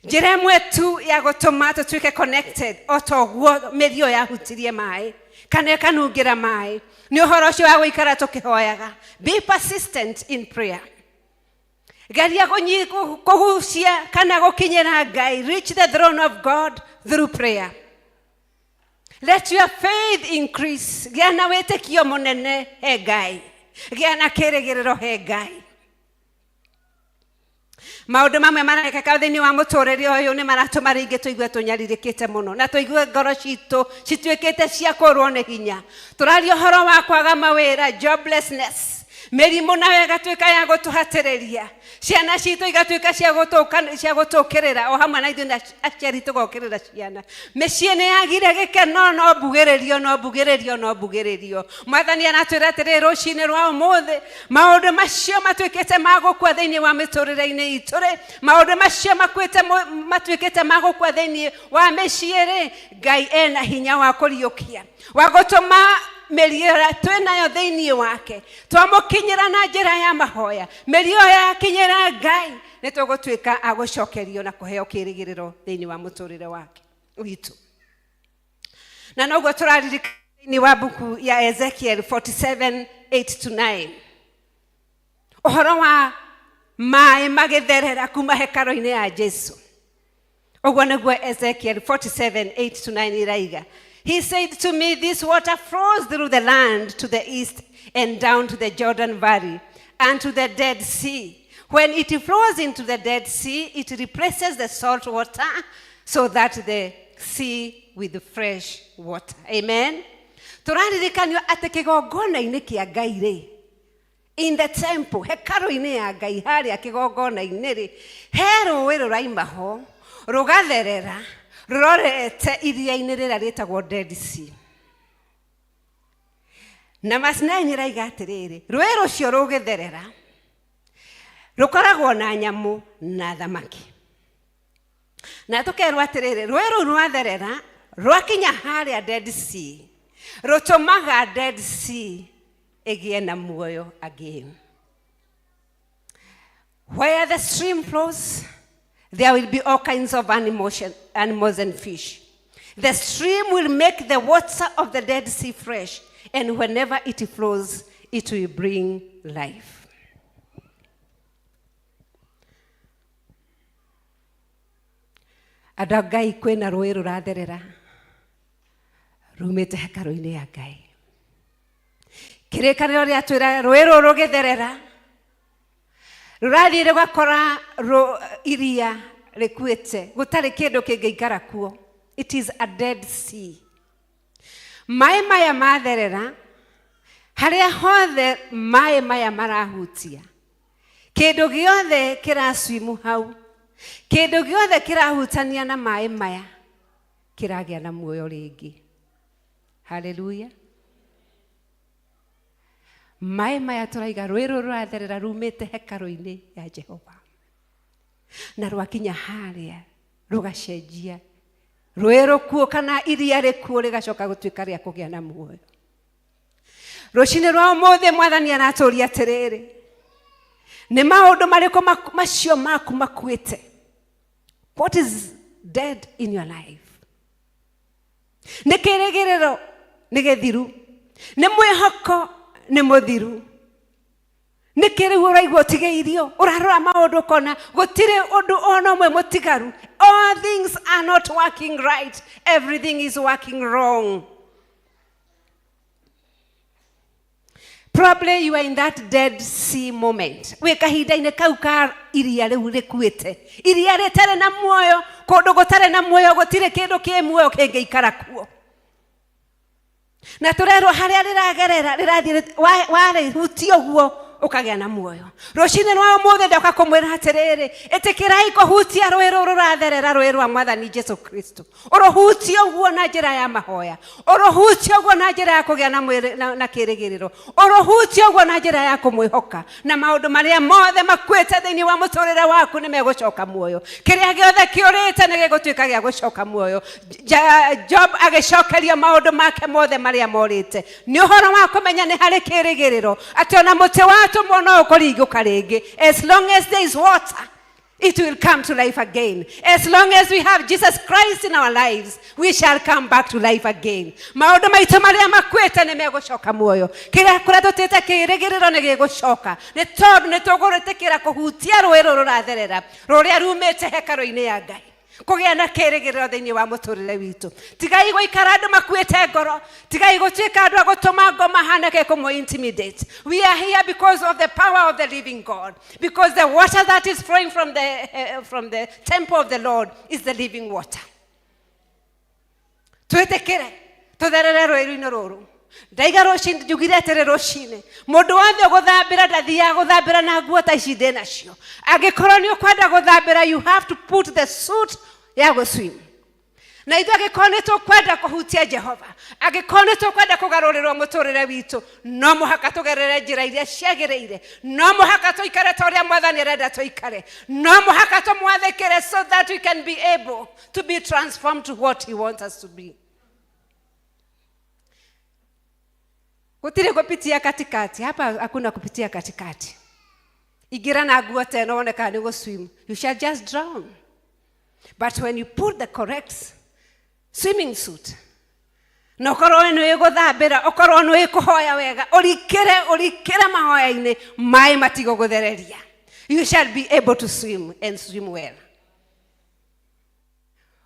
S14: Njĩra ĩmwe tu ya gũtũma tũtuĩke connected o ta ũguo mĩri ĩyo yahutirie maĩ kana ĩkanungĩra maĩ nĩ ũhoro ũcio wa gũikara tũkĩhoyaga. Be persistent in prayer. Geria kũgucia kana gũkinyĩra Ngai. Reach the throne of God through prayer. Let your faith increase. Gĩa na wĩtĩkio mũnene he Ngai, gĩa na kĩrĩgĩrĩro he Ngai. Maũndũ mamwe marekeka thĩinĩ wa mũtũrĩre ũyũ nĩ maratũma rĩngĩ tũigue tũnyarirĩkĩte mũno na tũigue ngoro citũ cituĩkĩte cia kũrwo nĩ hinya. Tũraria ũhoro wa kwaga mawĩra, joblessness, mĩrimũ nayo ĩgatuĩka ya gũtũhatĩrĩria, ciana citũ igatuĩka cia gũtũkĩrĩra o hamwe na ithuĩ na aciari tũgokĩrĩra ciana. Mĩciĩ nĩ yagire gĩkeno, no mbugĩrĩrio, no mbugĩrĩrio, no mbugĩrĩrio. Mwathani aratwĩra atĩrĩrĩ rũcinĩ rwa ũmũthĩ, maũndũ macio matuĩkĩte ma gũkua thĩinĩ wa mĩtũrĩre-inĩ itũ rĩ, maũndũ macio makuĩte matuĩkĩte ma gũkua thĩinĩ wa mĩciĩ rĩ, Ngai ena hinya wa kũriũkia, wa gũtũma mĩri ĩrĩa twĩ nayo thĩinĩ wake twamũkinyĩra na njĩra ya mahoya, mĩri ĩyo yakinyĩra Ngai nĩ tũgũtuĩka a gũcokerio na kũheo kĩrĩgĩrĩro thĩinĩ wa mũtũrĩre wake witũ. Na noguo tũraririkana thĩinĩ wa mbuku ya Ezekiel 47 8 to 9, ũhoro wa maĩ magĩtherera kuma hekaro-inĩ ya Jesu. Ũguo nĩguo Ezekiel 47 8 to 9 iraiga. He said to me, "This water flows through the land to the east and down to the Jordan Valley and to the Dead Sea. When it flows into the Dead Sea, it replaces the salt water so that the sea with fresh water." Amen. Tũraririkanio atĩ kĩgongona-inĩ kĩa Ngai rĩ, In the temple, hekarũ-inĩ ya Ngai harĩa kĩgongona-inĩ rĩ, he rũĩ rũraima ho rũgatherera rũrorete iria-inĩ rĩrĩa rĩtagwo Dead Sea. Na verse 9 ĩraiga atĩrĩrĩ, rũĩ rũcio rũgĩtherera rũkoragwo na nyamũ na thamaki. Na tũkerwo atĩrĩrĩ, rũĩ rũu rwatherera rwakinya harĩa Dead Sea, rũtũmaga Dead Sea ĩgĩe na muoyo again. Where the stream flows, there will be all kinds of animals and fish. The stream will make the water of the Dead Sea fresh, and whenever it flows, it will bring life. Andũ a Ngai, kwĩna rũĩ rũratherera rumĩte hekarũ-inĩ ya Ngai. Kĩrĩkanĩro rĩatwĩra rũĩ rũrũ rũgĩtherera rũrathiĩ rũgakora iria rĩkuĩte, gũtarĩ kĩndũ kĩngĩikara kuo. It is a dead sea. Maĩ maya matherera, harĩa hothe maĩ maya marahutia, kĩndũ gĩothe kĩraswimu hau, kĩndũ gĩothe kĩrahutania na maĩ maya kĩragĩa na muoyo rĩngĩ. Haleluya. Maĩ maya tũraiga rũĩ rũrũ rũratherera rumĩte hekarũ-inĩ ya Jehova, na rwakinya harĩa rũgacenjia rũĩ rũkuo kana iria rĩkuo rĩgacoka gũtuĩka rĩa kũgĩa na muoyo. Rũcinĩ rwa ũmũthĩ Mwathani aratũria atĩrĩrĩ, nĩ maũndũ marĩkũ macio maku makuĩte? What is dead in your life? Nĩ kĩrĩgĩrĩro nĩ gĩthiru, nĩ mwĩhoko nĩ mũthiru, nĩ kĩrĩu ũraigua ũtigĩirio, ũrarora maũndũ ũkona gũtirĩ ũndũ ona ũmwe mũtigaru. All things are not working right, everything is working wrong. Probably you are in that Dead Sea moment. Wĩ kahinda-inĩ kau ka iria rĩu rĩkuĩte, iria rĩtarĩ na muoyo, kũndũ gũtarĩ na muoyo, gũtirĩ kĩndũ kĩ muoyo kĩngĩikara kuo. Na tũrerwo harĩa rĩragerera rĩrathiĩ, warĩhutia ũguo ũkagĩa na muoyo. Rũcinĩ rwa ũmũthĩ ndoka kũmwĩra atĩrĩrĩ, ĩtĩkĩrai kũhutia rũĩ rũrũ rũratherera, rũĩ rwa Mwathani Jesu Kristo. Ũrũhutie ũguo na njĩra ya mahoya, ũrũhutie ũguo na njĩra ya kũgĩa na mwĩrĩ, na kĩrĩgĩrĩro, ũrũhutie ũguo na njĩra ya kũmwĩhoka, na maũndũ marĩa mothe makuĩte thĩinĩ wa mũtũrĩre waku nĩ megũcoka muoyo. Kĩrĩa gĩothe kĩũrĩte nĩ gĩgũtuĩka gĩa gũcoka muoyo. Job agĩcokeria maũndũ make mothe marĩa morĩte. Nĩ ũhoro wa kũmenya nĩ harĩ kĩrĩgĩrĩro atĩ ona mũtĩ watũmwo no ũkũringũka rĩngĩ. As long as there is water, it will come to life again. As long as we have Jesus Christ in our lives, we shall come back to life again. Maũndũ maitũ marĩa makuĩte nĩ megũcoka muoyo. Kĩrĩa kũrĩa tũtĩte kĩrĩgĩrĩro nĩ gĩgũcoka. Nĩ tondũ nĩ tũgũrĩtĩkĩra kũhutia rũĩ rũrũ rũratherera, rũrĩa rumĩte hekarũ-inĩ ya Ngai. Kũgĩa na kĩrĩgĩrĩro thĩinĩ wa mũtũrĩre witũ. Tigai gũikara andũ makuĩte ngoro, tigai gũtuĩka andũ a gũtũma ngoma hanake kũmũ intimidate. We are here because of the power of the living God, because the water that is flowing from the temple of the Lord is the living water. Twĩtĩkĩre tũtherere rũĩ-inĩ rũrũ. Ndaiga rũcinĩ, njugire atĩrĩ rũcinĩ, mũndũ wothe ũgũthambĩra ndathiaga gũthambĩra na nguo ta ici ndĩ nacio. Angĩkorwo nĩ ũkwenda gũthambĩra, you have to put the suit ya gũswim. Na ithuĩ angĩkorwo nĩ tũkwenda kũhutia Jehova, angĩkorwo nĩ tũkwenda kũgarũrĩrwo mũtũrĩre witũ, no mũhaka tũgerere njĩra iria ciagĩrĩire, no mũhaka tũikare ta ũrĩa Mwathani arenda tũikare, no mũhaka tũmwathĩkĩre so that we can be able to be transformed to what he wants us to be. Gũtirĩ kupitia katikati hapa, hakuna kupitia katikati. Ingĩra na nguo ta ĩno wone kana nĩ gũswim, you shall just drown. But when you put the correct swimming suit, na ũkorwo nĩ ũgũthambĩra, ũkorwo nĩ ũkũhoya wega, ũrikĩre, ũrikĩre mahoya-inĩ, maĩ matigũgũthereria. You shall be able to swim and swim well.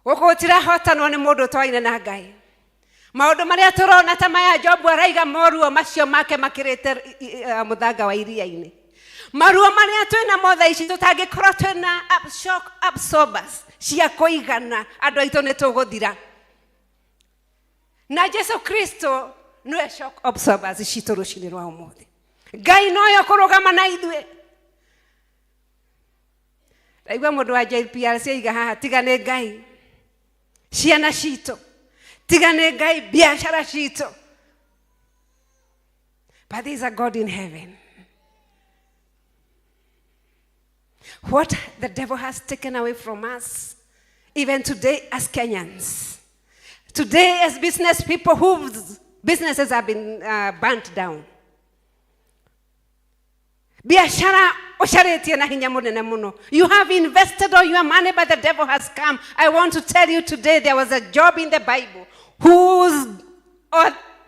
S14: Gũkũ gũtirahotanwo nĩ mũndũ ũtoaine na Ngai. Maũndũ marĩa tũrona ta maya Jobu araiga moruo macio make makĩrĩte mũthanga wa iria-inĩ. Maruo marĩa twĩna mo thaa ici tũtangĩkorwo twĩna shock absorbers cia kũigana, andũ aitũ nĩ tũgũthira. Na Jesu Kristo nĩwe shock absorbers citũ rũcinĩ rwa ũmũthĩ. Ngai noyo kũrũgama na ithuĩ. Ndaigua mũndũ wa JPRC aiga haha, tiga nĩ Ngai ciana citũ, tiga nĩ Ngai biacara citũ. But there is a God in heaven. What the devil has taken away from us, even today as Kenyans, today as business people whose businesses have been burnt down. Biashara ũcarĩtie na hinya mũnene mũno. You have invested all your money, but the devil has come. I want to tell you today, there was a job in the Bible whose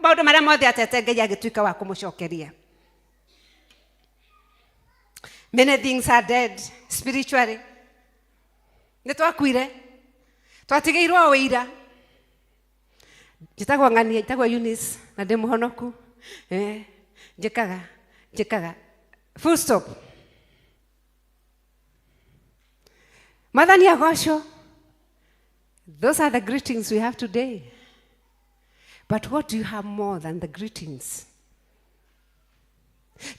S14: maũndũ marĩa mothe atete Ngai agĩtuĩka wa kũmũcokeria. Many things are dead spiritually. Nĩ twakuire, twatigĩirwo o wĩira. Njĩtagwo Ng'ania, njĩtagwo Eunice, na ndĩ mũhonoku. Njĩkaga, njĩkaga. Full stop. Mwathani agocwo. Those are the greetings we have today. But what do you have more than the greetings?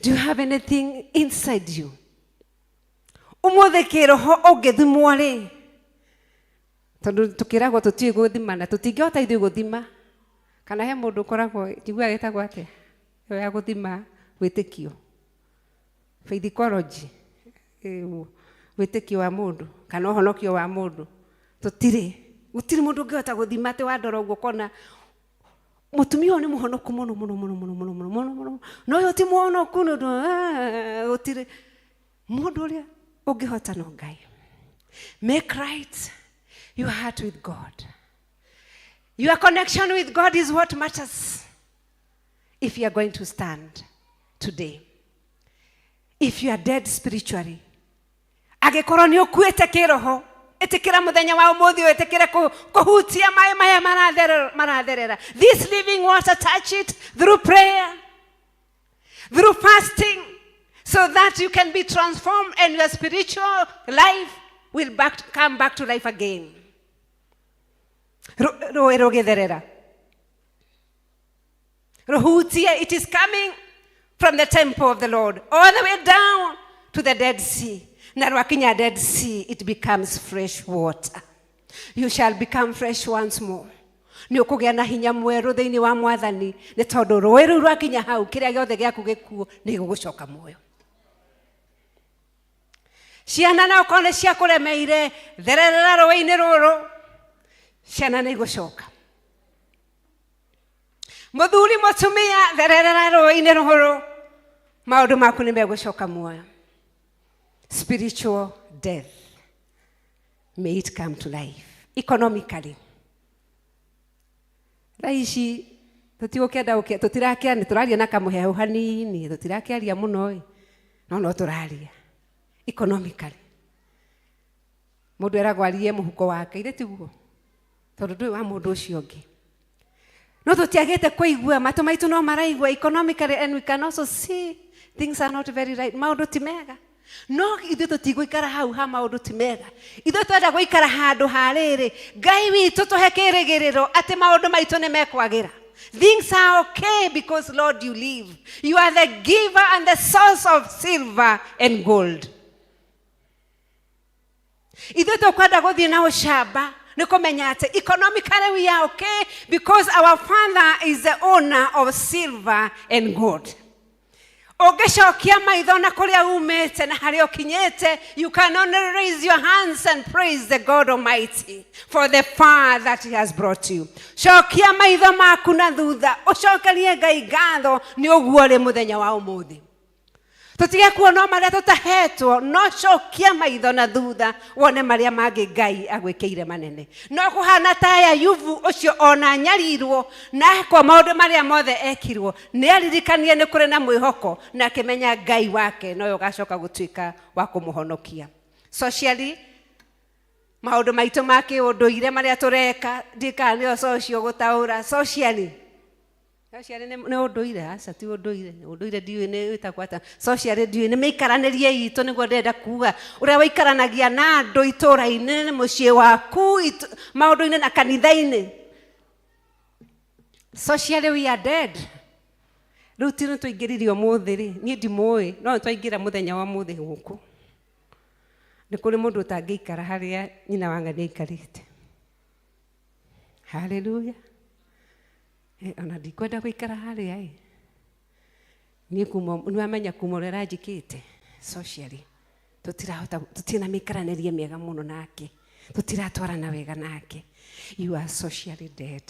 S14: Do you have anything inside you? Ũmũthĩ kĩroho ũngĩthimwo rĩ, tondũ tũkĩragwo tũtiũĩ gũthimana, tũtingĩhota ithuĩ gũthima. Kana he mũndũ ũkoragwo, njiguaga ĩtagwo atĩa? Ĩyo ya gũthima wĩtĩkio. Faithicology, wĩtĩkio wa mũndũ, kana ũhonokio wa mũndũ. Tũtirĩ, gũtirĩ mũndũ ũngĩhota gũthima atĩ wandora ũguo ũkona mũtumia ũyũ nĩ mũhonoku mũno mũno mũno mũno mũno mũno mũno mũno, no ũyũ ti mũhonoku nĩ ũndũ, gũtirĩ mũndũ ũrĩa ũngĩhota no Ngai. Make right your heart with God. Your connection with God is what matters if you are going to stand today. If you are dead spiritually, angĩkorwo nĩ ũkuĩte kĩroho, ĩtĩkĩra mũthenya wa ũmũthĩ ũyũ, ĩtĩkĩre kũhutia maĩ maya maratherera. This living water, touch it through prayer, through fasting, so that you can be transformed and your spiritual life will come back to life again. Rũĩ rũgĩtherera. Rũhutie, it is coming from the temple of the Lord all the way down to the Dead Sea. Na rwakinya Dead Sea, it becomes fresh water. You shall become fresh once more. Nĩ ũkũgĩa na hinya mwerũ thĩinĩ wa Mwathani, nĩ tondũ rũĩ rũu rwakinya hau, kĩrĩa gĩothe gĩaku gĩkuũ nĩ gĩgũcoka muoyo. Ciana na okorwo nĩ ciakũremeire, thererera rũĩ-inĩ rũrũ, ciana nĩ igũcoka. Mũthuri mũtumia, thererera rũĩ-inĩ rũrũ, maũndũ maku nĩ megũcoka muoyo. Spiritual death, may it come to life. Economically, thaa ici tũtigũkĩenda tũtirakĩa, nĩ tũraria na kamũhehu hanini, tũtirakĩaria mũno ĩ, no no tũraria. Economically, mũndũ eragwo arie mũhuko wake, ithe tiguo, tondũ ndũĩ wa mũndũ ũcio ũngĩ. No tũtiagĩte kũigua, matũ maitũ no maraigua economically, and we can also see things are not very right. Maũndũ ti mega. No ithuĩ tũtigũikara hau ha maũndũ ti mega. Ithuĩ twenda gũikara handũ ha rĩrĩ. Ngai witũ tũhe kĩrĩgĩrĩro atĩ maũndũ maitũ nĩ mekwagĩra. Things are okay because, Lord, you live. You are the giver and the source of silver and gold. Ithuĩ tũkwenda gũthiĩ na ũcamba nĩ kũmenya atĩ economically we are okay because our Father is the owner of silver and gold. Ũngĩcokia maitho na kũrĩa umĩte na harĩa ũkinyĩte, you can only raise your hands and praise the God Almighty for the far that he has brought you. Cokia maitho maku na thutha, ũcokerie Ngai ngatho nĩ ũguo rĩ mũthenya wa ũmũthĩ. Tũtige kuona marĩa tũtahetwo, no cokia maitho na thutha wone marĩa mangĩ Ngai agwĩkĩire manene. No kũhana ta Ayubu ũcio ona nyarirwo na ekwo maũndũ marĩa mothe ekirwo, nĩ aririkanie nĩ kũrĩ na mwĩhoko na akĩmenya Ngai wake nowe ũgacoka gũtuĩka wa kũmũhonokia. Socially, maũndũ maitũ ma kĩũndũire marĩa tũreka, ndikaga nĩyo social gũtaũra. Socially, socially nĩ ũndũire, aca ti ũndũire, ũndũire ndiũĩ nĩ wĩtagwo atĩa. Socially ndiũĩ nĩ mĩikaranĩrie itũ, nĩguo ndĩrenda kuga ũrĩa waikaranagia na andũ itũũra-inĩ, mũciĩ waku, maũndũ-inĩ na kanitha-inĩ. Socially we are dead. Rĩu ti nĩ twaingĩrire ũmũthĩ rĩ, niĩ ndimũĩ, no nĩ twaingĩra mũthenya wa ũmũthĩ gũkũ. Nĩ kũrĩ mũndũ ũtangĩikara harĩa nyina wa ng'ania aikarĩte. Haleluya. Ona ndikwenda gũikara harĩa ĩ. Niĩ kuma nĩ wamenya kuma ũrĩa aranjĩkĩte socially. Tũtirahota, tũtirĩ na mĩikaranĩrie mĩega mũno nake. Tũtiratwarana wega nake. You are socially dead.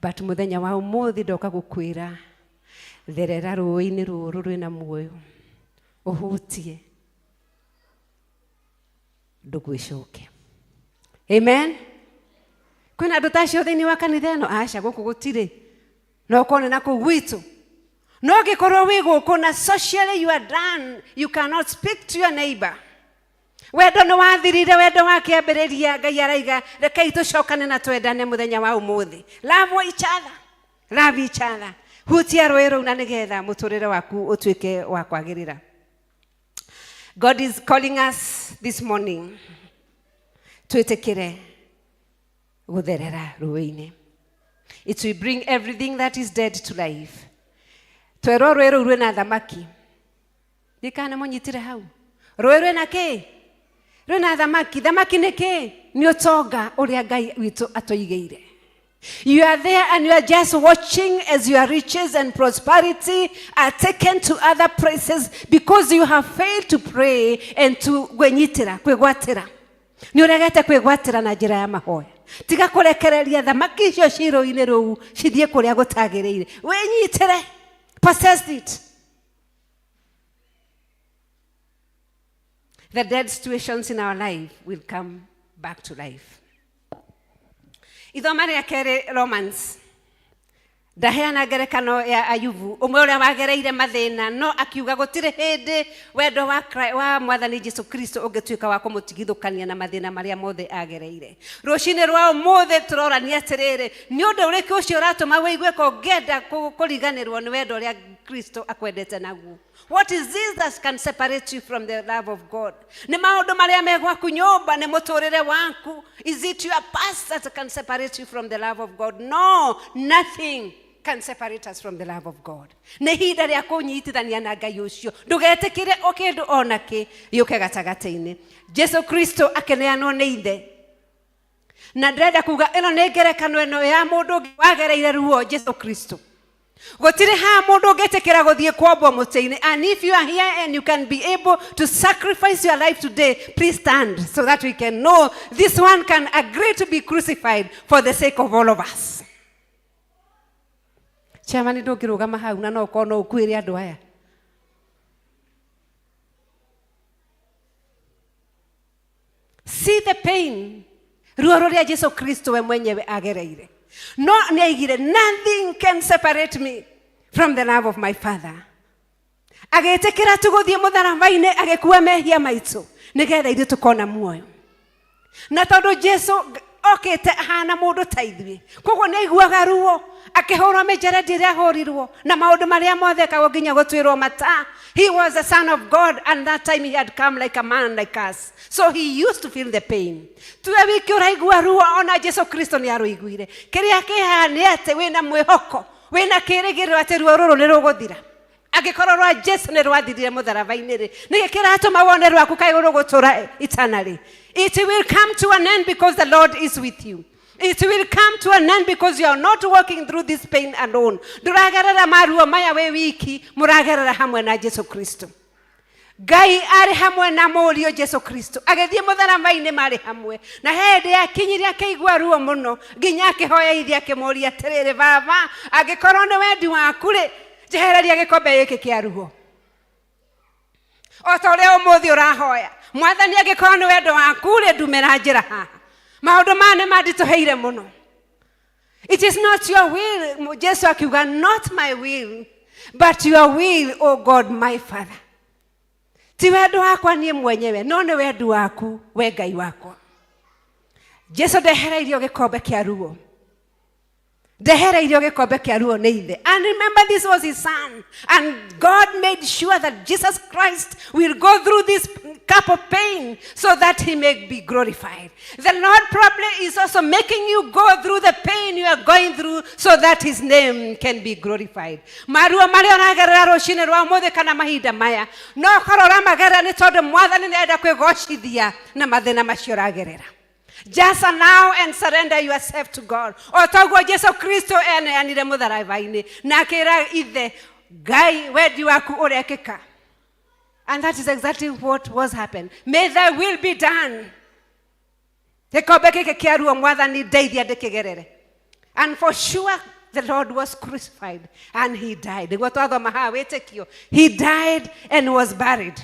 S14: But mũthenya wa ũmũthĩ ndoka gũkwĩra therera rũĩ-inĩ rũrũ rwĩna muoyo, ũhutie ndũgwĩcokia. Amen. Kwĩna andũ ta acio thĩinĩ wa kanitha ĩno? Aca, gũkũ gũtirĩ. No ũkorwo nĩ na kũu gwitũ. No ũngĩkorwo wĩ gũkũ na socially you are done, you cannot speak to your neighbor. Wendo nĩ wathirire, wendo wa kĩambĩrĩria. Ngai araiga rekei tũcokane na twendane mũthenya wa ũmũthĩ. Love each other. Love each other. Hutia rũĩ rũu na nĩgetha mũtũrĩre waku ũtuĩke wa kwagĩrĩra. God is calling us this morning. Twĩtĩkĩre gũtherera rũĩ-inĩ. It will bring everything that is dead to life. Twerwo rũĩ rũu rwĩna thamaki. Ndikana mũnyitire hau. Rũĩ rwĩna kĩ? Rwĩna thamaki. Thamaki nĩ kĩ? Nĩ ũtonga ũrĩa Ngai witũ atũigĩire. You are there and you are just watching as your riches and prosperity are taken to other places because you have failed to pray and to kwĩnyitĩra, kwĩgwatĩra. Nĩ ũregete kwĩgwatĩra na njĩra ya mahoya. Tiga kũrekereria thamaki icio ci rũĩ-inĩ rũu cithiĩ kũrĩa gũtagĩrĩire. Wĩnyitĩre. Possess it. The dead situations in our life will come back to life. Ithoma rĩa kerĩ, Romans. Ndaheana ngerekano ya Ayubu, ũmwe ũrĩa wagereire mathĩna, no akiuga gũtirĩ hĩndĩ wendo wa, wa mwathani Jesu Kristo ũngĩtuĩka wa kũmũtigithũkania na mathĩna marĩa mothe agereire. Rũcinĩ rwa ũmũthĩ tũrorania atĩrĩrĩ, nĩ ũndũ ũrĩkũ ũcio ũratũma wĩigue ko ũngĩenda kũriganĩrwo nĩ wendo ũrĩa Kristo akwendete naguo? What is this that can separate you from the love of God? Nĩ maũndũ marĩa me gwaku nyũmba, nĩ mũtũrĩre waku. Is it your past that can separate you from the love of God? No, nothing can separate us from the love of God. Nĩ ihinda rĩa kũnyitithania na Ngai ũcio. Ndũgetĩkĩre o kĩndũ o nakĩ gĩũke gatagatĩ-inĩ. Jesu Kristo akĩneanwo nĩ ithe. Na ndĩrenda kuga ĩno nĩ ngerekano ĩno ya mũndũ ũngĩ wagereire ruo, Jesu Kristo. Gũtirĩ haha mũndũ ũngĩtĩkĩra gũthiĩ kwambwo mũtĩ-inĩ. And if you are here and you can be able to sacrifice your life today, please stand so that we can know this one can agree to be crucified for the sake of all of us. Chairman, ndũngĩrũgama hau na no ũkorwo no ũkuĩre andũ aya. See the pain, ruo rũrĩa Jesu Kristo we mwenyewe agereire. No nĩ aigire, nothing can separate me from the love of my Father. Agĩtĩkĩra tu gũthiĩ mũtharaba-inĩ, agĩkua mehia maitũ nĩgetha ithuĩ tũkona muoyo. Na tondũ Jesu okĩte ahana mũndũ ta ithuĩ, koguo nĩ aiguaga ruo akĩhũrwo mĩnjeredi ĩrĩa ahũrirwo na maũndũ marĩa mothe ekagwo nginya gũtuĩrwo mata. He was the Son of God, and that time he had come like a man like us, so he used to feel the pain. Tuwe wiki ũraigua ruo, ona Jesu Kristo nĩ arũiguire. Kĩrĩa kĩhaha nĩ atĩ wĩna mwĩhoko, wĩna kĩĩrĩgĩrĩro atĩ ruo rũrũ nĩ rũgũthira. Angĩkorwo rwa Jesu nĩ rwathirire mũtharaba-inĩ rĩ, nĩkĩ kĩratũma wone rwaku kaĩ rũgũtũra eternally? It will come to an end because the Lord is with you. It will come to an end because you are not walking through this pain alone. Ndũragerera maruo maya wĩ wiki, mũragerera hamwe na Jesu Kristo. Ngai arĩ hamwe na mũriũ Jesu Kristo, agĩthiĩ mũtharaba-inĩ marĩ hamwe. Na hĩndĩ yakinyire akĩigua ruo mũno, nginya akĩhoya ithe akĩmũria atĩrĩrĩ, Baba, angĩkorwo nĩ wendi waku rĩ, njehereria gĩkombe gĩkĩ kĩa ruo. O ta ũrĩa ũmũthĩ ũrahoya, Mwathani, angĩkorwo nĩ wendo waku rĩ, ndumĩra njĩra haha. Maũndũ maya nĩ manditũhĩire mũno. It is not your will. Jesu akiuga, not my will, but your will, O God my Father. Ti wendo wakwa niĩ mwenyewe, no nĩ wendi waku, we Ngai wakwa. Jesu ndehereirio gĩkombe kĩa ruo. Ndehereirio gĩkombe kĩa ruo nĩ ithe. And remember, this was his son. And God made sure that Jesus Christ will go through this cup of pain so that he may be glorified. The Lord probably is also making you go through the pain you are are going through so that his name can be glorified. Maruo marĩa ũragerera rũcinĩ rwa ũmũthĩ kana mahinda maya, no korwo ũramagerera nĩ tondũ Mwathani nĩ arenda kwĩgocithia na mathĩna macio ũragerera. Just allow and surrender yourself to God. O toguo Jesu Kristo eneanire mũtharaba-inĩ na akĩra ithe Ngai wendi waku ũrekĩka. And that is exactly what was happened. May thy will be done. Gĩkombe gĩkĩ kĩa ruo Mwathani ndeithia ndĩkĩgerere. And for sure the Lord was crucified and he died. Nĩguo twathoma haha wĩtĩkio. He died and was buried.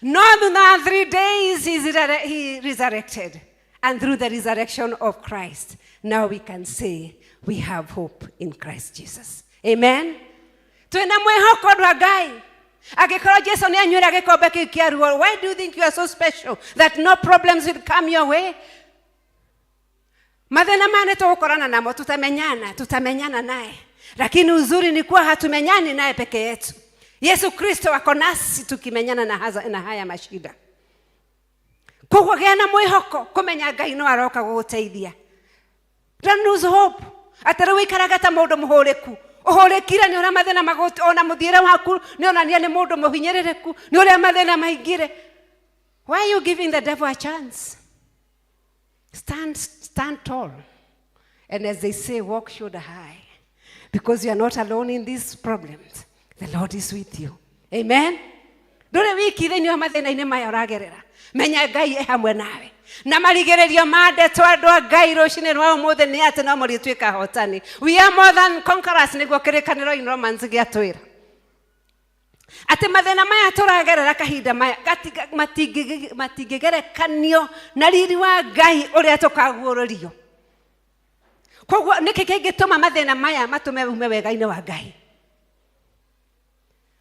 S14: No thutha wa 3 days he resurrected. And through the resurrection of Christ, now we can say we have hope in Christ Jesus. Amen. Twĩna mwĩhoko andũ a Ngai. Angĩkorwo Jesu nĩ anyuĩra gĩkombe kĩu kĩa ruo, why do you think you are so special that no problems will come your way? Mathĩna maya nĩ tũgũkorana namo, tutamenyana, tutamenyana naye. Lakini uzuri ni kuwa hatumenyani naye peke yetu. Yesu Kristo ako nasi tukimenyana na haya mashida. Koguo gĩa na mwĩhoko kũmenya Ngai no aroka gũgũteithia. Don't lose hope. Atĩ rĩu wĩikaraga ta mũndũ mũhũrĩku. Ũhũrĩkire nĩ ũrĩa mathĩna magũ ona mũthiĩre waku nĩ onania nĩ mũndũ mũhinyĩrĩrĩku nĩ ũrĩa mathĩna maingire. Why are you giving the devil a chance? Stand, stand tall. And as they say, walk shoulder high. Because you are not alone in these problems. The Lord is with you. Amen. Ndũrĩ wiki thĩinĩ wa mathĩna-inĩ maya ũragerera. Menya Ngai e hamwe nawe. Na marigĩrĩrio ma ndeto andũ a Ngai rũcinĩ rwa ũmũthĩ nĩ atĩ no mũrĩtuĩka ahotani. We are more than conquerors nĩguo kĩrĩkanĩro in Romans gĩatwĩra. Atĩ mathĩna maya tũragerera kahinda maya matingĩgerekanio na riri wa Ngai ũrĩa tũkaguũrĩrio. Koguo nĩkĩ kĩngĩtũma mathĩna maya matũme ume wega-inĩ wa Ngai?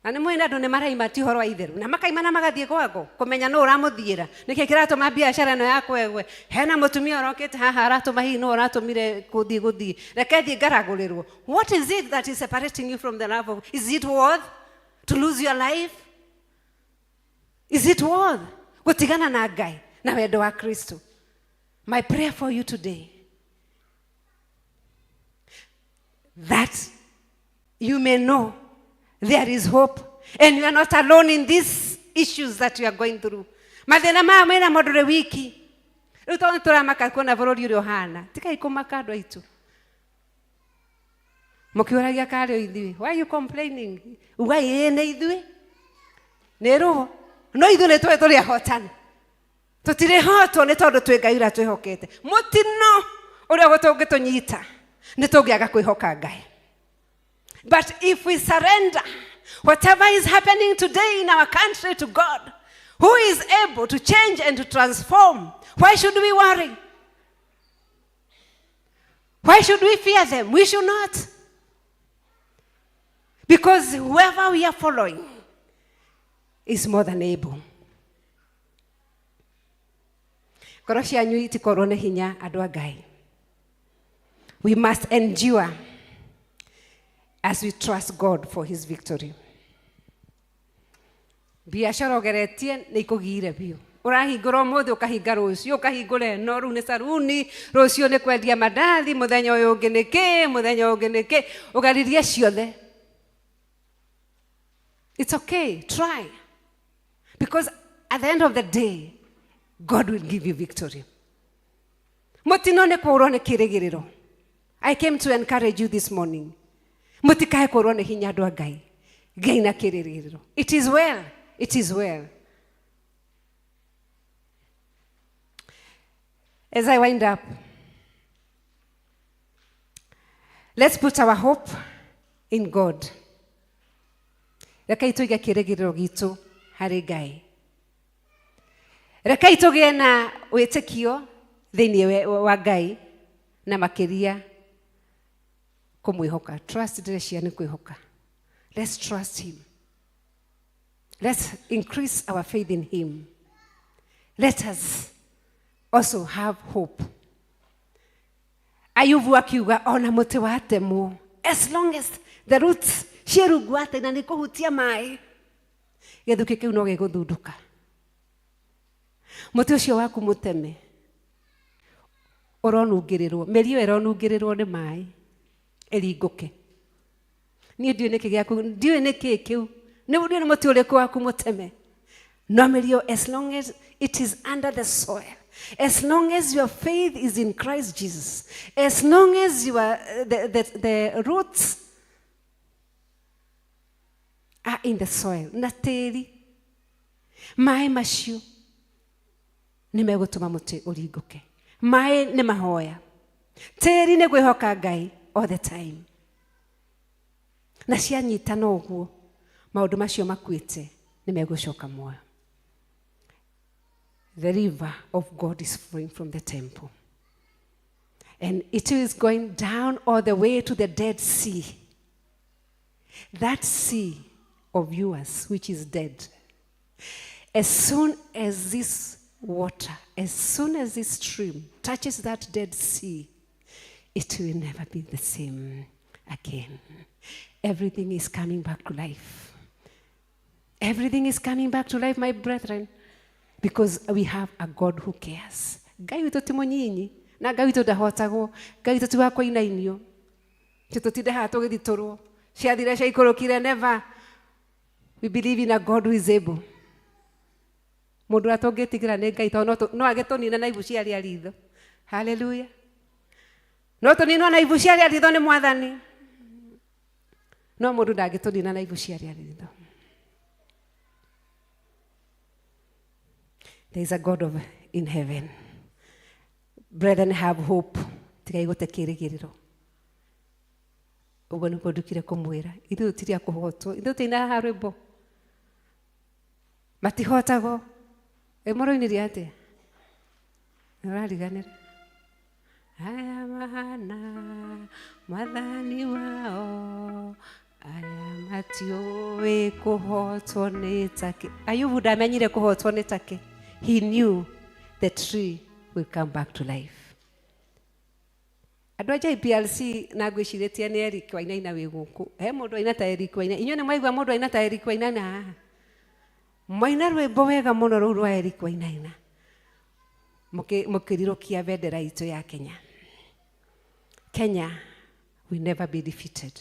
S14: Na nĩ mwĩna andũ nĩ maraima ti ũhoro wa itherũ na makaima na magathiĩ gwango kũmenya nũ ũramũthiĩra. Nĩkĩ kĩratũma biacara ĩno yakwa ĩgwe? Hena mũtumia ũrokĩte haha aratũma hihi nũ ũratũmire gũthiĩ gũthiĩ reke thiĩ ngaragũrĩrwo. What is it that is separating you from the love of? Is it worth to lose your life? Is it worth gũtigana na Ngai na wendo wa Kristo? My prayer for you today, that you may know there is hope and you are not alone in these issues that you are going through. Mathĩna maya mena mũndũ rĩ wiki rĩu tondũ nĩ tũramaka kuona bũrũri ũrĩa ũhana. Tigai kũmaka andũ aitũ mũkĩũragia karĩ o ithuĩ. Why are you complaining? Uga ĩĩ nĩ ithuĩ nĩ rũo no ithuĩ nĩ tũĩ tũrĩ ahotani. Tũtirĩhotwo nĩ tondũ twĩ Ngai ũrĩa twĩhokete. Mũtino ũrĩa tũngĩtũnyita nĩ tũngĩaga kwĩhoka Ngai. But if we surrender whatever is happening today in our country to God, who is able to change and to transform, why should we worry? Why should we fear them? We should not. Because whoever we are following is more than able. Ngoro cianyu itikorwo nĩ hinya andũ a Ngai. We must endure as we trust God for his victory. Biacara ũgeretie nĩ ikũgire biũ. Ũrahingũra ũmũthĩ ũkahinga rũciũ ũkahingũra ĩno rĩu nĩ saruni rũciũ nĩ kwendia mandathi mũthenya ũyũ ũngĩ nĩ kĩ mũthenya ũyũ ũngĩ nĩ kĩ ũgaririe ciothe. It's okay, try. Because at the end of the day, God will give you victory. Mũtino nĩ kũũrwo nĩ kĩrĩgĩrĩro. I came to encourage you this morning. Mũtikae kũũrwo nĩ hinya andũ a Ngai. Ngai na kĩrĩgĩrĩro. It is well. It is well. As I wind up, let's put our hope in God. Rekei tũige kĩrĩgĩrĩro gitũ harĩ Ngai. Rekei tũgĩe na wĩtĩkio thĩinĩ wa Ngai na makĩria kũmwĩhoka. Trust ndĩreciria nĩ kwĩhoka. Let's trust him. Let's increase our faith in him. Let us also have hope. Ayubu akiuga ona mũtĩ watemwo, as long as the roots ciĩ rungu wa tĩri na nĩ kũhutia maĩ, gĩthukĩ kĩu no gĩgũthundũka. Mũtĩ ũcio waku mũteme. Ũronungĩrĩrwo, mĩri ĩyo ĩronungĩrĩrwo nĩ maĩ ĩringũke. Niĩ ndiũĩ nĩkĩ gĩaku, ndiũĩ nĩkĩ kĩu, ndiũĩ nĩ mũtĩ ũrĩkũ waku mũteme. No mĩri ĩyo, as long as it is under the soil, as long as your faith is in Christ Jesus, as long as you are, the roots are in the soil, na tĩri, maĩ macio nĩ megũtũma mũtĩ ũringũke. Maĩ nĩ mahoya, tĩri nĩ kwĩhoka Ngai all the time. Na cianyitana ũguo, maũndũ macio makuĩte nĩ megũcoka muoyo. The river of God is flowing from the temple. And it is going down all the way to the Dead Sea. That sea of yours, which is dead. As soon as this water, as soon as this stream touches that Dead Sea, it will never be the same again. Everything is coming back to life. Everything is coming back to life, my brethren, because we have a God who cares. Ngai witũ ti mũnyinyi, na Ngai witũ ndahotagwo. Ngai witũ ti wa kũinainio. Ti tũtinde haha tũgĩthitũrwo. Ciathire ciaikũrũkire, never. We believe in a God who is able. Mũndũ ũrĩa tũngĩtigĩra nĩ Ngai, tondũ no agĩtũnine na ibu cia rĩa ritho. Hallelujah. No tũninwo na ibu cia rĩa ritho nĩ Mwathani. No mũndũ ndangĩtũnina na ibu cia rĩa ritho. There is a God of in heaven. Brethren, have hope. Tigai gũte kĩĩrĩgĩrĩro. Ũguo nĩguo ndukire kũmwĩra. Ithuĩ tũtirĩ a kũhotwo. Ithuĩ tũina haha rwĩmbo. Matihotagwo. Ĩ mũrũinirie atĩa? Nĩũrariganĩra? Aya mahana mwathani wao, aya matiũĩ kũhotwo nĩ take. Ayubu ndamenyire kũhotwo nĩ take. He knew the tree will come back to life. Andũ a JPLC na ngwĩcirĩtie nĩ Eric Wainaina wĩ gũkũ. He mũndũ aina ta Eric Wainaina. Inyuĩ nĩ mwaigua mũndũ aina ta Eric Wainaina haha? Mwaina rwĩmbo wega mũno rũu rwa Eric Wainaina. Mũkĩrirũkia bendera itũ ya Kenya. Kenya will never be defeated.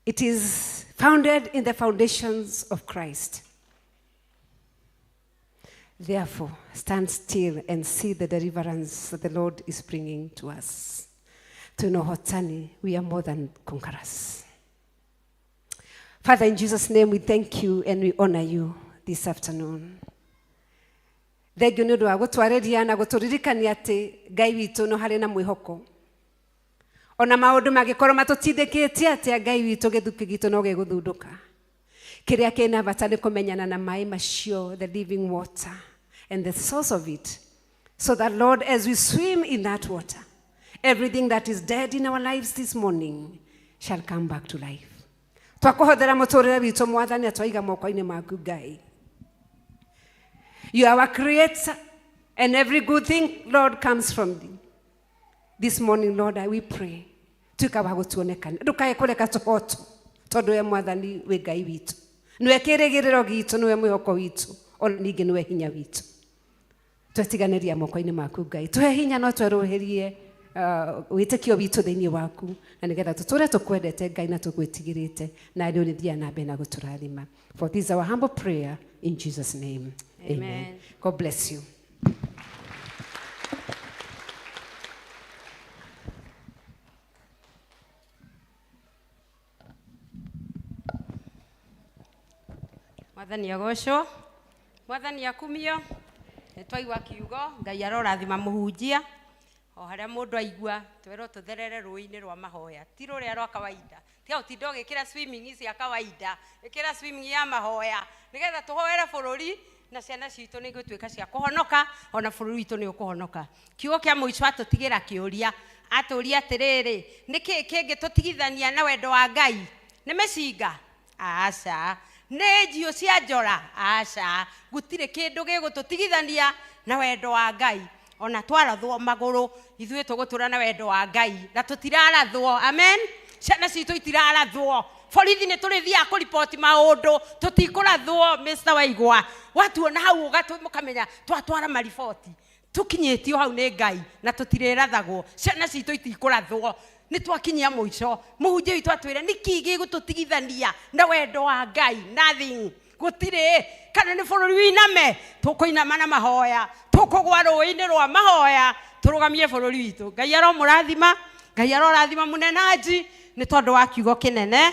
S14: It is founded in the foundations of Christ. Therefore, stand still and see the deliverance that the Lord is bringing to us. Twĩna we are more than conquerors. Father, in Jesus' name, we thank you and we honor you this afternoon. Thengiũ nĩ ũndũ wa gũtwarĩria na gũtũririkania atĩ Ngai witũ no harĩ na mwĩhoko. Ona maũndũ mangĩkorwo matũtindĩkĩte atĩa, Ngai witũ gĩthukĩ gitũ no gĩgũthundũka. Kĩrĩa kĩna bata nĩ kũmenyana na maĩ macio, the living water, and the source of it. So that, Lord, as we swim in that water, everything that is dead in our lives this morning shall come back to life. Twakũhothera mũtũrĩre witũ Mwathani, atwaiga moko-inĩ maku Ngai. You are our creator, and every good thing, Lord, comes from thee. This morning, Lord, I will pray. Tuĩka wa gũtuonekana. Ndũkae kũreka tũhotwo, tondũ we Mwathani wĩ Ngai witũ. Nĩwe kĩĩrĩgĩrĩro gitũ, nĩwe mwĩhoko witũ, ona ningĩ nĩwe hinya witũ. Twetiganĩria moko-inĩ maku Ngai. Tũhe hinya no twerũhĩrie wĩtĩkio witũ thĩinĩ waku, na nĩgetha tũtũre tũkwendete Ngai na tũgwĩtigĩrĩte, na nĩ ũrĩthiaga na mbere na gũtũrathima. For this is our humble prayer in Jesus' name. Amen.
S7: Amen.
S14: God bless you.
S3: Mwathani agocwo, Mwathani akumio. Nĩ twaigua kiugo, Ngai arorathima mũhunjia. O harĩa mũndũ aigua, twerwo tũtherere rũĩ-inĩ rwa mahoya, ti rũrĩa rwa kawaida. Tiga gũtinda ũgĩkĩra swimming cia kawaida, ĩkĩra swimming ya mahoya, nĩgetha tũhoere bũrũri na ciana citũ nĩ igũtuĩka cia kũhonoka, ona bũrũri witũ nĩ ũkũhonoka. Kiugo kĩa mũico atũtigĩra kĩũria, atũria atĩrĩrĩ, nĩkĩ kĩngĩtũtigithania na wendo wa Ngai? Nĩ mĩcinga? Aca. Nĩ njiũ cia njora? Aca. Gũtirĩ kĩndũ gĩgũtũtigithania na wendo wa Ngai. Ona twarathwo magũrũ, ithuĩ tũgũtũra na wendo wa Ngai, na tũtirarathwo. Amen. Ciana citũ itiraratwo. Borithi nĩ tũrĩthiaga kũriboti maũndũ, tũtikũrathwo. Mr. Waigwa, watuona hau ũkamenya twatwara mariboti. Tũkinyĩtio hau nĩ Ngai na tũtirĩrathagwo, ciana citũ itikũrathwo. Nĩ twakinyia mũico. Mũhunjia witũ atwĩre nĩkĩ gĩgũtũtigithania na wendo wa Ngai? Nothing. Gũtirĩ. Kana nĩ bũrũri wĩiname, tũkũinama na mahoya, tũkũgwa rũĩ-inĩ rwa mahoya, tũrũgamie bũrũri witũ. Ngai aromũrathima, Ngai arorathima mũnenanji nĩ tondũ wa kiugo kĩnene.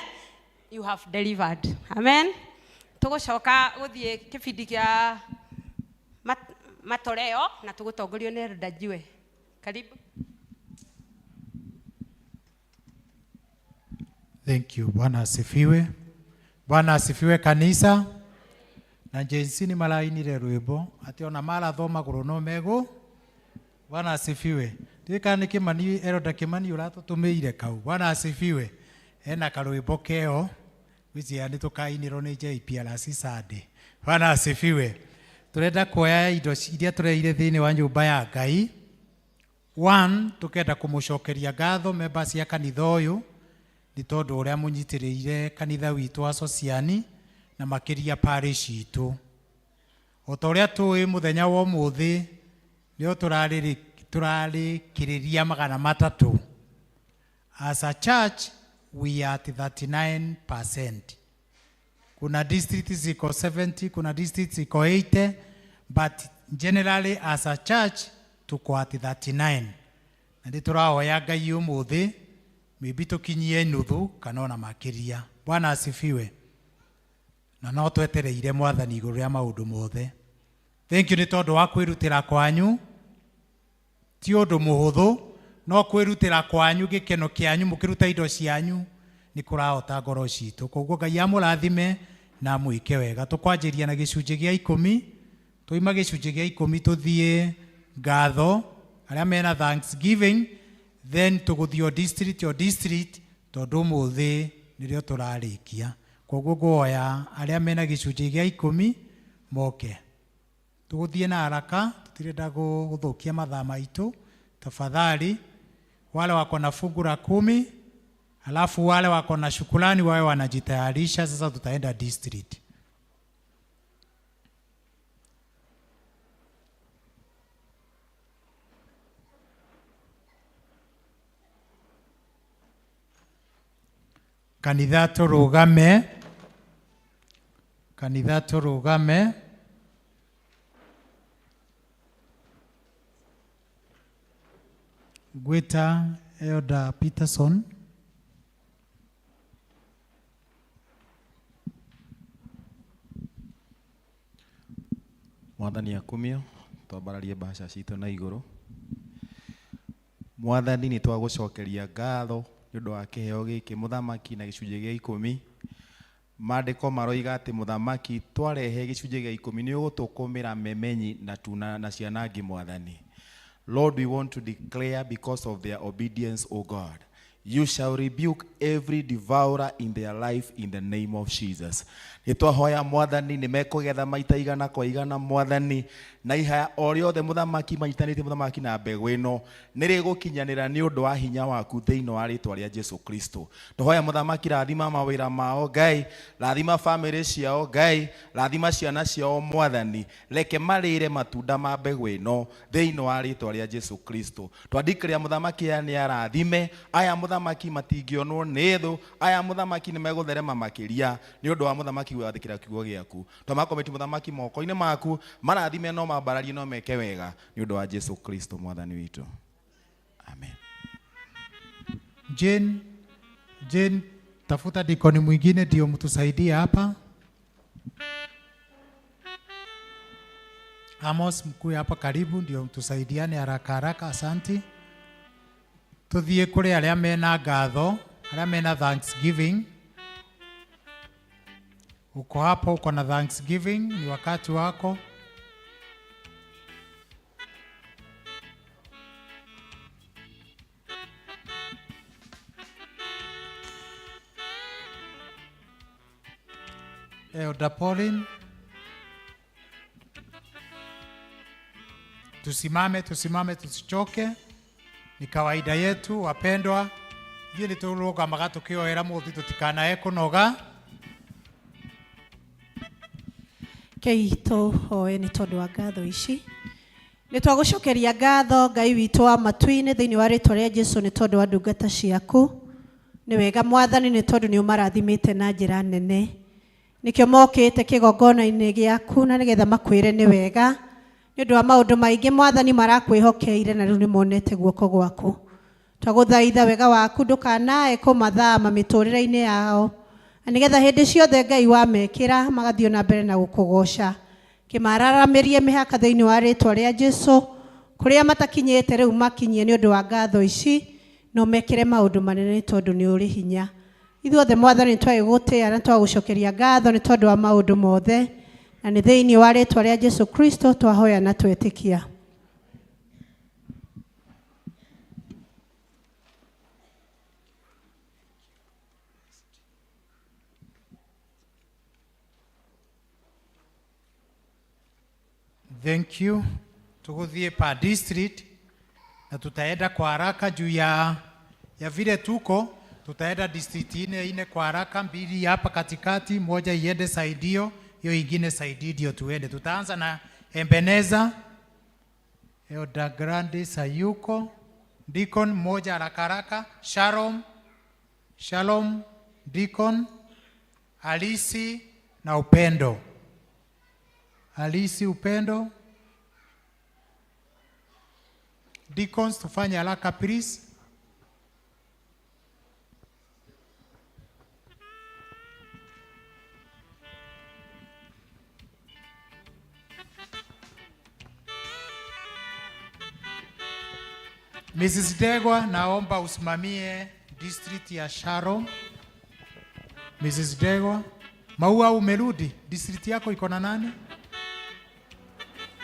S3: You have delivered. Amen. Tũgũcoka gũthiĩ kĩbindi kĩa matoleo na tũgũtongorio nĩ Elder Jue. Karibu.
S15: Thank you. Bwana asifiwe. Bwana asifiwe kanisa. Na Gen Z nĩ marainire rwĩmbo atĩ ona marathwo magũrũ no megũ. Bwana asifiwe. Ndiũĩ kana nĩ Kĩmani, Elder Kĩmani ũratũtũmĩire kau. Bwana asifiwe. Ena karwĩmbo keo gwĩciria nĩ tũkainĩrwo nĩ JPRC Sunday. Bwana asifiwe. Tũrenda kuoya indo iria tũreire thĩinĩ wa nyũmba ya Ngai. One, tũkenda kũmũcokeria ngatho members cia kanitha ũyũ nĩ tondũ ũrĩa mũnyitĩrĩire kanitha witũ wa Sociani na makĩria parish itũ. O ta ũrĩa tũĩ mũthenya wa ũmũthĩ nĩo tũrarĩkĩrĩria 300. As a church we are at 39%. Kuna district ziko 70, kuna district ziko 80, but generally as a church tuko at 39. Na nĩ tũrahoya Ngai ũmũthĩ maybe tũkinyie nuthu kana ona makĩria. Bwana asifiwe. Na no twetereire Mwathani igũrũ rĩa maũndũ mothe. Thank you nĩ tondũ wa kwĩrutĩra kwanyu. Ti ũndũ mũhũthũ, no kwĩrutĩra kwanyu, gĩkeno kĩanyu, mũkĩruta indo cianyu nĩ kũrahota ngoro citũ. Koguo Ngai amũrathime na amwĩke wega. Tũkwanjĩria na gĩcunjĩ gĩa 10, tũima gĩcunjĩ gĩa 10 tũthiĩ ngatho arĩa mena thanksgiving, then tũgũthiĩ o district o district tondũ ũmũthĩ nĩrĩo tũrarĩkia. Koguo ngũhoya arĩa mena gĩcunjĩ gĩa 10 moke. Tũgũthiĩ na haraka, tũtirenda gũthũkia mathaa maitũ. Tafadhali wale wako na fungu la 10, alafu wale wako na shukrani wawe wanajitayarisha. Sasa tutaenda district. Kanitha tũrũgame, kanitha tũrũgame. Gwĩta Elder Peterson.
S16: Mwathani akumio, twambararie mbaca citũ na igũrũ. Mwathani nĩ twagũcokeria ngatho nĩ ũndũ wa kĩheo gĩkĩ mũthamaki na gĩcunjĩ gĩa 10. Maandĩko maroiga atĩ mũthamaki twarehe gĩcunjĩ gĩa 10 nĩ ũgũtũkũmĩra memenyi na tuna na cianangi Mwathani. Lord, we want to declare because of their obedience, O God, you shall rebuke every devourer in their life in the name of Jesus. Nĩ twahoya Mwathani nĩ mekũgetha maita igana kwa igana Mwathani, na ihaya o rĩothe mũthamaki manyitanĩtie mũthamaki na mbegũ ĩno nĩ rĩgũkinyanĩra nĩ ũndũ wa hinya waku thĩinĩ wa rĩtwa rĩa Jesu Kristo. Tũhoya mũthamaki rathima mawĩra mao Ngai, rathima famĩlĩ ciao Ngai, rathima ciana ciao Mwathani, reke marĩre matunda ma mbegũ ĩno thĩinĩ wa rĩtwa rĩa Jesu Kristo. Twandikĩrĩa mũthamaki aya nĩ arathime, aya mũthamaki matingĩonwo nĩ thũ, aya mũthamaki nĩ megũtherema makĩria nĩ ũndũ wa mũthamaki gwathĩkĩra kiugo gĩaku. Twamakometi mũthamaki moko-inĩ maku, marathime no mambararie no meke wega nĩ ũndũ wa Jesu Kristo Mwathani witũ. Amen.
S15: Jane, Jane, tafuta dikoni mwingine ndio mtusaidie hapa. Amos mkuu hapa karibu ndio mtusaidiane haraka haraka, asanti. Tuthie kuri aria mena ngatho, aria mena thanksgiving. Uko hapo, uko na thanksgiving, ni wakati wako. Elder Pauline. Tusimame, tusimame, tusichoke. Ni kawaida yetu wapendwa. Ithuĩ nĩ tũrũgamaga tũkĩoera mũthĩ tũtikanae kũnoga.
S11: Kei tũhoe nĩ tondũ wa ngatho ici. Nĩ twagũcokeria ngatho Ngai witũ wa matu-inĩ thĩinĩ wa rĩtwa rĩa Jesu nĩ tondũ wa ndungata ciaku. Nĩ wega Mwathani nĩ tondũ nĩ ũmarathimĩte na njĩra nene. Nĩkĩo mokĩte kĩgongona-inĩ gĩaku na nĩgetha makwĩre nĩ wega. Nĩ ũndũ wa maũndũ maingĩ Mwathani marakwĩhokeire na rĩu nĩ monete guoko gwaku. Twagũthaitha wega waku ndũkanae kũmathama mĩtũrĩre-inĩ yao. Na nĩgetha hĩndĩ ciothe Ngai wamekĩra magathiĩ na mbere na gũkũgoca. Kĩmararamĩrie mĩhaka thĩinĩ wa rĩtwa rĩa Jesu kũrĩa matakinyĩte rĩu makinyie nĩ ũndũ wa ngatho ici no mekĩre maũndũ manene nĩ tondũ nĩ ũrĩ hinya. Ithuothe Mwathani nĩ twagĩgũtĩĩa na twagũcokeria ngatho nĩ tondũ wa maũndũ mothe na nĩ thĩinĩ wa rĩtwa rĩa Jesu Kristo twahoya na twetĩkia.
S15: Thank you. Tuguthie per district na tutaenda kwa haraka juu ya vile tuko, tutaenda district ine ine kwa haraka, mbili hapa katikati, moja iende side hiyo, hiyo ingine side ndio tuende. Tutaanza na Ebeneza, Elder Grande Sayuko, Deacon moja haraka haraka, Shalom, Shalom, Deacon, Alisi na Upendo. Alisi, Upendo. Deacons, tufanye haraka please. Mrs. Degwa, naomba usimamie district ya Sharon. Mrs. Degwa, Maua umerudi, district yako iko na nani?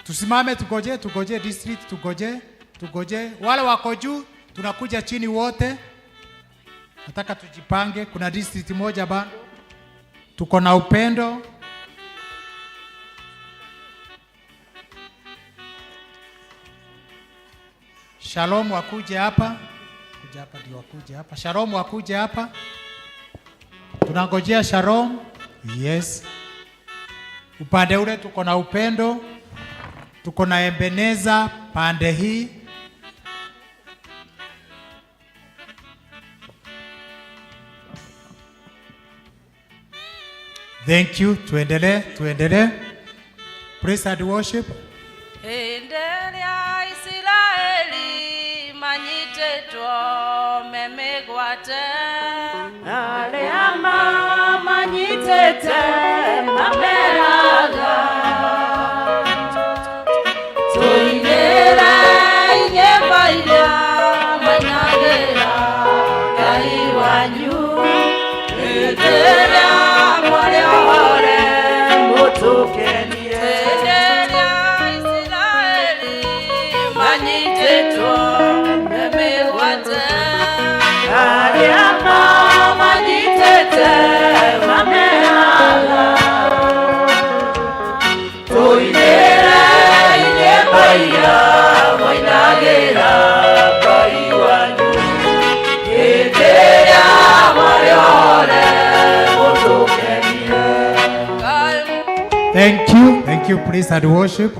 S15: Tusimame tugoje, tugoje district, tugoje, tugoje. Wale wako juu, tunakuja chini wote. Nataka tujipange, kuna district moja bado. Tuko na Upendo. Shalom wakuje hapa. Kuja hapa ndio wakuje hapa. Shalom wakuje hapa. Tunangojea Shalom. Yes. Upande ule tuko na Upendo. Tuko na Ebeneza pande hii. Thank you. Tuendelee, tuendelee. Praise and worship.
S13: Hĩndĩ ĩrĩa Isiraeli manyitĩtwo me mĩgwate
S8: arĩa mamanyitĩte mameraga tũinĩre nyĩmbo iria mainagĩra Ngai wanyu hĩndĩ ĩrĩa mwarĩ ohore mũtũkenie.
S13: Hĩndĩ ĩrĩa Isiraeli manyitĩtwo me mĩgwate
S8: arĩa mamanyitĩte mameraga tũinĩre nyĩmbo iria mainagĩra Ngai wanyu hĩndĩ ĩrĩa mwarĩ ohore mũtũkenie.
S15: Thank you. Thank you, praise and worship.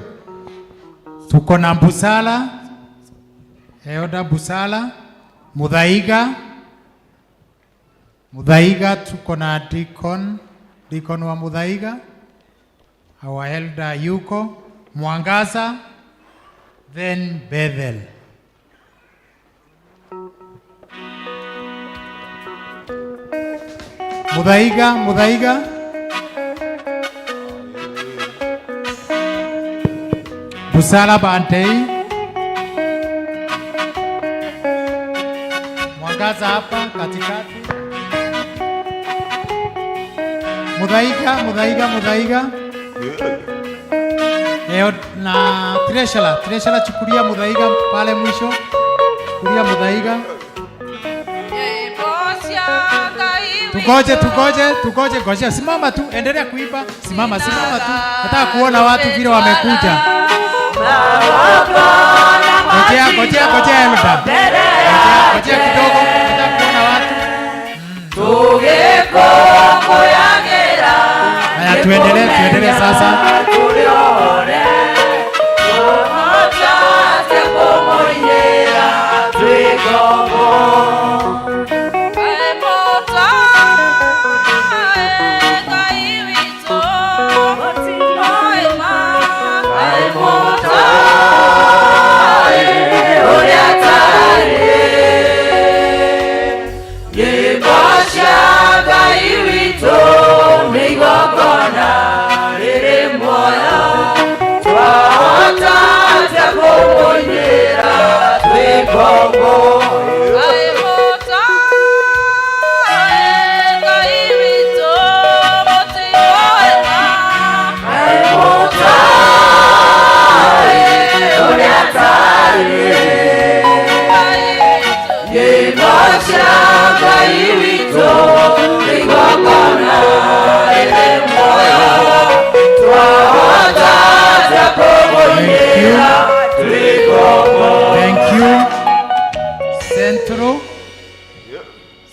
S15: Tuko na Busala, Elder Busala, Muthaiga, Muthaiga, tuko na Deacon, Deacon wa Muthaiga, our elder yuko, Mwangaza, then Bethel. Muthaiga, Muthaiga. Busala Bantei. Mwangaza hapa katikati. Muthaiga, Muthaiga, Muthaiga. Leo na Treasurer, Treasurer chukulia Muthaiga pale mwisho. Chukulia Muthaiga. Tugoje, tugoje, tugoje, goje. Simama tu, endelea kuimba. Simama, simama tu. Nataka kuona watu vile wamekuja. Gojea, gojea, gojea Elda. Gojea, gojea kidogo. Nataka kuona watu. Haya, tuendelee, tuendelee sasa.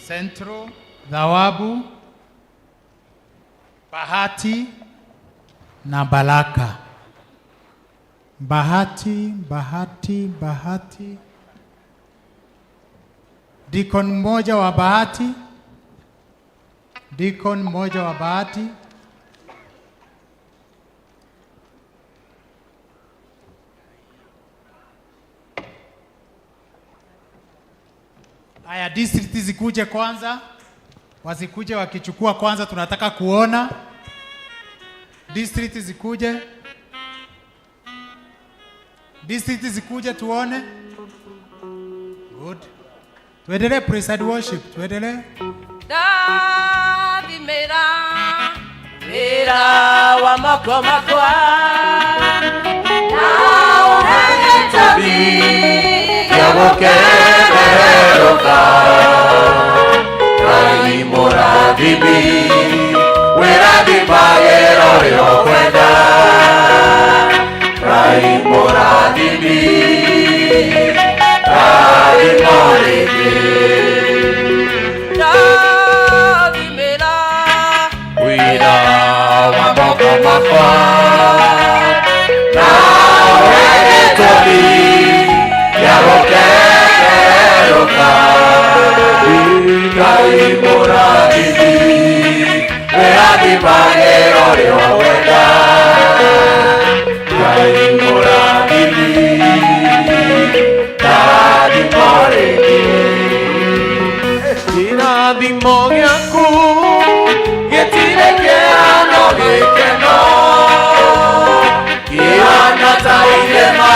S15: Central, Thawabu, Bahati na Baraka. Bahati, Bahati, Bahati. Deacon mmoja wa Bahati. Deacon mmoja wa Bahati. Haya, district zikuje kwanza, wasikuje wakichukua kwanza, tunataka kuona district zikuje, district zikuje tuone. Good. Tuendelee preside worship, tuendelee.
S13: Ndathimĩra wĩra wa moko makwa na ũhe gĩtũmi
S2: gĩa gũkenerũka Ngai mũrathimi wĩrathimagĩra ũrĩa ũkwenda Ngai mũrathimi Ngai mũrĩithi
S13: Ndathimĩra
S2: wĩra wa moko makwa na ũhe gĩtũmi gĩa gũkenerũka Ngai mũrathimi wĩrathimagĩra ũrĩa ũkwenda Ngai mũrathimi Ngai mũrĩithi Kĩrathimo gĩaku gĩtirĩ kĩhano gĩkeno kĩhana ta irĩma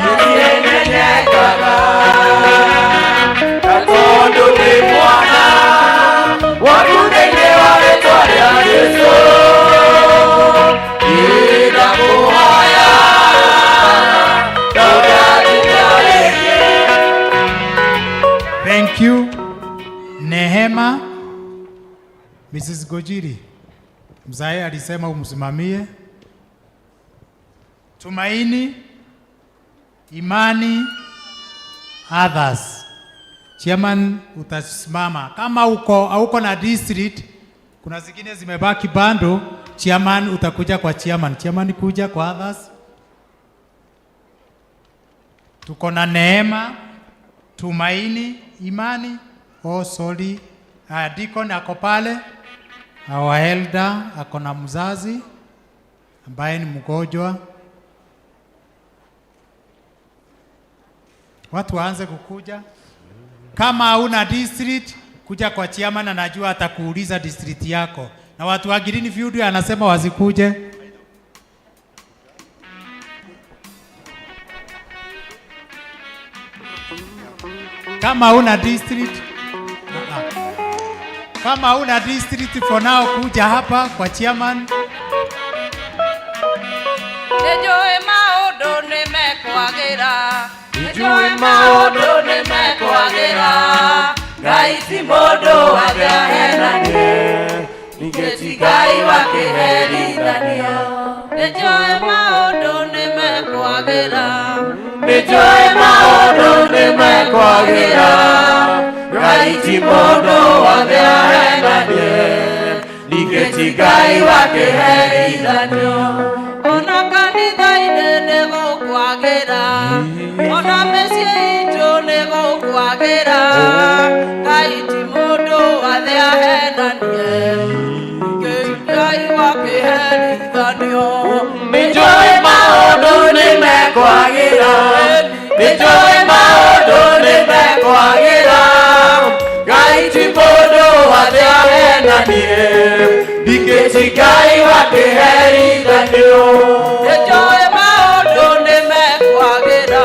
S2: gĩtienyenyekaga na tondũ nĩ mwana waku thĩinĩ wa rĩtwa rĩa Jesũ ndakũhoya ndũgathime rĩngĩ.
S15: Thank you. Nehema, Mrs. Gojiri, mzae alisema umsimamie. Tumaini, Imani, others. Chairman utasimama. Kama uko hauko na district, kuna zingine zimebaki bando, chairman utakuja kwa chairman. Chairman kuja kwa others. Tuko na Neema, Tumaini, Imani. Oh, sorry. Deacon ako pale. Our elder ako na mzazi ambaye ni mgonjwa. Watu waanze kukuja. Kama hauna district, kuja kwa chairman, anajua atakuuliza district yako. Na watu wa Greenfield anasema wasikuje. Kama huna district, kama huna district for now, kuja hapa kwa chairman.
S13: Nĩnjũĩ maũndũ nĩmekwagĩra, nĩnjũĩ maũndũ nĩmekwagĩra, Ngai ti mũndũ angĩahenanie,
S2: Ningĩ ti Ngai wa kĩherithanio.
S13: Nĩnjũĩ maũndũ nĩmekwagĩra,
S2: Nĩnjũĩ maũndũ nĩmekwagĩra, Ngai ti mũndũ angĩahenanie, ningĩ ti Ngai wa kĩherithanio.
S13: Ona kanitha-inĩ nĩgũkwagĩra, ona mĩciĩ itũ nĩgũkwagĩra, Ngai ti mũndũ angĩahenanie, ningĩ Ngai wa kĩherithanio.
S2: Nĩnjũĩ maũndũ nĩmekwagĩra, nĩnjũĩ maũndũ nĩmekwagĩra, Ngai ti mũndũ angĩahenanie, ningĩ ti Ngai wa kĩherithanio.
S13: Nĩnjũĩ maũndũ nĩmekwagĩra,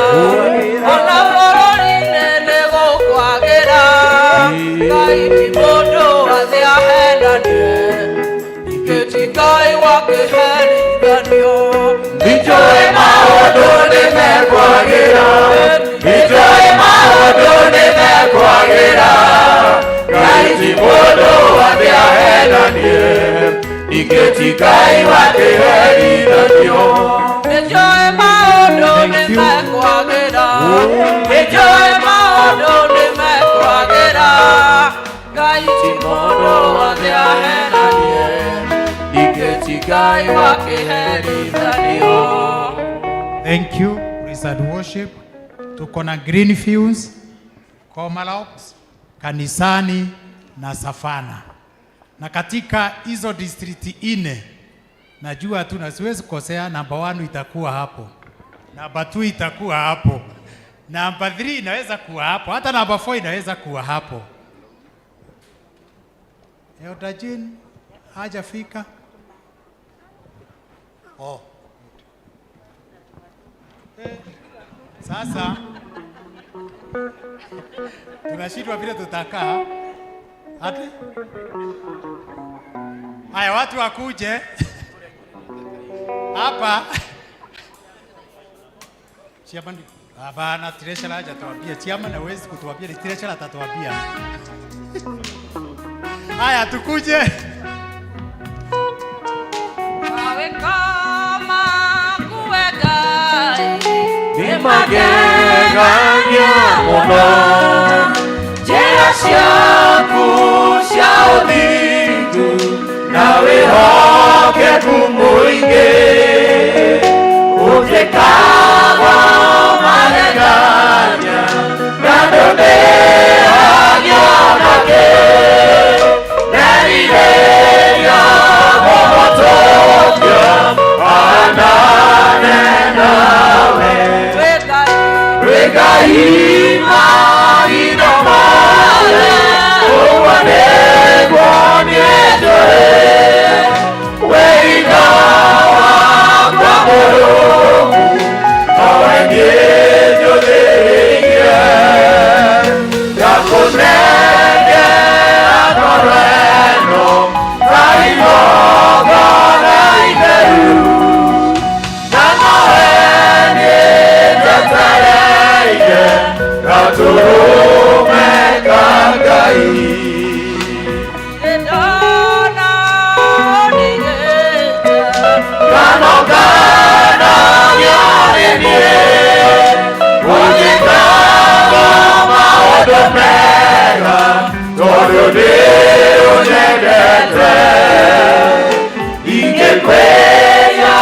S13: ona bũrũri-inĩ nĩgũkwagĩra, Ngai ti mũndũ angĩahenanie, ningĩ ti Ngai wa kĩherithanio.
S2: Nĩnjũĩ maũndũ nĩmekwagĩra, nĩnjũĩ maũndũ nĩmekwagĩra, Ngai ti mũndũ angĩahenanie, ningĩ ti Ngai wa kĩherithanio.
S13: Nĩnjũĩ maũndũ nĩmekwagĩra, nĩnjũĩ maũndũ nĩmekwagĩra,
S17: Ngai wa kĩherithanio.
S15: Thank you, Wizard Worship. Tuko na Greenfields, Komalox, Kanisani na Safana. Na katika hizo district ine, najua tu na siwezi kukosea, namba 1 itakuwa hapo, namba 2 itakuwa hapo, namba 3 inaweza kuwa hapo, hata namba 4 inaweza kuwa hapo. Elder Jean hajafika. Oh. Sasa tunashindwa vile tutakaa. Ati haya watu wakuje hapa. Chairman, hapana, treasurer hajatuambia. Chairman hawezi kutuambia, ni treasurer atatuambia. Haya tukuje.
S17: Awe kama kuwe Ngai
S2: Nĩ magegania mũno njĩra ciaku cia ũthingu na wĩhokeku mũingĩ ũnjĩkaga magegania na ndũmĩagio nakĩ nderirĩria gũgũtũũria anane nawe wĩ Ngai mahinda mothe ũguo nĩguo niĩ njũĩ wĩ hinya wakwa mũrũmu nowe niĩ njũthĩrĩirie ndakũnengera ngoro ĩno ta igongona itheru na nowe niĩ njetereire gatũrũme ka Ngai.
S17: Ndona ũndigĩte
S2: Kano kana nĩ niĩ ũnjĩkaga maũndũ mega tondũ nĩ ũnyendete ingĩkwĩra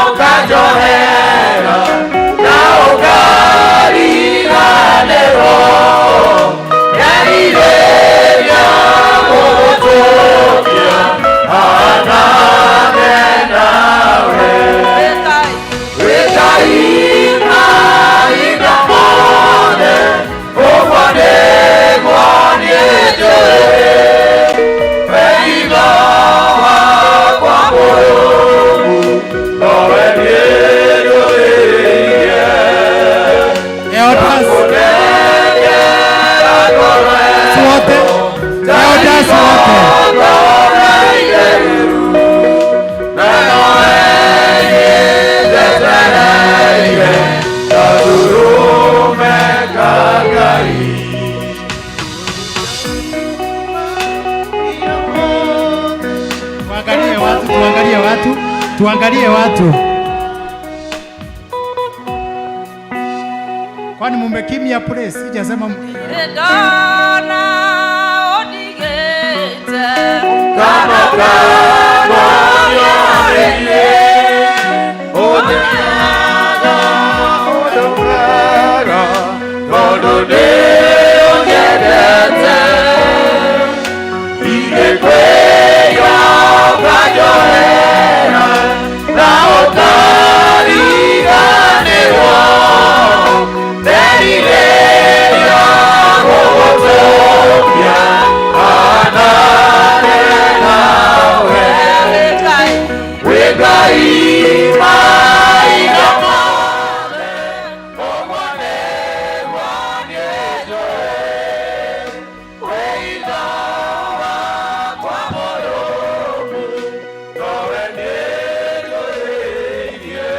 S2: ũkanjohera na ũkariganĩrwo nderirĩria gũgũtũũria hanane nawe wĩ Ngai mahinda mothe ũguo nĩguo niĩ njũĩ wĩ hinya wakwa mũrũmu nowe niĩ njũthĩrĩirie
S15: Elders.
S2: ndakũnengera ngoro
S15: Wote.
S2: ĩno
S15: Elders wote.
S2: igongona itheru na nowe niĩ njetereire gatũrũme ka Ngai.
S15: Tuangalie watu, tuangalie watu, tuangalie watu. Kwani mumekimya place? Sijasema
S17: Ndona ũndigĩte
S2: Kano kano nĩ niĩ ũnjĩkaga ũndũ mwega tondũ nĩ ũnyendete ingĩkwĩra ũkanjohera na ũkariganĩrwo nderirĩria gũgũtũũria hanane nawe wĩ Ngai mahinda mothe ũguo nĩguo niĩ njũĩ wĩ hinya wakwa mũrũmu nowe niĩ njũthĩrĩirie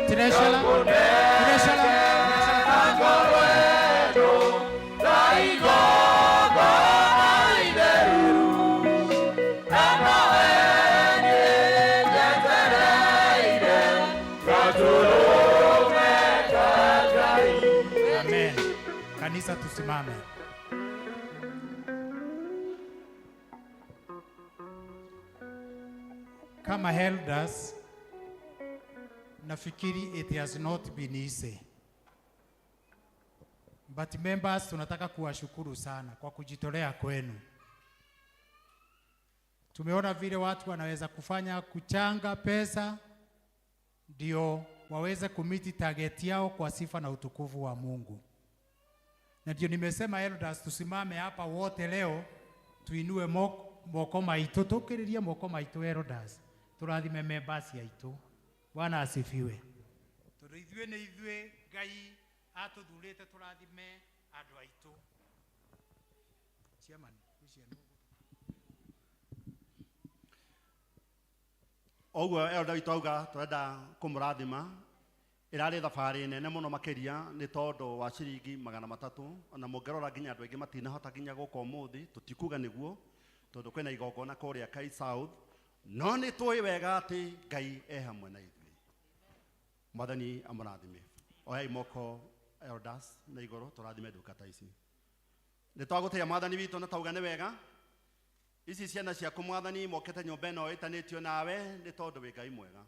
S15: Treasurer.
S2: ndakũnengera ngoro ĩno ta igongona itheru na nowe niĩ njetereire gatũrũme ka Ngai.
S15: Amen. Kanisa tusimame. Kama elders, nafikiri it has not been easy. But members, tunataka kuwashukuru sana kwa kujitolea kwenu. Tumeona vile watu wanaweza kufanya kuchanga pesa ndio waweze kumiti target yao kwa sifa na utukufu wa Mungu. Na ndio nimesema elders, tusimame hapa wote leo tuinue moko maitu, tukiririe moko maitu elders, turathime members yaitu. Bwana asifiwe. Tondu ithuĩ nĩ ithuĩ Ngai atũthurĩte tũrathime andũ aitũ. Chairman, ũcio nĩ
S18: Oguo elder witũ auga tũrenda kũmũrathima. Ĩrarĩ thabarĩ nene mũno makĩria nĩ tondũ wa ciringi 300, ona mũngĩrora nginya andũ aingĩ matinahota nginya gũka ũmũthĩ, tũtikuga nĩguo tondũ kwĩna igongona kũrĩa Kai South, no nĩ tũĩ wega atĩ Ngai e hamwe na ithuĩ. Mwathani amũrathime. Oyai moko elders na igũrũ tũrathime ndungata ici. Nĩ twagũtĩa Mwathani witũ na tauga nĩ wega. Ici ciana ciaku Mwathani mokĩte nyũmba ĩno ĩtanĩtio nawe nĩ tondũ wĩ Ngai mwega.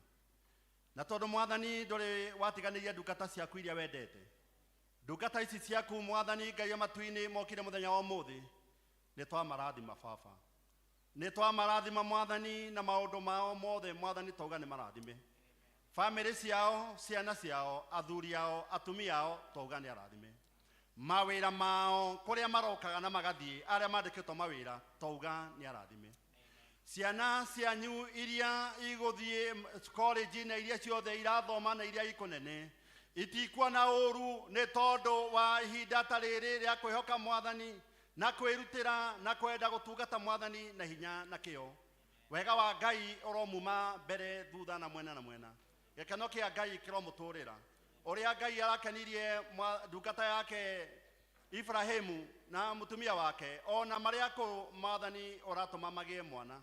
S18: Na tondũ Mwathani ndũrĩ watiganĩria ndungata ciaku iria wendete. Ndungata ici ciaku Mwathani Ngai wa matu-inĩ mokire mũthenya wa ũmũthĩ, nĩ twamarathima baba. Nĩ twamarathima Mwathani na maũndũ mao mothe Mwathani tauga nĩ marathime. Famĩlĩ ciao, ciana ciao, athuri ao, atumia ao tauga nĩ arathime. Mawĩra mao kũrĩa marokaga na magathiĩ, arĩa mandĩkĩtwo mawĩra tauga nĩ arathime. Ciana cianyu iria igũthiĩ college na iria ciothe irathoma na iria ikũnene itikuona ũru nĩ tondũ wa ihinda ta rĩrĩ rĩa kwĩhoka Mwathani na kwĩrutĩra na kwenda gũtungata Mwathani na hinya na kĩyo. Wega wa Ngai ũromuma mbere thutha na mwena na mwena. Gĩkeno kĩa Ngai kĩromũtũrĩra. Ũrĩa Ngai arakenirie ndungata yake Ibrahimu na mũtumia wake, ona marĩa akũrũ Mwathani ũratũma magĩe mwana,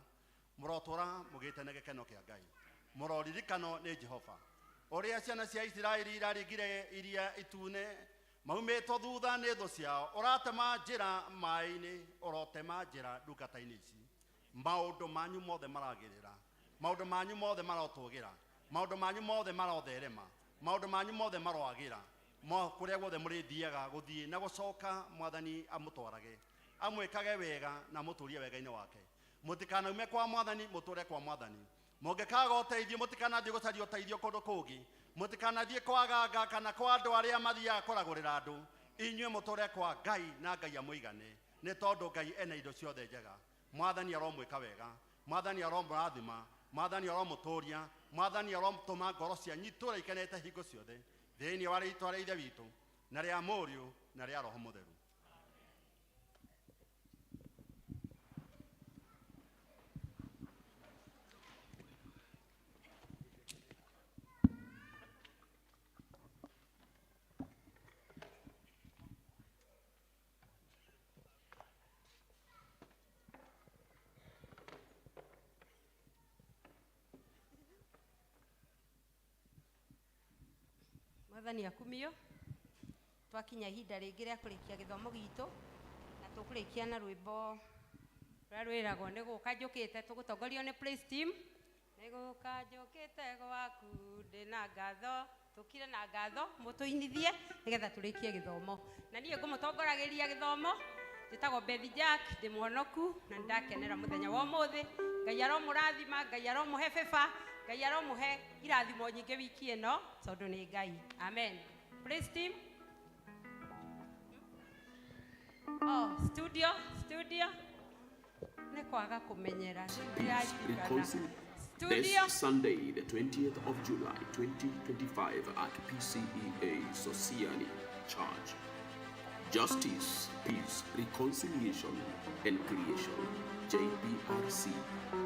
S18: mũrotũra mũgĩte na gĩkeno kĩa Ngai. Mũroririkano nĩ Jehova. Ũrĩa ciana cia Isiraeli iraringire iria itune maumĩtwo thutha nĩ thũ ciao, ũratema njĩra maĩ-inĩ, ũrotema njĩra ndungata-inĩ ici. Maũndũ manyu mothe maragĩrĩra, maũndũ manyu mothe marotũgĩra, maũndũ manyu mothe marotherema, maũndũ manyu mothe maroagĩra. Kũrĩa guothe mũrĩthiaga gũthiĩ na gũcoka Mwathani amũtwarage, amwĩkage wega na amũtũrie wega-inĩ wake. Mũtikanaume kwa Mwathani, mũtũre kwa Mwathani. Mũngĩkaga ũteithio, mũtikanathiĩ gũcaria ũteithio kũndũ kũngĩ. Mũtikanathiĩ kwa aganga kana kwa andũ arĩa mathiaga kũragũrĩra andũ. Inyuĩ mũtũre kwa Ngai na Ngai amũigane, nĩ tondũ Ngai ena indo ciothe njega. Mwathani aromwĩka wega, Mwathani aromũrathima, Mwathani aromũtũria, Mwathani aromũtũma ngoro cianyu itũũre ikenete hingo ciothe. Thĩinĩ wa rĩĩtwa rĩa Ithe witũ na rĩa Mũriũ na rĩa Roho Mũtheru.
S12: Mwathani akumio. Twakinya ihinda rĩngĩ rĩa kũrĩkia gĩthomo gitũ na tũkũrĩkia na rwĩmbo rũrĩa rwĩragwo nĩ gũka njũkĩte, tũgũtongorio nĩ praise team. Nĩ gũka njũkĩte gwaku ndĩna ngatho, tũkire na ngatho mũtũinithie nĩgetha tũrĩkie gĩthomo. Na niĩ ngũmũtongoragĩria gĩthomo, njĩtagwo Beth Jack, ndĩ mũhonoku na nĩndakenera mũthenya wa ũmũthĩ. Ngai aromũrathima, Ngai aromũhe bĩba, Ngai aromũhe irathimo nyingĩ wiki ĩno tondũ nĩ Ngai. Amen. Praise team. Oh, studio, studio. Nĩ kwaga kũmenyera.
S19: Peace, reconciliation.
S3: Studio.
S19: This Sunday, the 20th of July, 2025 at PCEA Sosiani Church. Justice, Peace, Reconciliation and Creation, JPRC,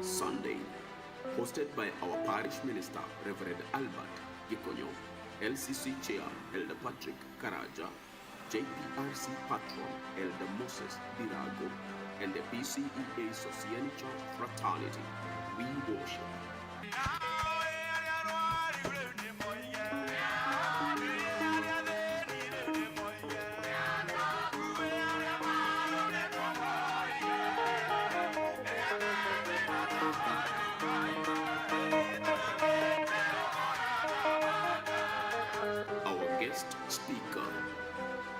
S19: Sunday. Hosted by our parish minister, Reverend Albert Gikonyo, LCC Chair, Elder Patrick Karaja, JPRC Patron, Elder Moses Birago, and the PCEA Sosiani Church Fraternity. We worship.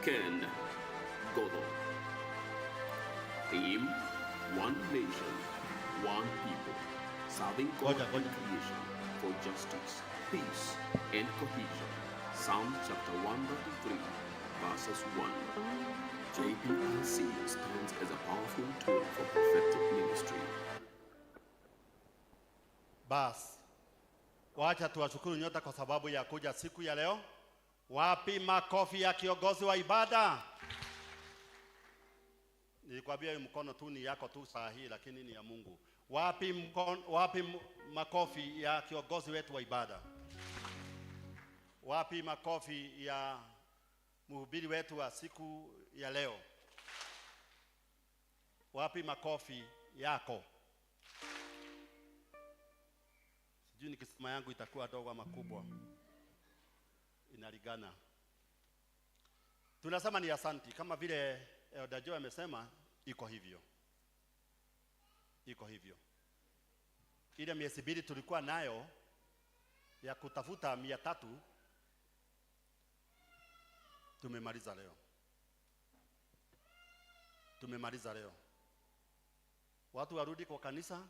S19: Ken Godo. Theme, One Nation, One People, serving God and creation for justice, peace, and cohesion. Psalm chapter 133, verses 1. JPIC stands as a powerful tool for prophetic ministry.
S18: Bas, wacha tuwashukuru nyota kwa sababu ya kuja siku ya leo. Wapi makofi ya kiongozi wa ibada? Nilikwambia hii mkono tu ni yako tu saa hii, lakini ni ya Mungu. Wapi mkono, wapi makofi ya kiongozi wetu wa ibada? Wapi makofi ya mhubiri wetu wa siku ya leo? Wapi makofi yako? Sijui nikisema yangu itakuwa dogo ama kubwa, inalingana. Tunasema ni asanti, kama vile Elder Joe amesema, iko hivyo, iko hivyo. Ile miezi 2 tulikuwa nayo ya kutafuta 300 tumemaliza leo, tumemaliza leo. Watu warudi kwa kanisa.